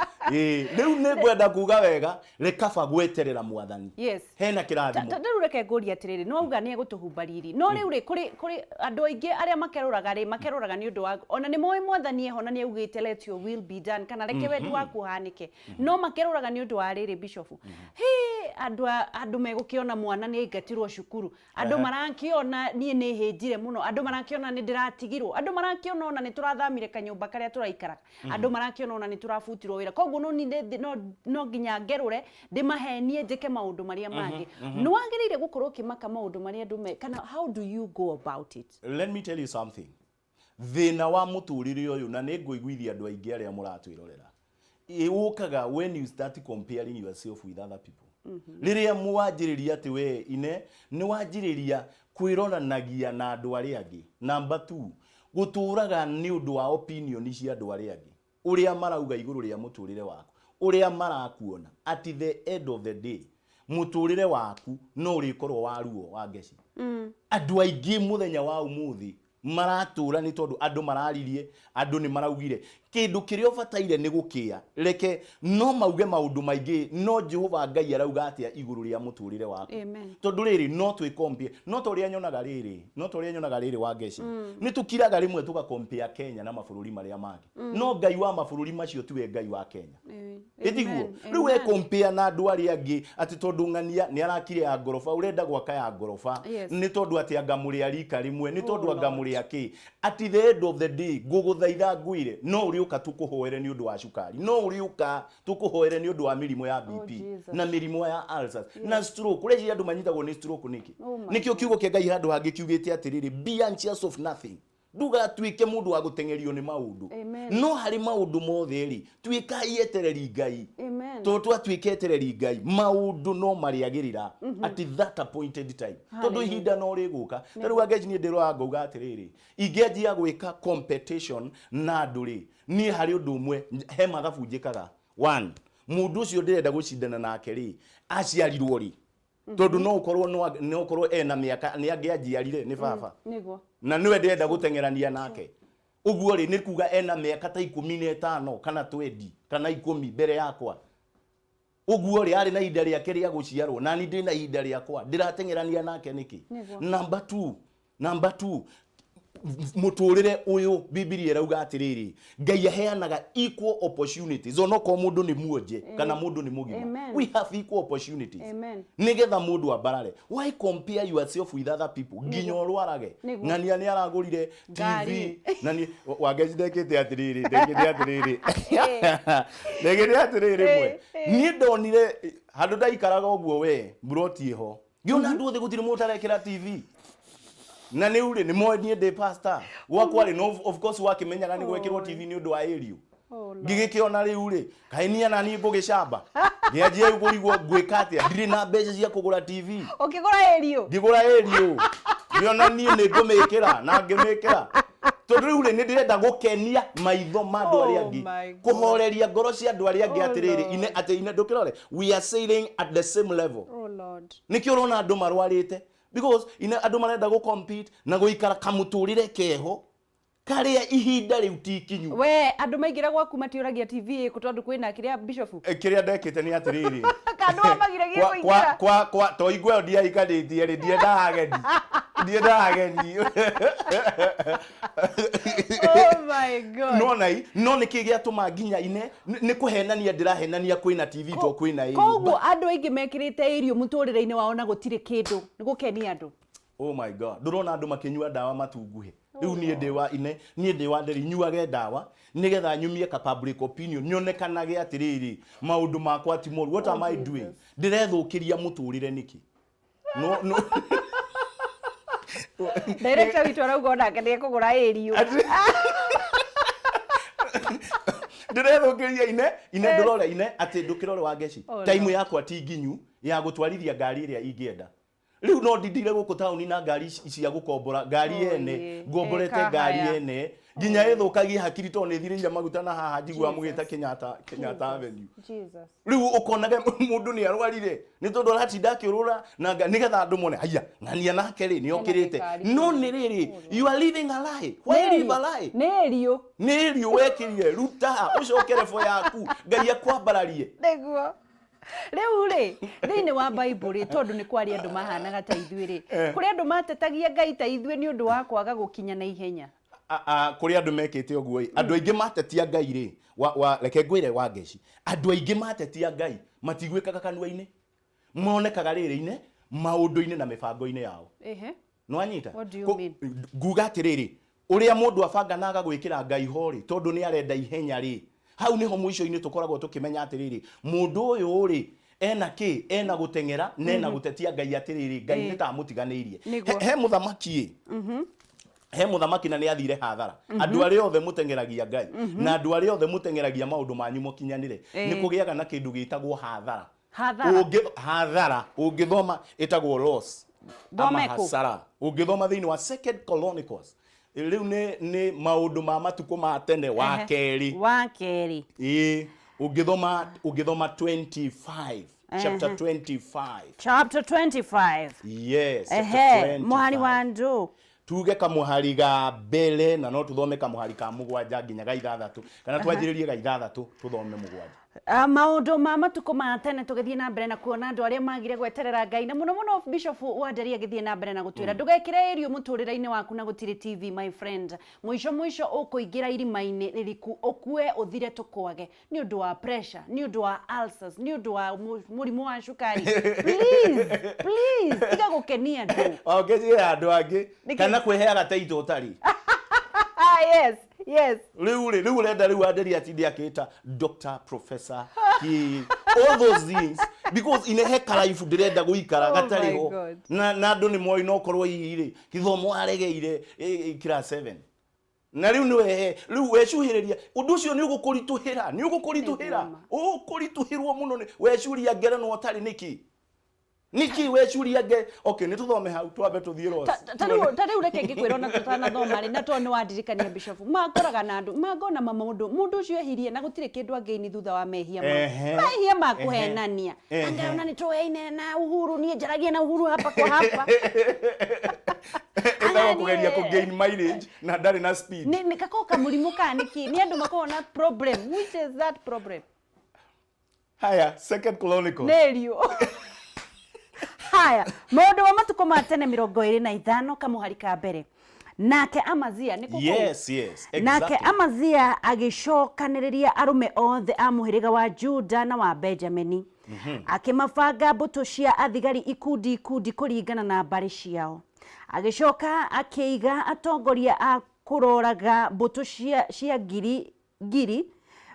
Rĩu nĩ ngwenda kuga wega, rekaba gweterera mwathani. Hena kĩrathimo.
Rĩu reke ngũrie atĩrĩrĩ, nĩ wauga nĩ egũtũhumba riri, no rĩu rĩ, kũrĩ andũ aingĩ arĩa makerũraga rĩ, makerũraga nĩ ũndũ wa ona nĩ moĩ mwathani eho na nĩ augĩte let your will be done, kana reke wendi waku ũhanĩke, no makerũraga nĩ ũndũ wa rĩrĩ, Bishop, hĩ, andũ megũkĩona mwana nĩ aingatirwo cukuru, andũ marakĩona niĩ nĩ hĩnjire mũno, andũ marakĩona nĩ ndĩratigirwo, andũ marakĩona ona nĩ tũrathamire kanyũmba karĩa tũraikaraga, andũ marakĩona ona nĩ tũrabutirwo wĩra, koguo no nginya ngerũre ndĩmahenie njĩke maũndũ marĩa mangĩ. Nĩ wagĩrĩire gũkorwo ũkĩmaka maũndũ marĩa andũ me, kana how do you go about it?
Let me tell you something. Thĩna wa mũtũrĩre ũyũ, na nĩ ngũiguithia andũ aingĩ arĩa mũratwĩrorera, ĩũkaga when you start comparing yourself with other people. Rĩrĩa mwanjĩrĩria atĩ we ine nĩ wanjĩrĩria kwĩroranagia na andũ arĩa angĩ. Number 2, gũtũraga nĩ ũndũ wa opinion cia andũ arĩa angĩ, ũrĩa marauga igũrũ rĩa mũtũrĩre waku, ũrĩa marakuona. At the end of the day, mũtũrĩre waku no ũrĩkorwo wa ruo wa ngeci. Andũ aingĩ mũthenya wa ũmũthĩ maratũra nĩ tondũ andũ mararirie, andũ nĩ maraugire. Kĩndũ kĩrĩa ũbataire nĩ gũkĩa, reke no mauge maũndũ maingĩ, no Jehova Ngai arauga atĩa igũrũ rĩa mũtũrĩre waku. Tondũ rĩrĩ, no twĩkompie, no ta ũrĩa nyonaga rĩrĩ, no ta ũrĩa nyonaga rĩrĩ wa ngeci, nĩ tũkiraga rĩmwe tũgakompea Kenya na mabũrũri marĩa mangĩ. No Ngai wa mabũrũri macio tiwe Ngai wa Kenya. Ĩtiguo? Rĩu we compare na andũ arĩa angĩ atĩ tondũ ng'ania nĩ arakire ya ngoroba, ũrenda gwaka ya ngoroba, nĩ tondũ atĩ anga mũrĩ a rika rĩmwe, nĩ tondũ anga mũrĩ a kĩ. At the end of the day, ngũgũthaitha ngwĩre, no ũrĩũka tũkũhoere nĩ ũndũ wa cukari, no ũrĩũka tũkũhoere nĩ ũndũ wa mĩrimũ ya BP, na mĩrimũ ya ulcers, na stroke. Ũreciria andũ manyitagwo nĩ stroke nĩkĩ? Nĩkĩo kiugo kĩa Ngai handũ hangĩ kiugĩte atĩrĩrĩ, be anxious of nothing. Ndũgatuĩke mũndũ wa gũteng'erio nĩ maũndũ. No harĩ maũndũ mothe rĩ, tuĩkai etereri Ngai. Tondũ twatuĩka etereri Ngai, maũndũ no marĩagĩrĩra at that appointed time. Tondũ ihinda no rĩgũka. Ta rĩu Angeci niĩ ndĩroraga ngauga atĩrĩrĩ, ingĩanjia gwĩka competition na andũ rĩ, niĩ harĩ ũndũ ũmwe, he mathabu njĩkaga. One, mũndũ ũcio ndĩrenda gũcindana nake rĩ, aciarirwo rĩ? Tondũ no ũkorwo no ũkorwo ena mĩaka nĩ angĩanjiarire nĩ baba. Na nĩwe ndĩrenda gũteng'erania nake. Ũguo rĩ, nĩ kuga ena mĩaka ta 15 kana 20 kana 10 mbere yakwa. Ũguo rĩ, arĩ na ihinda rĩake rĩa gũciarwo, na niĩ ndĩ na ihinda rĩakwa, ndĩrateng'erania nake nĩkĩ? Number 2, number 2, Mũtũrĩre ũyũ, Bibilia ĩrauga atĩrĩrĩ, Ngai aheanaga equal opportunities onokorwo mũndũ nĩ muonje kana mũndũ nĩ mũgima.
Amen.
We have equal opportunities.
Amen.
Nĩgetha mũndũ ambarare, why compare yourself with other people nginya ũrwarage? Ng'ania nĩ aragũrire TV
Ngari.
Na niĩ Wangeci ndekĩte atĩrĩrĩ, ndekĩte atĩrĩrĩ, ndekĩte atĩrĩrĩ mwe. Niĩ ndonire handũ ndaikaraga ũguo, we mburoti ĩho, ngĩona andũ othe gũtirĩ mũndũ ũtarekĩra TV, na nĩ rĩ nĩ moĩ niĩ ndĩ pastor gwakwa rĩ, no of course wakĩmenyaga nĩ gwekĩrwo TV nĩ ũndũ wa ĩriũ. Ngĩgĩkĩona rĩu rĩ, kaĩ niĩ na niĩ ngũgĩcamba, ngĩanjia rĩu kũrigwo ngwĩka atĩa, ndirĩ na mbeca cia kũgũra TV.
Ũkĩgũra ĩriũ.
Ngĩgũra ĩriũ, ngĩona niĩ nĩ ngũmĩkĩra, na ngĩmĩkĩra tondũ rĩu rĩ nĩ ndĩrenda gũkenia maitho ma andũ arĩa
Oh
angĩ,
my God.
kũhoreria ngoro cia andũ arĩa angĩ
Oh
atĩrĩrĩ
Lord.
ine atĩ ine ndũkĩrore, we are sailing at the same level.
Oh Lord.
Nĩkĩo ũrona andũ marwarĩte, because ine andũ marenda gũ compete na gũikara kamũtũrĩre keho karĩa ihinda rĩu ti ikinyu.
We andũ maingĩra gwaku matiũragia TV ĩkũ tondũ kwĩna kĩrĩa, bishop?
Kĩrĩa ndekĩte nĩ atĩrĩrĩ,
Kana wamagiragia
kwa
kũingĩra?
kwa to igwe ĩyo ndiaikarĩtie rĩ, ndiendaga ageni, ndiendaga ageni.
Oh my God.
No nai no nĩ kĩ gĩatũma nginya ine nĩ kũhenania ndĩrahenania kwĩna TV to kwĩna ĩriũ.
Koguo andũ aingĩ mekĩrĩte irio mũtũrĩre-inĩ wao na gũtirĩ kĩndũ nĩ gũkenia andũ.
Oh my God, ndũrona andũ makĩnyua ndawa matunguhe? Rĩu niĩ ndĩ wa ine, niĩ ndĩ wa nderi nyuage ndawa nĩgetha nyumie ka public opinion, nyonekanage atĩrĩrĩ maũndũ makwa ti moru. What am I doing? Ndĩrethũkĩria mũtũrĩre nĩkĩ? No, no.
Director witũ arauga onake nĩ ekũgũra ĩriũ.
Ndĩrethũkĩria ine ine ndũrore ine atĩ ndũkĩrore wa ngeci.
Oh,
Time
Lord.
yakwa ti nginyu ya gũtwarithia ngari ĩrĩa ingĩenda. Rĩu no ndindire gũkũ taũni na ngari ici cia gũkombora, ngari
Oh,
ene
yeah.
ngomborete
Eka
ngari
haya.
ene nginya ĩthũkagie hakiri tondũ nĩ thirĩire maguta na haha njiguaga mũgĩta Kenyatta, Kenyatta Avenue.
Jesus.
Rĩu ũkonage mũndũ nĩ arwarire nĩ tondũ aratinda akĩũrũra na nĩgetha andũ mone haiya ng'ania nake rĩ nĩ okĩrĩte.
gĩkari.
No nĩ rĩrĩ, you are living a lie. Why live a lie?
Nĩ ĩriũ.
Nĩ ĩriũ wekĩrire, ruta ũcoke rebo yaku, Ngai akwambararie.
Nĩguo rĩu rĩ, thĩinĩ wa Bible rĩ, tondũ nĩ kwarĩ andũ mahanaga ta ithuĩ rĩ, kũrĩ andũ matetagia Ngai ta ithuĩ nĩ ũndũ wa kwaga gũkinya na ihenya?
Kũrĩ andũ mekĩte ũguo ĩ, andũ aingĩ matetia Ngai rĩ, wa reke ngwĩre wa ngeci, andũ aingĩ matetia Ngai matiguĩkaga kanua-inĩ, monekaga rĩrĩ-inĩ maũndũ-inĩ na mĩbango-inĩ yao. Nĩwanyita?
What do you mean?
Nguga atĩrĩrĩ, ũrĩa mũndũ abanga na agagwĩkĩra Ngai ho rĩ, tondũ nĩ arenda ihenya rĩ, hau nĩho mũico-inĩ tũkoragwo tũkĩmenya atĩrĩrĩ, mũndũ ũyũ rĩ ena kĩ, ena gũteng'era na ena gũtetia Ngai atĩrĩrĩ, Ngai nĩ ta amũtiganĩirie. He mũthamaki ĩ, he mũthamaki na nĩ athire hathara. Andũ arĩa othe mũteng'eragia Ngai na andũ arĩa othe mũteng'eragia maũndũ manyu mũkinyanĩre, nĩ kũgĩaga na kĩndũ gĩtagwo hathara.
Hathara.
Hathara ũngĩthoma ĩtagwo loss ama
Thome kũ?
hasara. Ũngĩthoma thĩinĩ wa Second Chronicles, rĩu nĩ maũndũ ma matukũ ma tene wa kerĩ.
Wa kerĩ.
Ĩĩ, ũngĩthoma 25, chapter 25.
Chapter 25.
Yes, chapter
Ehe, mũhari
25.
wa ndũ?
Tuge kamũhari ga mbere, na no tuthome kamũhari ka 7 nginya ga 6, kana twanjĩrĩrie ga 6 tuthome 7.
Maũndũ ma matukũ ma tene, tũgĩthiĩ na mbere na kuona andũ arĩa magire gweterera Ngai, na mũno mũno Bishop Wanderi agĩthiĩ na mbere na gũtwĩra ndũgekĩre ĩrio mũtũrĩre-inĩ waku na gũtirĩ TV, my friend. Mũico mũico ũkũingĩra irima-inĩ rĩriku, ũkue ũthire tũkwage nĩ ũndũ wa pressure, nĩ ũndũ wa ulcers, nĩ ũndũ wa mũrimũ wa cukari. Please, please, tiga gũkenia andũ.
Wangeci andũ angĩ
Nĩkĩ?
Kana kwĩheaga taito ũtarĩ.
Ah, yes.
Rĩu rĩ, rĩu ũrenda rĩu Wanderi atinde akĩta doctor, professor ki, all those things, because ine he karaibu ndĩrenda gũikara
Oh
gatarĩ
my
ho.
God.
Na andũ nĩ moĩ no korwo hihi rĩ gĩthomo aregeire class 7, na rĩu nĩwe rĩu wecuhĩrĩria ũndũ ũcio nĩ ũgũkũritũhĩra, nĩ ũgũkũritũhĩra, ũkũritũhĩrwo mũno nĩ wecuria ngerenwa ũtarĩ. Nĩkĩ nĩkĩ wecuria nge? Okay, nĩ tũthome hau, twambe tũthiĩ Ross.
Ta rĩu reke ngĩkwĩra, ona tũtanathoma rĩ, na tondũ nĩ wandirikania, Bishop, makoraga na andũ mangona ma maũndũ mũndũ ũcio ehirie na gũtirĩ kĩndũ angĩini thutha wa mehia mau, mehia ma kũhenania. Angaona nĩ tũyaine na Uhuru, niĩ njaragia na Uhuru hapa kwa hapa.
Ĩtagwo kũgeria kũ gain mileage na ndarĩ na speed.
Nĩ gakoragwo kamũrimũ kana nĩkĩ? Nĩ andũ makoragwo na problem. Which is that problem?
Haya, Second Chronicles.
Nĩ riũ. Haya, maũndũ ma matukũ ma tene 25 kamũhari ka mbere. Nake Amazia nĩ kũkũ?
Yes, yes,
Nake
exactly.
Amazia agĩcokanĩrĩria arũme othe a mũhĩrĩga wa Juda na wa Benjamini, akĩmabanga mbũtũ cia athigari ikundi ikundi kũringana na mbarĩ ciao. Agĩcoka akĩiga atongoria a kũroraga mbũtũ cia ngiri ngiri,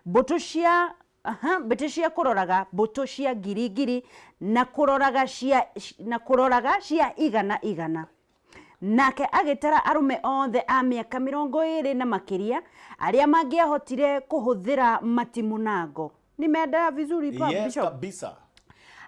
mbũtũ cia aha, mbũtũ cia kũroraga mbũtũ cia ngiri ngiri na kũroraga cia na kũroraga cia igana igana. Nake agĩtara arũme othe a mĩaka 20 na makĩria arĩa mangĩahotire kũhũthĩra matimũ na ngo. Nimeendea vizuri pa,
Yes,
Bishop?
kabisa.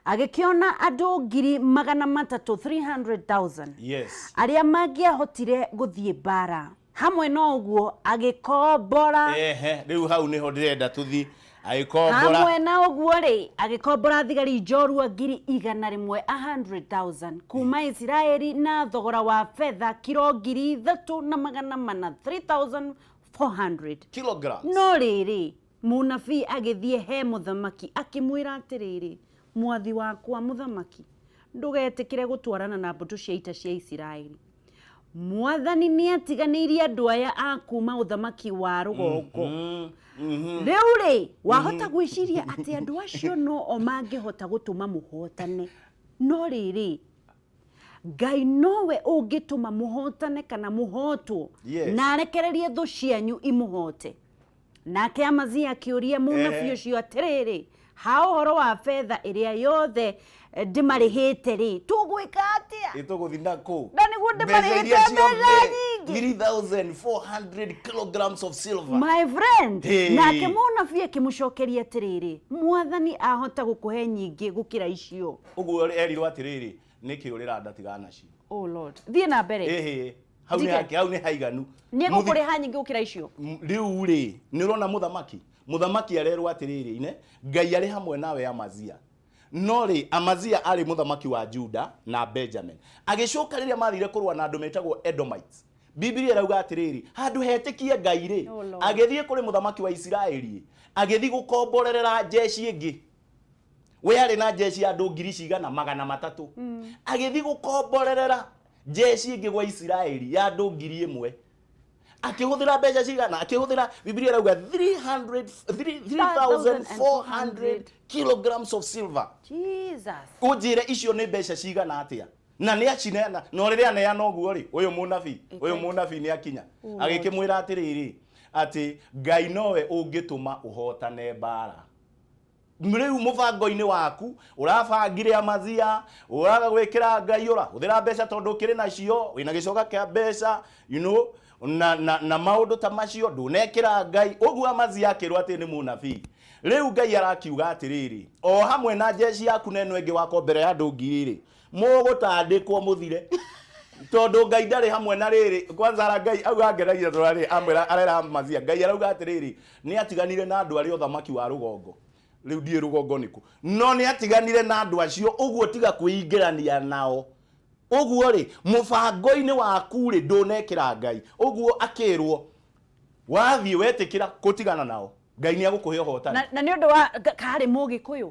Agĩkĩona andũ 300,000, 300,000
Yes.
arĩa mangĩahotire gũthiĩ mbara. Hamwe na ũguo agĩkombora.
Ehe, rĩu hau nĩho ndĩrenda tũthiĩ. Agĩkombora.
Hamwe na ũguo rĩ, agĩkombora thigari njorua 100,000, 100,000 kuma Isiraeli na thogora wa betha kiro 3,400, 3,400
kilograms.
No rĩrĩ, mũnabii agĩthiĩ he mũthamaki akĩmwĩra atĩrĩrĩ, mwathi wakwa mũthamaki, ndũgetĩkĩre gũtwarana na mbũtũ cia ita cia Isiraeli. Mwathani nĩ atiganĩirie andũ aya a kuma ũthamaki wa rũgongo. Rĩu rĩ, wahota gwĩciria atĩ andũ acio no o mangĩhota gũtũma mũhotane. No rĩrĩ, Ngai nowe ũngĩtũma mũhotane kana mũhotwo,
Yes.
na arekererie thũ cianyu imũhote. Nake Amazia akĩũria mũnabii ũcio atĩrĩrĩ, ha ũhoro wa betha ĩrĩa yothe ndĩmarĩhĩte rĩ, tũgwĩka atĩa?
Ĩtũgũthiĩ na kũ?
Na nĩguo
Mbeca iria
ndĩmarĩhĩte mbeca
ciothe,
nyingĩ.
3,400 kilograms of silver.
My friend,
Hey.
nake mũnabii akĩmũcokeria atĩrĩrĩ, mwathani ahota gũkũhe nyingĩ gũkĩra icio.
Ũguo erirwo atĩrĩrĩ, nĩkĩ ũrĩra ndatigana nacio?
Oh Lord. Thiĩ na mbere.
Ĩhĩ, hau nĩ
Ndike.
hake, hau nĩ haiganu.
Nĩ egũkũrĩha nyingĩ gũkĩra icio.
Rĩu rĩ, nĩ ũrona mũthamaki? Mũthamaki arerwo atĩrĩrĩ, ine, Ngai arĩ hamwe nawe Amazia. No rĩ, Amazia arĩ mũthamaki wa Juda na Benjamin. Agĩcoka rĩrĩa mathire kũrũa na andũ metagwo Edomites. Biblia ĩrauga atĩrĩrĩ, handũ hetĩkie Ngai rĩ,
Oh Lord.
agĩthiĩ kũrĩ mũthamaki wa Isiraeli, agĩthiĩ gũkomborerera jeshi ĩngĩ. We arĩ na jeshi ya andũ ngiri cigana 300. Agĩthiĩ gũkomborerera jeshi ĩngĩ gwa Isiraeli ya andũ 1,000. Akĩhũthĩra mbeca cigana? Akĩhũthĩra, Biblia ĩrauga 3,400 kilograms of silver.
Jesus.
Ũnjĩre icio nĩ mbeca cigana atĩa? Na nĩ acineana, no rĩrĩa aneana ũguo rĩ, ũyũ mũnabii, ũyũ mũnabii nĩ akinya.
Oh Lord.
Agĩkĩmwĩra atĩrĩrĩ, atĩ Ngai nowe ũngĩtũma ũhotane mbara. Rĩu mũbango-inĩ waku ũrabangire Amazia, ũraga gwĩkĩra Ngai, ũrahũthĩra mbeca tondũ ũkĩrĩ nacio, wĩna gĩcoka kĩa mbeca, you know, na maũndũ ta macio ndũnekĩra Ngai. Ũguo Amazia akĩrwo atĩ nĩ mũnabii. Rĩu Ngai arakiuga atĩrĩrĩ, o hamwe na jeshi yaku na ĩno ĩngĩ wakombera ya andũ ngiri rĩ, mũgũtandĩkwo mũthire. Tondũ Ngai ndarĩ hamwe na rĩrĩ, kwanza ara Ngai auga angenagia tondũ rĩ, amwĩra arera Amazia, Ngai arauga atĩrĩrĩ, nĩ atiganire na andũ arĩa ũthamaki wa rũgongo. Rĩu ndiĩ rũgongo nĩkũ. No nĩ atiganire na andũ acio, ũguo tiga kwĩingĩrania nao. Ũguo rĩ, mũbango-inĩ waku rĩ, ndũnekĩra Ngai. Ũguo akĩrwo, wathiĩ wetĩkĩra kũtigana nao, Ngai nĩ agũkũhe ũhotani.
Na nĩ ũndũ wa karĩ mũgĩkũyũ.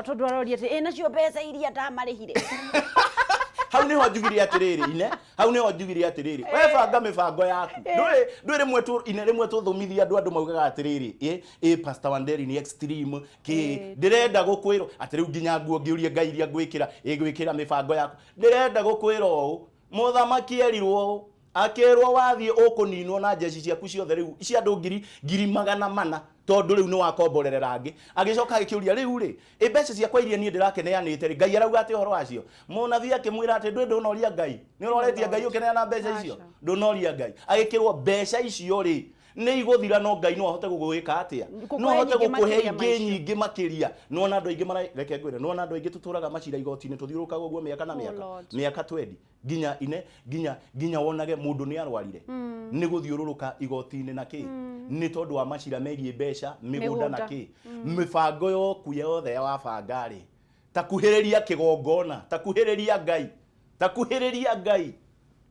Tondũ aroria atĩ, ĩ nacio mbeca iria ndamarĩhire.
Hau nĩho njugire atĩrĩrĩ, ine, hau nĩho njugire atĩrĩrĩ, we banga mĩbango yaku. Ndũĩ rĩmwe tu, ine rĩmwe tũthomithia andũ, andũ maugaga atĩrĩrĩ, ĩ Pastor Wanderi nĩ extreme, kĩ, ndĩrenda gũkwĩrwo atĩ rĩu nginya nguo ngĩũrie Ngai iria ngwĩkĩra, ĩ ngwĩkĩra mĩbango yaku. Ndĩrenda gũkwĩra ũũ, mũthamaki erirwo ũũ, akĩrwo wathiĩ ũkũninwo na jeshi ciaku ciothe rĩu cia andũ 400,000, tondũ rĩu nĩ wakomborerera angĩ. Agĩcoka agĩkĩũria rĩu rĩ, ĩ mbeca ciakwa iria niĩ ndĩrakĩneanĩte rĩ, Ngai arauga atĩ ũhoro wacio? Mũnabii akĩmwĩra atĩ ndũĩ ndũnoria Ngai, nĩ ũroretie Ngai ũkĩneana mbeca icio? Ndũnoria Ngai. Agĩkĩrwo mbeca icio rĩ, nĩ igũthira, no Ngai no ahote gũgwĩka atĩa? No ahote
Gũkũhe nyingĩ
gũkũhe
makĩria ma
ingĩ
icio.
nyingĩ makĩria. Nĩwona andũ aingĩ mara, reke ngwĩre, nĩwona andũ aingĩ tũtũraga macira igoti-inĩ, tũthiũrũrũkaga ũguo mĩaka na
Oh
mĩaka,
Lord.
mĩaka 20 nginya ine, nginya wonage mũndũ nĩ arwarire. Nĩ gũthiũrũrũka igoti-inĩ na kĩ? Nĩ tondũ wa macira megiĩ mbeca, mĩgũnda na
Mĩgũnda.
kĩ? Mĩbango yoku yothe wabanga rĩ, takuhĩrĩria kĩgongona, takuhĩrĩria Ngai, takuhĩrĩria Ngai.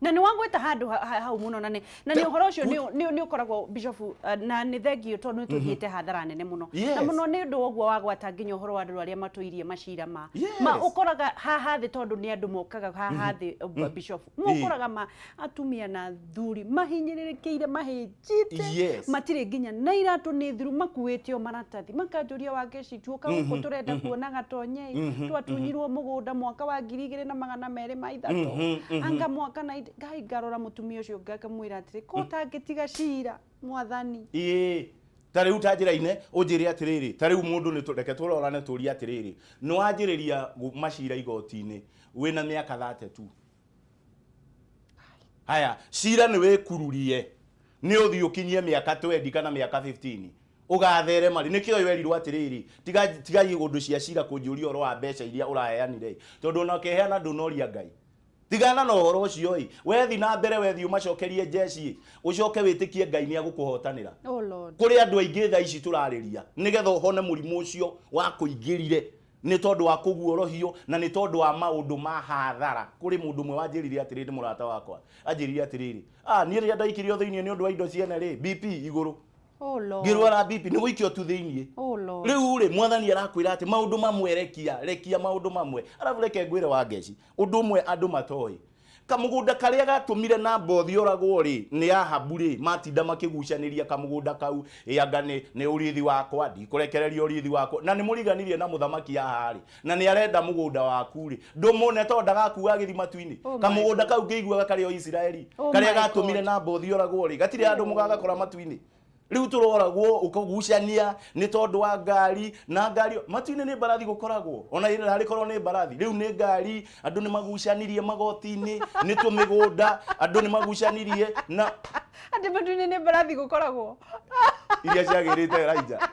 Na nĩ wagweta handũ hau mũno na nĩ ũhoro ũcio nĩ ũkoragwo Bishop, na nĩ thengio tondũ nĩ tũthiĩte hathara nene mũno. Na mũno nĩ ũndũ wa ũguo wagwata nginya ũhoro wa andũ arĩa matũirie macira ma ma ũkoraga haha thĩ tondũ nĩ andũ mokaga haha thĩ, Bishop, mũkoraga ma atumia na thuri mahinyĩrĩrĩkĩire, mahĩnjĩte, matirĩ nginya na iratũ, nĩ thiru, makuĩte o maratathi, makanjũria, "Wangeci, tuoka gũkũ, tũrenda kuona gatonyei, twatunyirwo mũgũnda mwaka wa 2203, anga mwaka na Ngai." Ngarora mũtumia ũcio ngakamwĩra atĩrĩ, ko ũtangĩtiga cira, mwathani.
Ĩĩ, ta rĩu ta njĩra-inĩ ũnjĩre atĩrĩrĩ, ta rĩu mũndũ nĩ reke tũrorane tũrie atĩrĩrĩ, nĩ wanjĩrĩria macira igoti-inĩ wĩna mĩaka 32. Haya, cira nĩ wĩkururie, nĩ ũthiĩ ũkinyie mĩaka 20 kana mĩaka 15 ũgatherema rĩ. Nĩkĩo werirwo atĩrĩrĩ, tiga tigai ũndũ cia cira kũnjũria ũhoro wa mbeca iria ũraheanire, tondũ ona ũkĩheana ndũnoria Ngai. Tigana na ũhoro ũcio ĩ, wethi na mbere, wethi ũmacokerie njeci, ũcoke wĩtĩkie Ngai nĩ agũkũhotanĩra.
Oh Lord.
Kũrĩ andũ aingĩ thaa ici tũrarĩria nĩgetha ũhone mũrimũ ũcio wa kũingĩrire nĩ tondũ wa kũguorohio na nĩ tondũ wa maũndũ ma hathara. Kũrĩ mũndũ ũmwe wanjĩrire atĩrĩrĩ, nĩ mũrata wakwa, anjĩrire atĩrĩrĩ, "Ah, niĩ rĩrĩa ndaikirio thĩinĩ nĩ ũndũ wa indo ciene rĩ, BP igũrũ."
Oh Lord.
Ngĩrwara BP nĩ gũikio tu thĩinĩ.
Oh Lord.
Rĩu rĩ, mwathani arakwĩra atĩ maũndũ mamwe rekia, rekia maũndũ mamwe. Arabu reke ngwĩre, wa ngeci, ũndũ ũmwe andũ matoĩ, kamũgũnda karĩa gatũmire Nabothi oragwo rĩ, nĩ Ahabu rĩ, matinda makĩgucanĩria kamũgũnda kau, ĩ anga nĩ ũrithi wakwa, ndikũrekereria ũrithi wakwa. Na nĩ mũriganirie na mũthamaki haha rĩ, na nĩ arenda mũgũnda waku rĩ, ndũmũne tondũ ndagakua agĩthiĩ matu-inĩ.
Oh my.
Kamũgũnda kau ngĩiguaga karĩ o Isiraeli,
Oh
karĩa
my
gatũmire
God.
Nabothi oragwo rĩ, gatirĩ handũ mũgagakora matu-inĩ. Rĩu tũroragwo ũkũgucania nĩ tondũ wa ngari na ngari matu-inĩ nĩ mbarathi gũkoragwo, ona ĩrarĩ korwo nĩ mbarathi, rĩu nĩ ngari. Andũ nĩ magucanirie magoti-inĩ nĩ tũmĩgũnda, andũ nĩ magucanirie na
Atĩ matu-inĩ nĩ mbarathi gũkoragwo?
Iria ciagĩrĩte Elijah.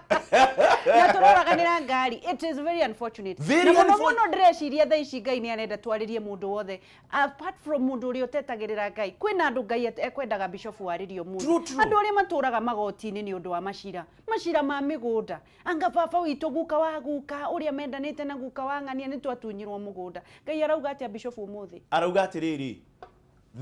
Na tũroraganĩra ngari. It is very unfortunate.
Very
Na mũno mũno ndĩreciria thaa ici Ngai nĩ arenda twarĩrie mũndũ wothe, apart from mũndũ ũrĩa ũtetagĩrĩra Ngai. Kwĩna andũ Ngai ekwendaga, Bishop, warĩrio mũndũ, andũ arĩa matũraga magoti-inĩ nĩ ũndũ wa macira, macira ma mĩgũnda. Anga baba witũ, guka wa guka, ũrĩa mendanĩte na guka wa ng'ania, nĩ twatunyirwo mũgũnda. Ngai arauga atĩa, Bishop, ũmũthĩ?
Arauga atĩrĩrĩ,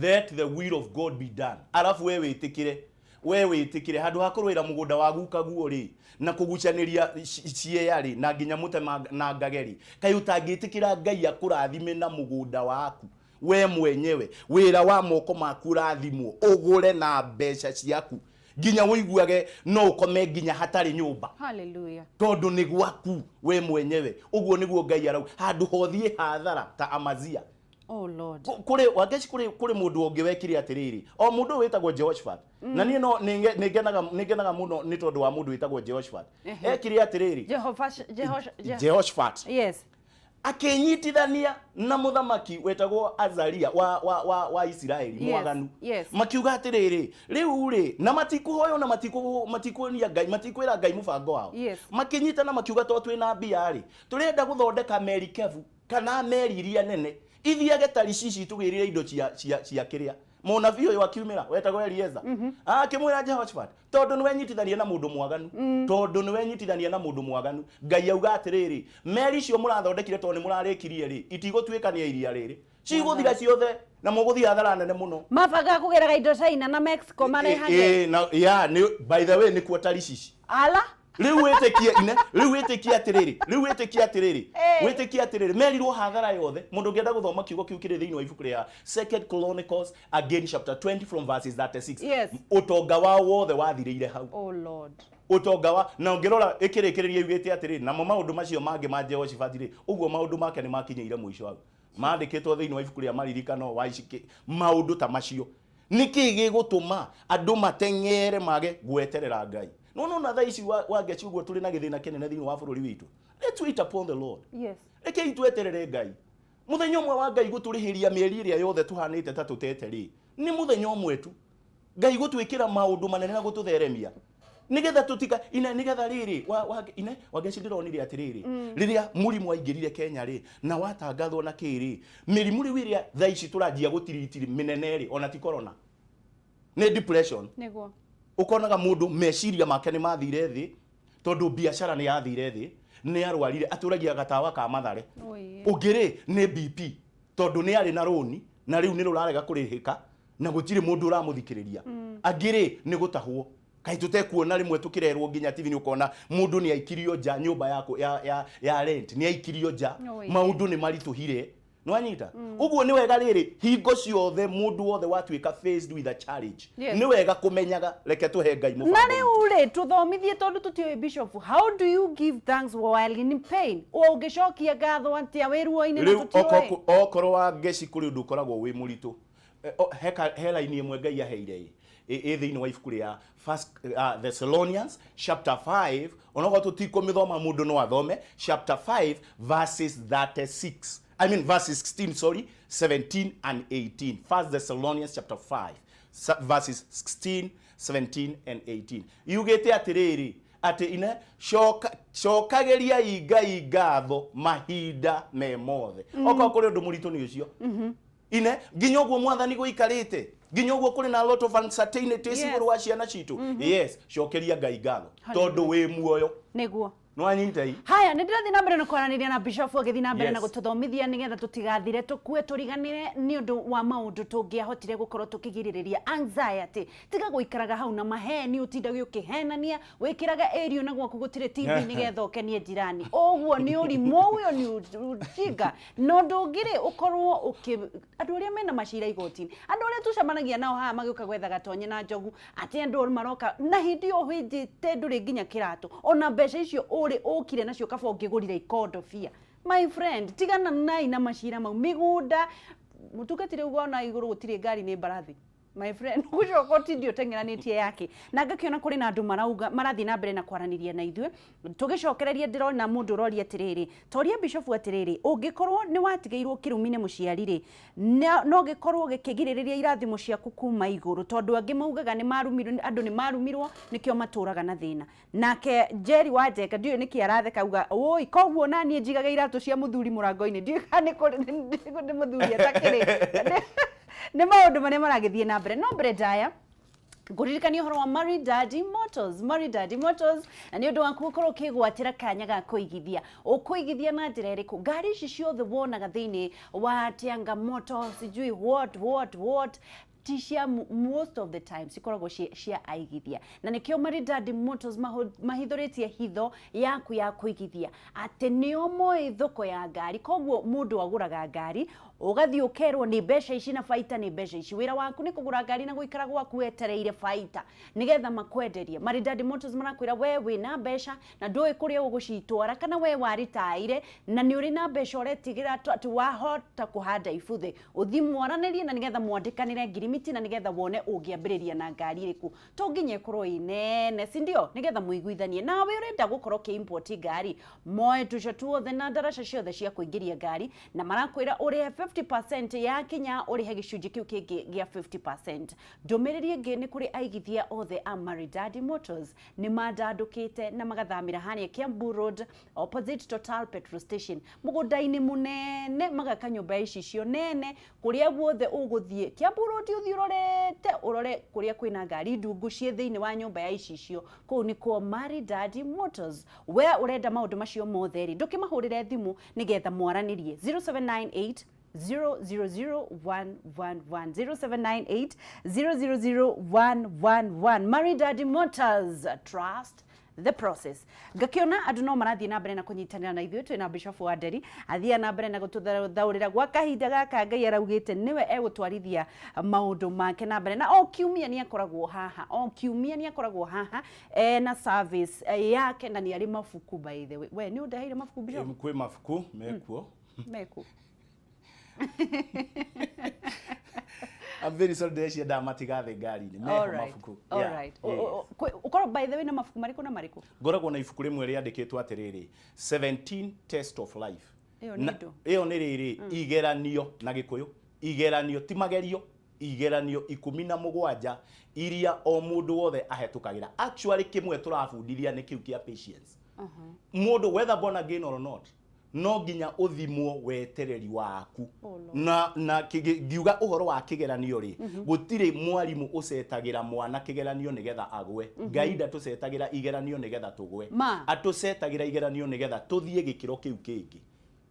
"Let the will of God be done." Arabu we wĩtĩkĩre, we wĩtĩkĩre handũ ha kũrũĩra mũgũnda wa guka guo rĩ, na kũgucanĩria ciea rĩ, na nginya mũtemanangage rĩ, kaĩ ũtangĩtĩkĩra Ngai akũrathime na mũgũnda waku we mwenyewe, wĩra wa moko maku ũrathimwo, ũgũre na mbeca ciaku, nginya ũiguage no ũkome nginya hatarĩ nyũmba?
Hallelujah.
Tondũ nĩ gwaku we mwenyewe. Ũguo nĩguo Ngai arauga, handũ hothiĩ hathara ta Amazia.
Oh Lord.
Kũrĩ wangeci, kũrĩ mũndũ ũngĩ wekire atĩrĩrĩ, o mũndũ ũyũ wĩtagwo Jehoshaphat. Na niĩ no nĩ ngenaga mũno nĩ tondũ wa mũndũ wĩtagwo Jehoshaphat. Ekire atĩrĩrĩ,
Jehova Jehosh.
Jehoshaphat akĩnyitithania na mũthamaki wetagwo Azaria wa Isiraeli, mwaganu. Makiuga atĩrĩrĩ, rĩu rĩ, na matikũhoywo na matikuonia Ngai, matikwĩra Ngai mũbango wao. Makĩnyitana makiuga, to twĩna mbia rĩ, tũrenda gũthondeka merikebu kana meri iria nene ithiage Tarishishi tũgĩrĩre indo cia kĩrĩa. Mũnabii ũyũ akiumĩra wetagwo Elieza, akĩmwĩra Jehoshaphat, tondũ nĩ wenyitithania na mũndũ mwaganu, tondũ nĩ wenyitithania na mũndũ mwaganu, Ngai auga atĩrĩrĩ, meri icio mũrathondekire, tondũ nĩ mũrarĩkirie rĩ, itigũtuĩkania iria rĩrĩ, cigũthira ciothe na mũgũthiĩ hathara nene mũno.
Mabangaga kũgeraga indo China na Mexico marehage.
Ĩ, na ya nĩ, by the way, nĩkuo Tarishishi.
Ala.
Rĩu wĩtĩkie ine, rĩu wĩtĩkie atĩrĩrĩ, rĩu wĩtĩkie atĩrĩrĩ, wĩtĩkie atĩrĩrĩ, merirwo hathara yothe. Mũndũ ũngĩenda gũthoma kiugo kĩu kĩrĩ thĩinĩ wa ibuku rĩa Second Chronicles again, chapter 20 from verses 36. Ũtonga wao wothe wathirĩire hau.
Oh Lord.
Ũtonga wa na ũngĩrora ĩkĩrĩkĩrĩria yugĩte atĩrĩrĩ, namo maũndũ macio mangĩ ma Jehoshaphat rĩ, ũguo maũndũ make nĩ makinyĩire mũico hau, mandĩkĩtwo thĩinĩ wa ibuku rĩa maririkano wa icikĩ. Maũndũ ta macio, nĩkĩ gĩgũtũma andũ mateng'ere mage gweterera Ngai? No no na thaa ici wangeci, ũguo tũrĩ na gĩthĩna kĩnene thĩinĩ wa bũrũri witũ. Let's wait upon the Lord. Rekei tweterere Ngai. Mũthenya ũmwe wa Ngai gũtũrĩhĩria mĩeri ĩrĩa yothe tũhanĩte ta tũtete rĩ, nĩ mũthenya ũmwe tu Ngai gũtwĩkĩra maũndũ manene na gũtũtheremia nigetha tutika ine, nigetha rĩrĩ wa ine wangeci, ndĩronire atĩrĩrĩ, rĩrĩa mũrimũ waingĩrire Kenya rĩ, na watangathwo na kĩrĩ mĩrimũ rĩu ĩrĩa thaa ici tũranjia gũtiritiri mĩnene rĩ, ona ti corona, nĩ depression. Ũkonaga mũndũ meciria make nĩ mathire thĩ tondũ biacara nĩ yathire thĩ, nĩ arwarire, atũragia gatawa ka Mathare.
Oh, yeah.
Ũngĩ rĩ, nĩ BP tondũ nĩ arĩ na rũni na rĩu nĩ rũrarega kũrĩhĩka. Na gũtirĩ mũndũ ũramũthikĩrĩria. Angĩ rĩ, nĩ gũtahwo. Kaĩ tũtekuona rĩmwe tũkĩrerwo nginya TV nĩ ũkona mũndũ nĩ aikirio nja nyũmba ya rent, nĩ aikirio nja.
Oi.
Maũndũ nĩ maritũhire. Nĩwanyita? Ũguo nĩ wega rĩrĩ, hingo ciothe mũndũ wothe watuĩka faced with a challenge, nĩ wega kũmenyaga reke tũhe Ngai
Na
mũbango.
rĩu rĩ, tũthomithie tondũ tũtiũĩ, Bishop, how do you give thanks while in pain? Ũngĩcokia ngatho atĩa wĩ ruo-inĩ na
Rĩu
tũtiũĩ?
Okorwo wa ngeci kũrĩ ũndũ ũkoragwo wĩ mũritũ. He raini ĩmwe Ngai aheire ĩ thĩinĩ wa ibuku rĩa First Thessalonians chapter 5, onokorwo tũtikũmĩthoma, mũndũ no athome chapter 5 verses 36, I mean verses 16, sorry, 17 and 18. First Thessalonians chapter 5 verses 16, 17 and 18 yugĩte atĩrĩrĩ, atĩ ine cokagĩriai Ngai ngatho mahinda me mothe. Okorwo kũrĩ ũndũ mũritũ nĩ ũcio, ine nginya ũguo Mwathani gũikarĩte, nginya ũguo kũrĩ na a lot of uncertainties igũrũ wa ciana citũ, yes, cokeria Ngai ngatho tondũ wĩ muoyo.
Nĩguo.
Nĩwanyita i?
Haya, nĩ ndĩrathiĩ na mbere na kwaranĩria na Bishop agĩthiĩ na mbere na gũtũthomithia nĩgetha tũtigathire tũkue tũriganĩre nĩ ũndũ wa maũndũ tũngĩahotire gũkorwo tũkĩgirĩrĩria anxiety. Tiga gũikaraga hau na maheni, ũtindage ũkĩhenania, wĩkĩraga ĩrio na gwaku gũtirĩ TV nĩgetha ũkenie jirani. Ũguo nĩ ũrimũ, ũyũ nĩ ujinga. Na ũndũ ũngĩ rĩ, ũkorwo ũkĩ andũ arĩa mena macira igoti-inĩ, andũ arĩa tũcemanagia nao haha magĩũka gwetha gatonye na njogu, atĩ andũ maroka na hĩndĩ ĩyo ũhĩnjĩte, ndũrĩ nginya kĩratũ, ona mbeca icio ũrĩ ũkire nacio kaba ũngĩgũrire ikondobia. My friend, tigana nai na macira mau mĩgũnda. Mũtungatĩri uga ona igũrũ gũtirĩ ngari, nĩ mbarathi. My friend, gũcoka ũtinde ũteng'eranĩtie yake. Na ngakĩona kũrĩ na andũ marauga marathiĩ na mbere na kwaranĩria na ithuĩ tũgĩcokereria. Ndĩrona mũndũ ũroria atĩrĩrĩ, toria bishofu atĩrĩrĩ, ũngĩkorwo nĩ watigĩirwo kĩrumi nĩ mũciari rĩ, no gĩkorwo gĩkĩgirĩrĩria irathimo ciaku kuma igũrũ? Tondũ angĩ maugaga nĩ marumirwo, andũ nĩ marumirwo, nĩkĩo matũraga na thĩna. Nake Jerry wa Njenga, ndiũĩ nĩkĩ aratheka, auga oi koguo na niĩ njigaga iratũ cia mũthuri mũrango-inĩ. Ndiũĩ kana nĩ kũrĩ nĩ mũthuri atakĩrĩ nĩ maũndũ marĩa maragĩthiĩ na mbere. No mbere ndaya ngũririkania ũhoro wa Maridadi Motors. Maridadi Motors, na nĩ ũndũ waku gũkorwo ũkĩgwatĩra kanya ga kũigithia. Ũkũigithia na njĩra ĩrĩkũ? Ngari ici ciothe wonaga thĩinĩ wa Tianga Motors, sijui what what what, ti cia most of the time cikoragwo cia aigithia. Na nĩkĩo Maridadi Motors mahithũrĩtie hitho yaku ya kũigithia, atĩ nĩo moĩ thoko ya ngari. Koguo mũndũ agũraga ngari, ũgathiĩ ũkerwo nĩ mbeca ici na baita nĩ mbeca ici. Wĩra waku nĩ kũgũra ngari na gũikara gwaku wetereire baita nĩgetha makwenderie. Maridadi Motors marakwĩra, we wĩna mbeca na ndũĩ kũrĩa ũgũcitwara, kana we waritaire na nĩ ũrĩ na mbeca ũretigĩra atĩ wahota kũhanda ibuthĩ, ũthiĩ mwaranĩrie na nĩgetha mwandĩkanĩre ngirimiti na nĩgetha wone ũngĩambĩrĩria na ngari ĩrĩkũ. To nginya ĩkorwo ĩ nene, si ndio? Nĩgetha mũiguithanie. Nawe ũrenda gũkorwo ũkĩ-import ngari, moe tũca tuothe na ndaraca ciothe cia kũingĩria ngari, na marakwĩra ũrĩhe 50% yakinya, ũrĩhe gĩcunjĩ kĩu kĩngĩ gĩa 50%. Ndũmĩrĩri ĩngĩ nĩ kũrĩ aigithia othe a Maridadi Motors, nĩ mandandũkĩte na magathamĩra harĩa Kiambu Road, opposite Total petrol station, mũgũnda-inĩ mũnene, magaka nyũmba ya icicio nene. Kũrĩa guothe ũgũthiĩ Kiambu Road, ũthiĩ ũrorete, ũrore kũrĩa kwĩna ngari ndungu ciĩ thĩinĩ wa nyũmba ya icicio, kũu nĩkuo Maridadi Motors. We ũrenda maũndũ macio mothe rĩ, ndũkĩmahũrĩre thimũ nĩgetha mwaranĩrie 0798 000111, 0798 000111. Maridadi Motors, trust the process. Ngakiona andũ no marathiĩ na mbere na kũnyitanĩra na ithuĩ. Twĩna Bishop wa Nderi, athiĩ na mbere na gũtũthaũrĩra gwa kahinda gaka. Ngai araugĩte nĩwe egũtwarithia maũndũ make na mbere, na o kiumia nĩ akoragwo haha, o kiumia nĩ akoragwo haha ena service yake, na nĩ arĩ mabuku. By the way, we nĩ ũndeheire mabuku, Bishop?
Kwĩ mabuku mekuo.
Meku?
I'm very sorry, ndĩreciria ndamatiga thĩ ngari-inĩ. Meho mabuku.
All
Yeah,
right.
yes.
Ũkorwo by the way na mabuku marĩkũ na marĩkũ?
Ngoragwo na ibuku rĩmwe rĩandĩkĩtwo atĩrĩrĩ, 17 Test of Life.
Ĩyo nĩ ndũ?
Ĩyo nĩ rĩrĩ, igeranio na Gĩkũyũ, igeranio ti magerio, igeranio 17 iria o mũndũ wothe ahetũkagĩra. Actually kĩmwe tũrabundithia nĩ kĩu kĩa patience. Mũndũ, whether born again or not, no nginya ũthimwo wetereri waku.
Oh, Lord.
Na ngiuga ũhoro wa kĩgeranio rĩ, gũtirĩ mwarimũ ũcetagĩra mwana kĩgeranio nĩgetha agwe. Ngai ndatũcetagĩra igeranio nĩgetha tũgwe.
Ma.
Atũcetagĩra igeranio nĩgetha tũthiĩ gĩkĩro kĩu kĩngĩ.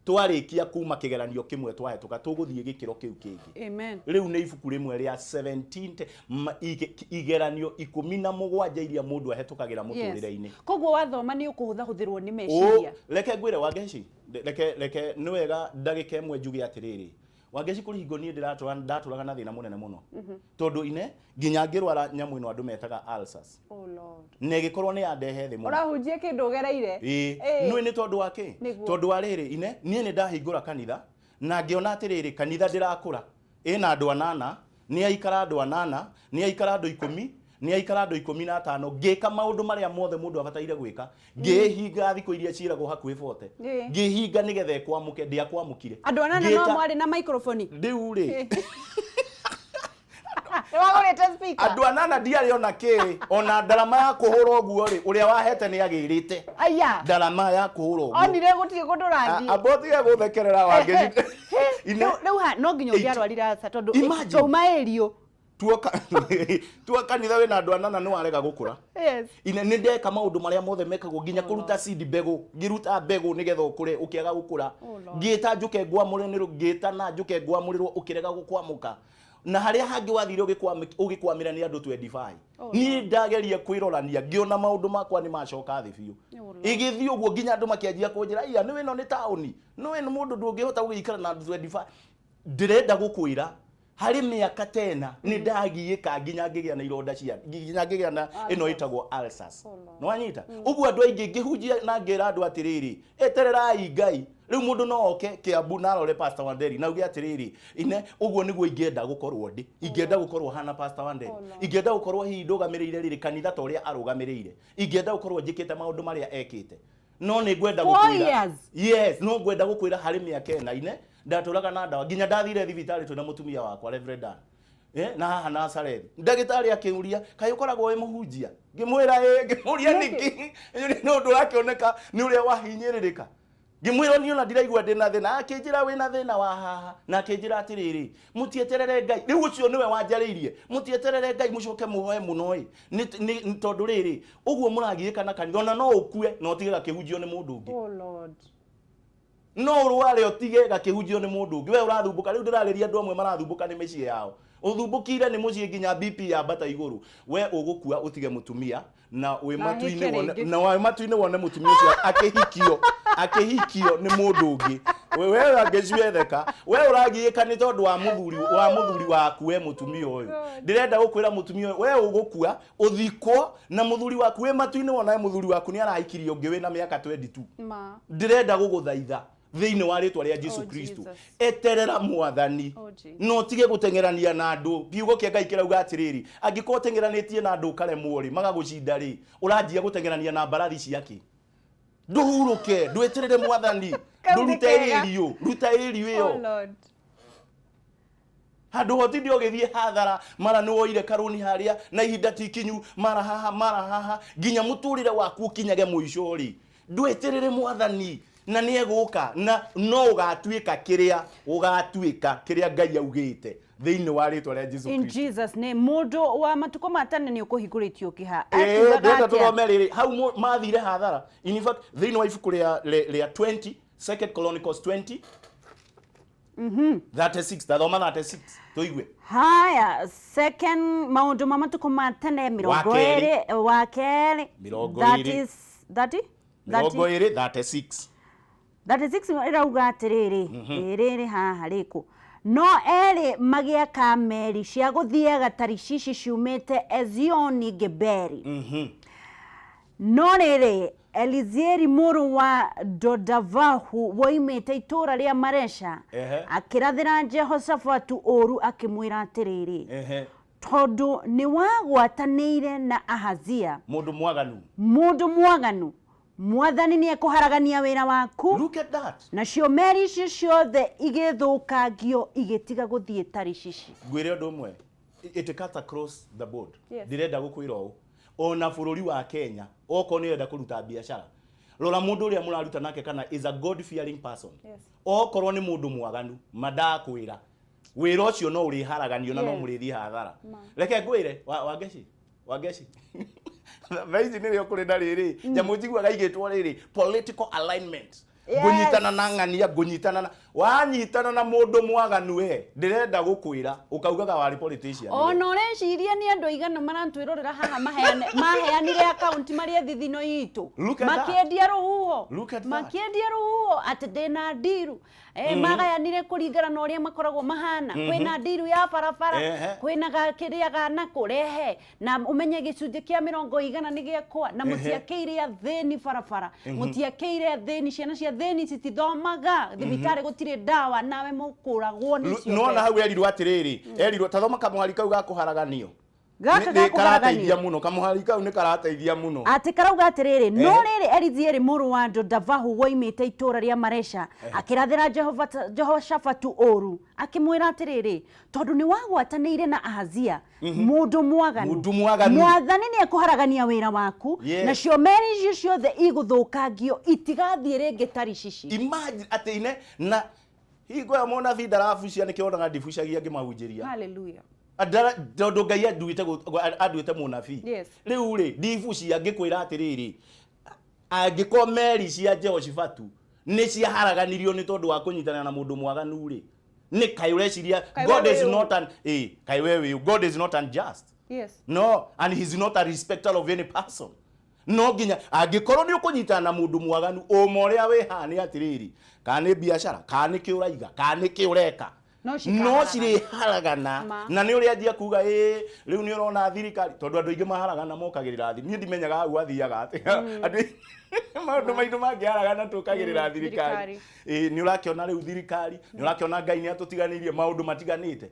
Twarĩkia kuma kĩgeranio kĩmwe twahĩtũka, tũgũthiĩ gĩkĩro kĩu kĩngĩ.
Amen.
Rĩu nĩ ibuku rĩmwe rĩa 17 igeranio 17 iria mũndũ ahĩtũkagĩra mũtũrĩre-inĩ.
Koguo wathoma nĩ ũkũhũthahũthĩrwo nĩ meciria.
Reke ngwĩre, Wangeci, reke nĩ wega ndagĩka ĩmwe njuge atĩrĩrĩ, Wangeci, kũrĩ hingo niĩ ndĩratũra ndatũraga na thĩna mũnene mũno, tondũ ine nginya ngĩrwara nyamũ ĩno andũ metaga ulcers,
Oh Lord.
Na ĩgĩkorwo nĩ yandehe thĩ mũno.
Ũrahunjia kĩndũ ũgereire.
Ĩĩ.
Ĩĩ.
Nĩ tondũ wa kĩ?
Nĩguo.
Tondũ wa rĩrĩ, ine niĩ nĩ ndahingũra kanitha na ngĩona atĩrĩrĩ, kanitha ndĩrakũra ĩna andũ anana, nĩ aikara andũ anana, nĩ aikara andũ 10, nĩ aikara andũ 15. Ngĩka maũndũ marĩa mothe mũndũ abataire gwĩka, ngĩhinga thikũ iria ciĩragwo hakuhĩ 40, ngĩhinga nĩgetha ĩkwamũke, ndiakwamũkire.
Andũ anana no mwarĩ na microphone.
Rĩu rĩ,
Nĩ wagũrĩte speaker?
Andũ anana ndiarĩ ona kĩ, ona ndarama ya kũhũra ũguo rĩ, ũrĩa wahete nĩ agĩrĩte
Aya.
ndarama ya kũhũra ũguo.
Onire gũtirĩ kũndũ ũrathiĩ.
Amba ũtige gũthekerera, Wangeci.
Rĩu ha no nginya ũngĩarwarire aca tondũ
Imagine.
twauma ĩrio.
Tuoka kanitha wĩna andũ anana nĩ warega gũkũra. Ine nĩ ndeka maũndũ marĩa mothe mekagwo, nginya kũruta seed, mbegũ, ngĩruta mbegũ nĩgetha ũkũre, ũkĩaga gũkũra.
Oh Lord.
Ngĩta njũke ngwamũre, ngĩta na njũke ngwamũrĩrwo, ũkĩrega gũkwamũka, na harĩa hangĩ wathire ũgĩkwamĩra nĩ andũ 25.
Oh.
Niĩ ndageria kwĩrorania, ngĩona maũndũ makwa nĩ macoka thĩ biũ.
Oh Lord.
Ĩgĩthiĩ ũguo nginya andũ makĩanjia kũnjĩra, iya, nĩ ĩno nĩ taũni, nĩ nĩ mũndũ ndũngĩhota gũgĩikara na andũ 25. Ndĩrenda gũkwĩra, harĩ mĩaka tena nĩ ndagiĩka nginya ngĩgĩa na ironda cia, nginya ngĩgĩa na ĩno ĩtagwo ulcers. Nĩ wanyita ũguo? Andũ aingĩ ngĩhunjia na ngĩra andũ atĩrĩrĩ, etererai Ngai. Rĩu mũndũ no oke Kĩambu na arore Pastor Wanderi na auge atĩrĩrĩ, ine ũguo nĩguo ingĩenda gũkorwo ndĩ, ingĩenda gũkorwo hana Pastor Wanderi, ingĩenda gũkorwo hihi ndũgamĩrĩire rĩrĩ kanitha ta ũrĩa arũgamĩrĩire, ingĩenda gũkorwo njĩkĩte maũndũ marĩa ekĩte, no nĩ ngwenda
Four
gũkwĩra
years.
Yes, no ngwenda gũkwĩra, harĩ mĩaka ĩna ine ndatũraga na ndawa, nginya ndathire thibitarĩ twĩna mũtumia wakwa Reverend Dan, na haha Nazarethi, ndagĩtarĩ akĩũria, "Kaĩ ũkoragwo wĩ mũhunjia?" Ngĩmwĩra, "Ĩ." Ngĩmũria, "Nĩkĩ?" Nĩ ũndũ ũrakĩoneka nĩ ũrĩa wahinyĩrĩrĩka. Ngĩmwĩra, "Niĩ ona ndiraigua ndĩna thĩna." Akĩnjĩra, "Wĩna thĩna wa haha." Na akĩnjĩra atĩrĩrĩ, "Mũtieterere Ngai." Rĩu ũcio nĩwe wanjarĩirie, "Mũtieterere Ngai, mũcoke mũhoe mũno ĩ, nĩ tondũ rĩrĩ ũguo mũragiĩka na kanitha, ona no ũkue na ũtige gakĩhunjio nĩ mũndũ ũngĩ."
Oh Lord.
No ũrware ũtige gakĩhunjio nĩ mũndũ ũngĩ. We ũrathumbũka rĩu, ndĩrarĩria andũ amwe marathumbũka nĩ mĩciĩ yao, ũthumbũkire nĩ mũciĩ nginya BP yambata igũrũ. We ũgũkua ũtige mũtumia na wĩ
Na
matu-inĩ
ahike
wone
rĩngĩ.
Na wĩ matu-inĩ wone mũtumia ũcio akĩhikio nĩ mũndũ ũngĩ. We angĩciwetheka, we ũragiĩka nĩ tondũ wa mũthuri waku. We mũtumia ũyũ, ndĩrenda gũkwĩra, mũtumia ũyũ, we ũgũkua ũthikwo na mũthuri waku, wĩ matu-inĩ wonae mũthuri waku nĩ arahikirie ũngĩ wĩna mĩaka 22.
Ma.
Ndĩrenda gũgũthaitha thĩinĩ wa rĩtwa rĩa Jesu
Oh,
Kristo,
Jesus.
eterera Mwathani
Oh, Jesus.
na ũtige gũteng'erania na andũ. Kiugo kĩa Ngai kĩrauga atĩrĩrĩ, angĩkorwo ũteng'eranĩtie na andũ ũkaremwo rĩ, magagũcinda rĩ, ũranjia gũteng'erania na mbarathi ciake? Ndũhurũke, ndwĩtĩrĩre Mwathani.
Kau nĩ
Ndũrute
kega.
ĩriũ, ruta ĩriũ ĩyo.
Oh Lord.
Handå hotinde ũgĩthiĩ hathara, mara nĩ woire karũni harĩa na ihinda ti ikinyu, mara haha, mara haha, nginya mũtũrĩre waku ũkinyage mũico rĩ. Ndwĩtĩrĩre Mwathani na nĩ egũka, na no ũgatuĩka kĩrĩa ũgatuĩka, kĩrĩa Ngai augĩte thĩinĩ wa rĩtwa rĩa Jesu
In
Kristo.
Jesus name. Mũndũ wa matukũ ma tene nĩ ũkũhingũrĩtio kĩha.
Ĩĩ,
Akiugaga
ndĩrenda
atĩa?
tũthome rĩrĩ hau mathire hathara. In fact, thĩinĩ wa ibuku rĩa 20, Second Chronicles 20 36, tathoma 36 tũigue.
Haya, second maũndũ ma matukũ ma tene mĩrongo
Wa kerĩ.
ĩrĩ wa kerĩ
Mĩrongo
That
ĩrĩ.
is 30.
20 36.
36 ĩrauga atĩrĩrĩ, ĩrĩrĩ haha rĩkũ, no erĩ magĩaka meri cia gũthiaga Tarishishi ciumĩte Ezioni Geberi. No rĩrĩ, Elizieri mũrũ wa Dodavahu woimĩte itũũra rĩa Maresha akĩrathĩra Jehoshafatu ũũru, akĩmwĩra atĩrĩrĩ, "Tondũ nĩ wagwatanĩire na Ahazia,
mũndũ mwaganu,
mũndũ mwaganu, Mwathani nĩ ekũharagania wĩra waku."
Look at that.
Nacio meri icio ciothe igĩthũkangio, igĩtiga gũthiĩ Tarishishi.
Ngwĩre ũndũ ũmwe, it cuts across the board. Ndĩrenda gũkwĩra ũũ, ona bũrũri wa Kenya, okorwo nĩ ũrenda kũruta biacara, rora mũndũ ũrĩa mũraruta nake kana is a God fearing person. Okorwo nĩ mũndũ mwaganu, mandakwĩra wĩra ũcio no ũrĩharaganio na no mũrĩthiĩ hathara. Reke ngwĩre, Wangeci, Wangeci, thaa ici nĩrĩo kũrĩ na rĩrĩ nyamũ njiguaga igĩtwo rĩrĩ political alignment.
Yes.
Ngũnyitana na ng'ania, ngũnyitana na wanyitana na mũndũ mwaganu, we ndĩrenda gũkwĩra ũkaugaga warĩ politician.
Ona ũreciria nĩ andũ aigana maratwĩrorera haha maheanire akaunti marĩ thithino itũ?
Look at that.
Makĩendia rũhuho.
Look at that.
Makĩendia rũhuho atĩ ndĩna ndiru. Magayanire kũringana na ũrĩa makoragwo mahana. Kwĩna ndiru ya barabara, kwĩna kĩrĩa gana kũrehe na ũmenye gĩcunjĩ kĩa 90 nĩ gĩakwa, na mũtiakĩire athĩni barabara, mũtiakĩire athĩni, ciana cia athĩni citithomaga, thibitarĩ gũtirĩ ndawa, nawe mũkũragwo nĩ icio
Nona
mbeca.
Hau erirwo atĩrĩrĩ, erirwo tathoma kamũhari kau ga kũharaganio.
Gaka
Nĩ-
ga
nĩ karateithia
kũharaganio?
Mũno kamũhari kau nĩ karateithia mũno.
Atĩ karauga atĩrĩrĩ, no rĩrĩ, Elizieri mũrũ wa Dodavahu woimĩte itũũra rĩa Maresha akĩrathĩra Jehoshafatu ũũru, akĩmwĩra atĩrĩrĩ, tondũ nĩ wagwatanĩire na Ahazia mũndũ mwaganu,
Mũndũ mwaganu.
Mwathani nĩ ekũharagania wĩra waku, nacio meri icio ciothe igũthũkangio, itigathiĩ rĩngĩ Tarishishi.
Imagine atĩ ine na hingo ĩyo mũnabii ndarabucia, nĩkĩo onaga ndibucagia ngĩmahunjĩria.
Hallelujah.
Tondũ Ngai anduĩte mũnabii. Rĩu rĩ, ndibucia ngĩkwĩra atĩrĩrĩ, angĩkorwo meri cia Jehoshafatu nĩ ciaharaganirio nĩ tondũ wa kũnyitanĩra na mũndũ mwaganu rĩ, nĩ kaĩ ũreciria
Kaĩ
God
we
is
wĩ ũ?
not an kaĩ we wĩ ũ? God is not unjust. No, and he's not a respecter of any person. No nginya angĩkorwo nĩ ũkũnyitana na mũndũ mwaganu, ũma ũrĩa wĩ haha nĩ atĩrĩrĩ, kana nĩ biacara, kana nĩ kĩ ũraiga, kana nĩ kĩ ũreka,
no
no
cikaharagana.
Cirĩharagana.
Ma.
Na nĩ ũrĩa anjia kuga ĩ rĩu nĩ ũrona thirikari, tondũ andũ aingĩ maharagana mokagĩrĩra niĩ ndimenyaga hau athiaga atĩa. Andũ maũndũ maitũ mangĩharagana tũkagĩrĩra thirikari.
Thirikari.
Ĩ nĩ ũrakĩona rĩu thirikari, nĩ ũrakĩona Ngai nĩ atũtiganĩirie, maũndũ matiganĩte.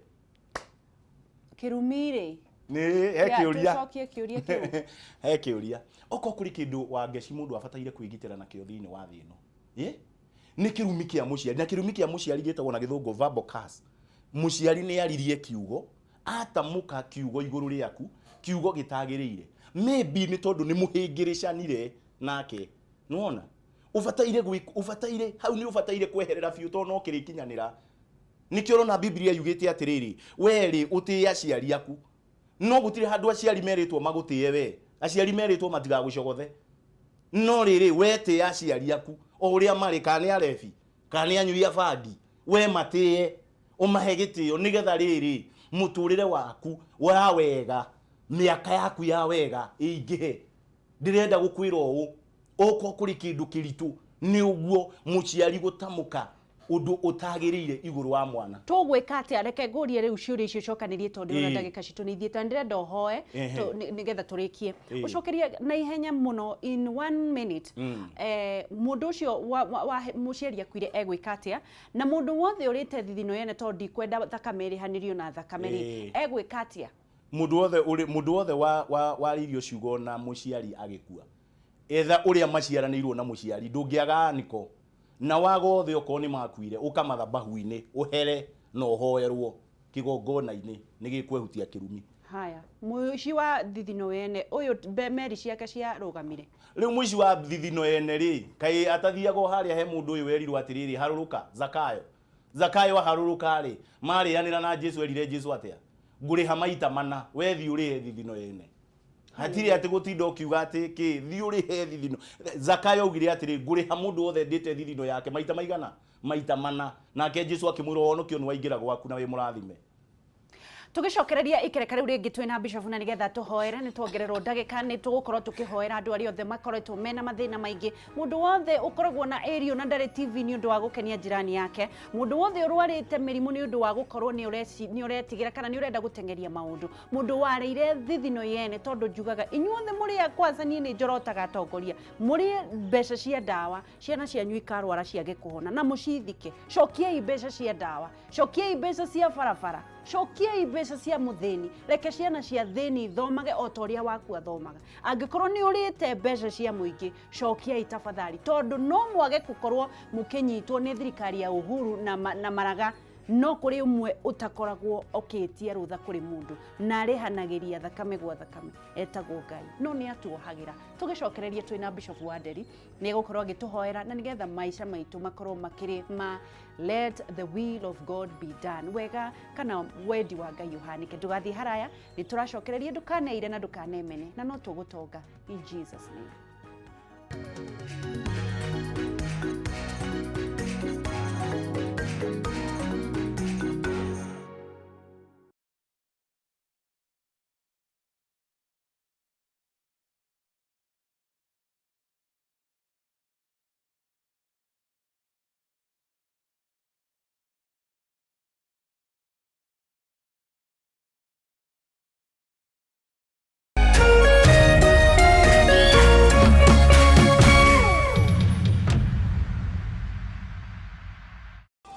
Kĩrumi rĩ?
Nĩ he kĩũria.
Tũcokie kĩũria kĩu.
He kĩũria, okorwo kũrĩ kĩndũ Wangeci mũndũ abataire kwĩgitĩra nakĩo thĩinĩ wa thĩ ĩno, ĩ nĩ kĩrumi kĩa mũciari. Na kĩrumi kĩa mũciari gĩtagwo na gĩthũngũ verbal curse. Mũciari nĩ aririe kiugo, atamũka kiugo igũrũ rĩaku, kiugo gĩtagĩrĩire, maybe nĩ tondũ nĩ mũhĩngĩrĩcanire nake. Nĩwona ũbataire ũbataire hau nĩ ũbataire kweherera biũ, tondũ no kĩrĩkinyanĩra. Nĩkĩo ũrona Biblia yugĩte atĩrĩrĩ, we rĩ, ũtĩe aciari aku, no gũtirĩ handũ aciari merĩtwo magũtĩe we. Aciari merĩtwo matigagũcogothe, no rĩrĩ, we tĩĩa aciari aku o ũrĩa marĩ, kana nĩ arebi, kana nĩ anyui a bangi, we matĩe, ũmahe gĩtĩo, nĩgetha rĩrĩ mũtũrĩre waku wa wega, mĩaka yaku ya wega ĩingĩhe. Ndĩrenda gũkwĩra ũũ, okorwo kũrĩ kĩndũ kĩritũ nĩ ũguo mũciari gũtamũka ũndũ ũtagĩrĩire igũrũ wa mwana.
Tũgwĩka atĩa? Reke ngũrie rĩu ciũria icio cokanĩrie, tondũ ndĩrona ndagĩka citũ nĩ ithiĩte, na ndĩrenda ũhoe nĩgetha tũrĩkie. Ũcokerie na ihenya mũno, in one minute. Mũndũ ũcio wa mũciari akuire egwĩka atĩa, na mũndũ wothe ũrĩte thithino yene, tondũ ndikwenda thakame ĩrĩhanĩrio na thakame rĩ, egwĩka atĩa?
Mũndũ wothe ũrĩ mũndũ wothe wa wa warĩirio ciugo na mũciari agĩkua, etha ũrĩa maciaranĩirwo na mũciari, ndũngĩaga niko na waga othe, okorwo nĩ makuire, ũkamathabahu-inĩ, ũhere na ũhoerwo kĩgongona-inĩ, nĩ gĩkwehutia kĩrumi.
Haya, mũici wa thithino yene ũyũ, meri ciake ciarũgamire.
Rĩu mũici wa thithino ene rĩ, kaĩ atathiaga o harĩa he mũndũ ũyũ werirwo atĩrĩrĩ, harũrũka Zakayo? Zakayo aharũrũka rĩ, marĩanĩra na Jesu, erire Jesu atĩa? Ngũrĩha maita mana. We thiĩ ũrĩhe thithino ene, hatirĩ atĩ gũtinda ũkiuga atĩ kĩ, thiĩ ũrĩhe thithino. Zakayo augire atĩrĩ, ngũrĩha mũndũ wothe ndĩte thithino yake maita maigana? Maita mana. Nake Jesu akĩmwĩra, ũhonokio nĩ waingĩra gwaku na wĩ mũrathime.
Tũgĩcokereria ikereka rĩu rĩngĩ twĩna Bishop, na nĩgetha tũhoere, nĩ tuongererwo ndagĩka, nĩ tũgũkorwo tũkĩhoera andũ arĩa othe makoretwo mena mathĩna maingĩ, mũndũ wothe ũkoragwo na ĩrio na ndarĩ TV nĩ ũndũ wa gũkenia jirani yake, mũndũ wothe ũrwarĩte mĩrimũ nĩ ũndũ wa gũkorwo nĩ ũretigĩra kana nĩ ũrenda gũteng'eria maũndũ, mũndũ warĩire thithino yene, tondũ njugaga inyuothe mũrĩ a kwanza, niĩ nĩ njorotaga atongoria mũrĩe mbeca cia ndawa, ciana cianyu ikarwara ciage kũhona na mũcithike. Cokiai mbeca cia ndawa, cokiai mbeca cia barabara, cokiai mbeca cia mũthĩni, reke ciana cia thĩni ithomage o ta ũrĩa waku athomaga. Angĩkorwo nĩ ũrĩte mbeca cia mũingĩ, cokiai tafadhali, tondũ no mwage gũkorwo mũkĩnyitwo nĩ thirikari ya Uhuru na maraga, no kũrĩ ũmwe ũtakoragwo ũkĩtia rũtha kũrĩ mũndũ na arĩhanagĩria thakame gwa thakame, etagwo Ngai, no nĩ atuohagĩra. Tũgĩcokereria twĩna Bishop Wanderi, nĩ egũkorwo agĩtũhoera na nĩgetha maica maitũ makorwo makĩrĩ ma let the will of God be done, wega kana wendi wa Ngai ũhanĩke. Ndũgathiĩ haraya, nĩ tũracokereria. Ndũkaneire na ndũkanemene, na no tũgũtonga in Jesus name.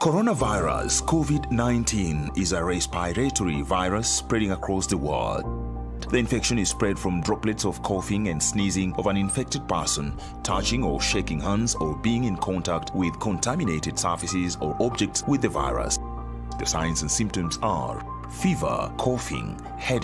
Coronavirus COVID-19 is a respiratory virus spreading across the world. The infection is spread from droplets of coughing and sneezing of an infected person, touching or shaking hands, or being in contact with contaminated surfaces or objects with the virus. The signs and symptoms are fever, coughing, headache,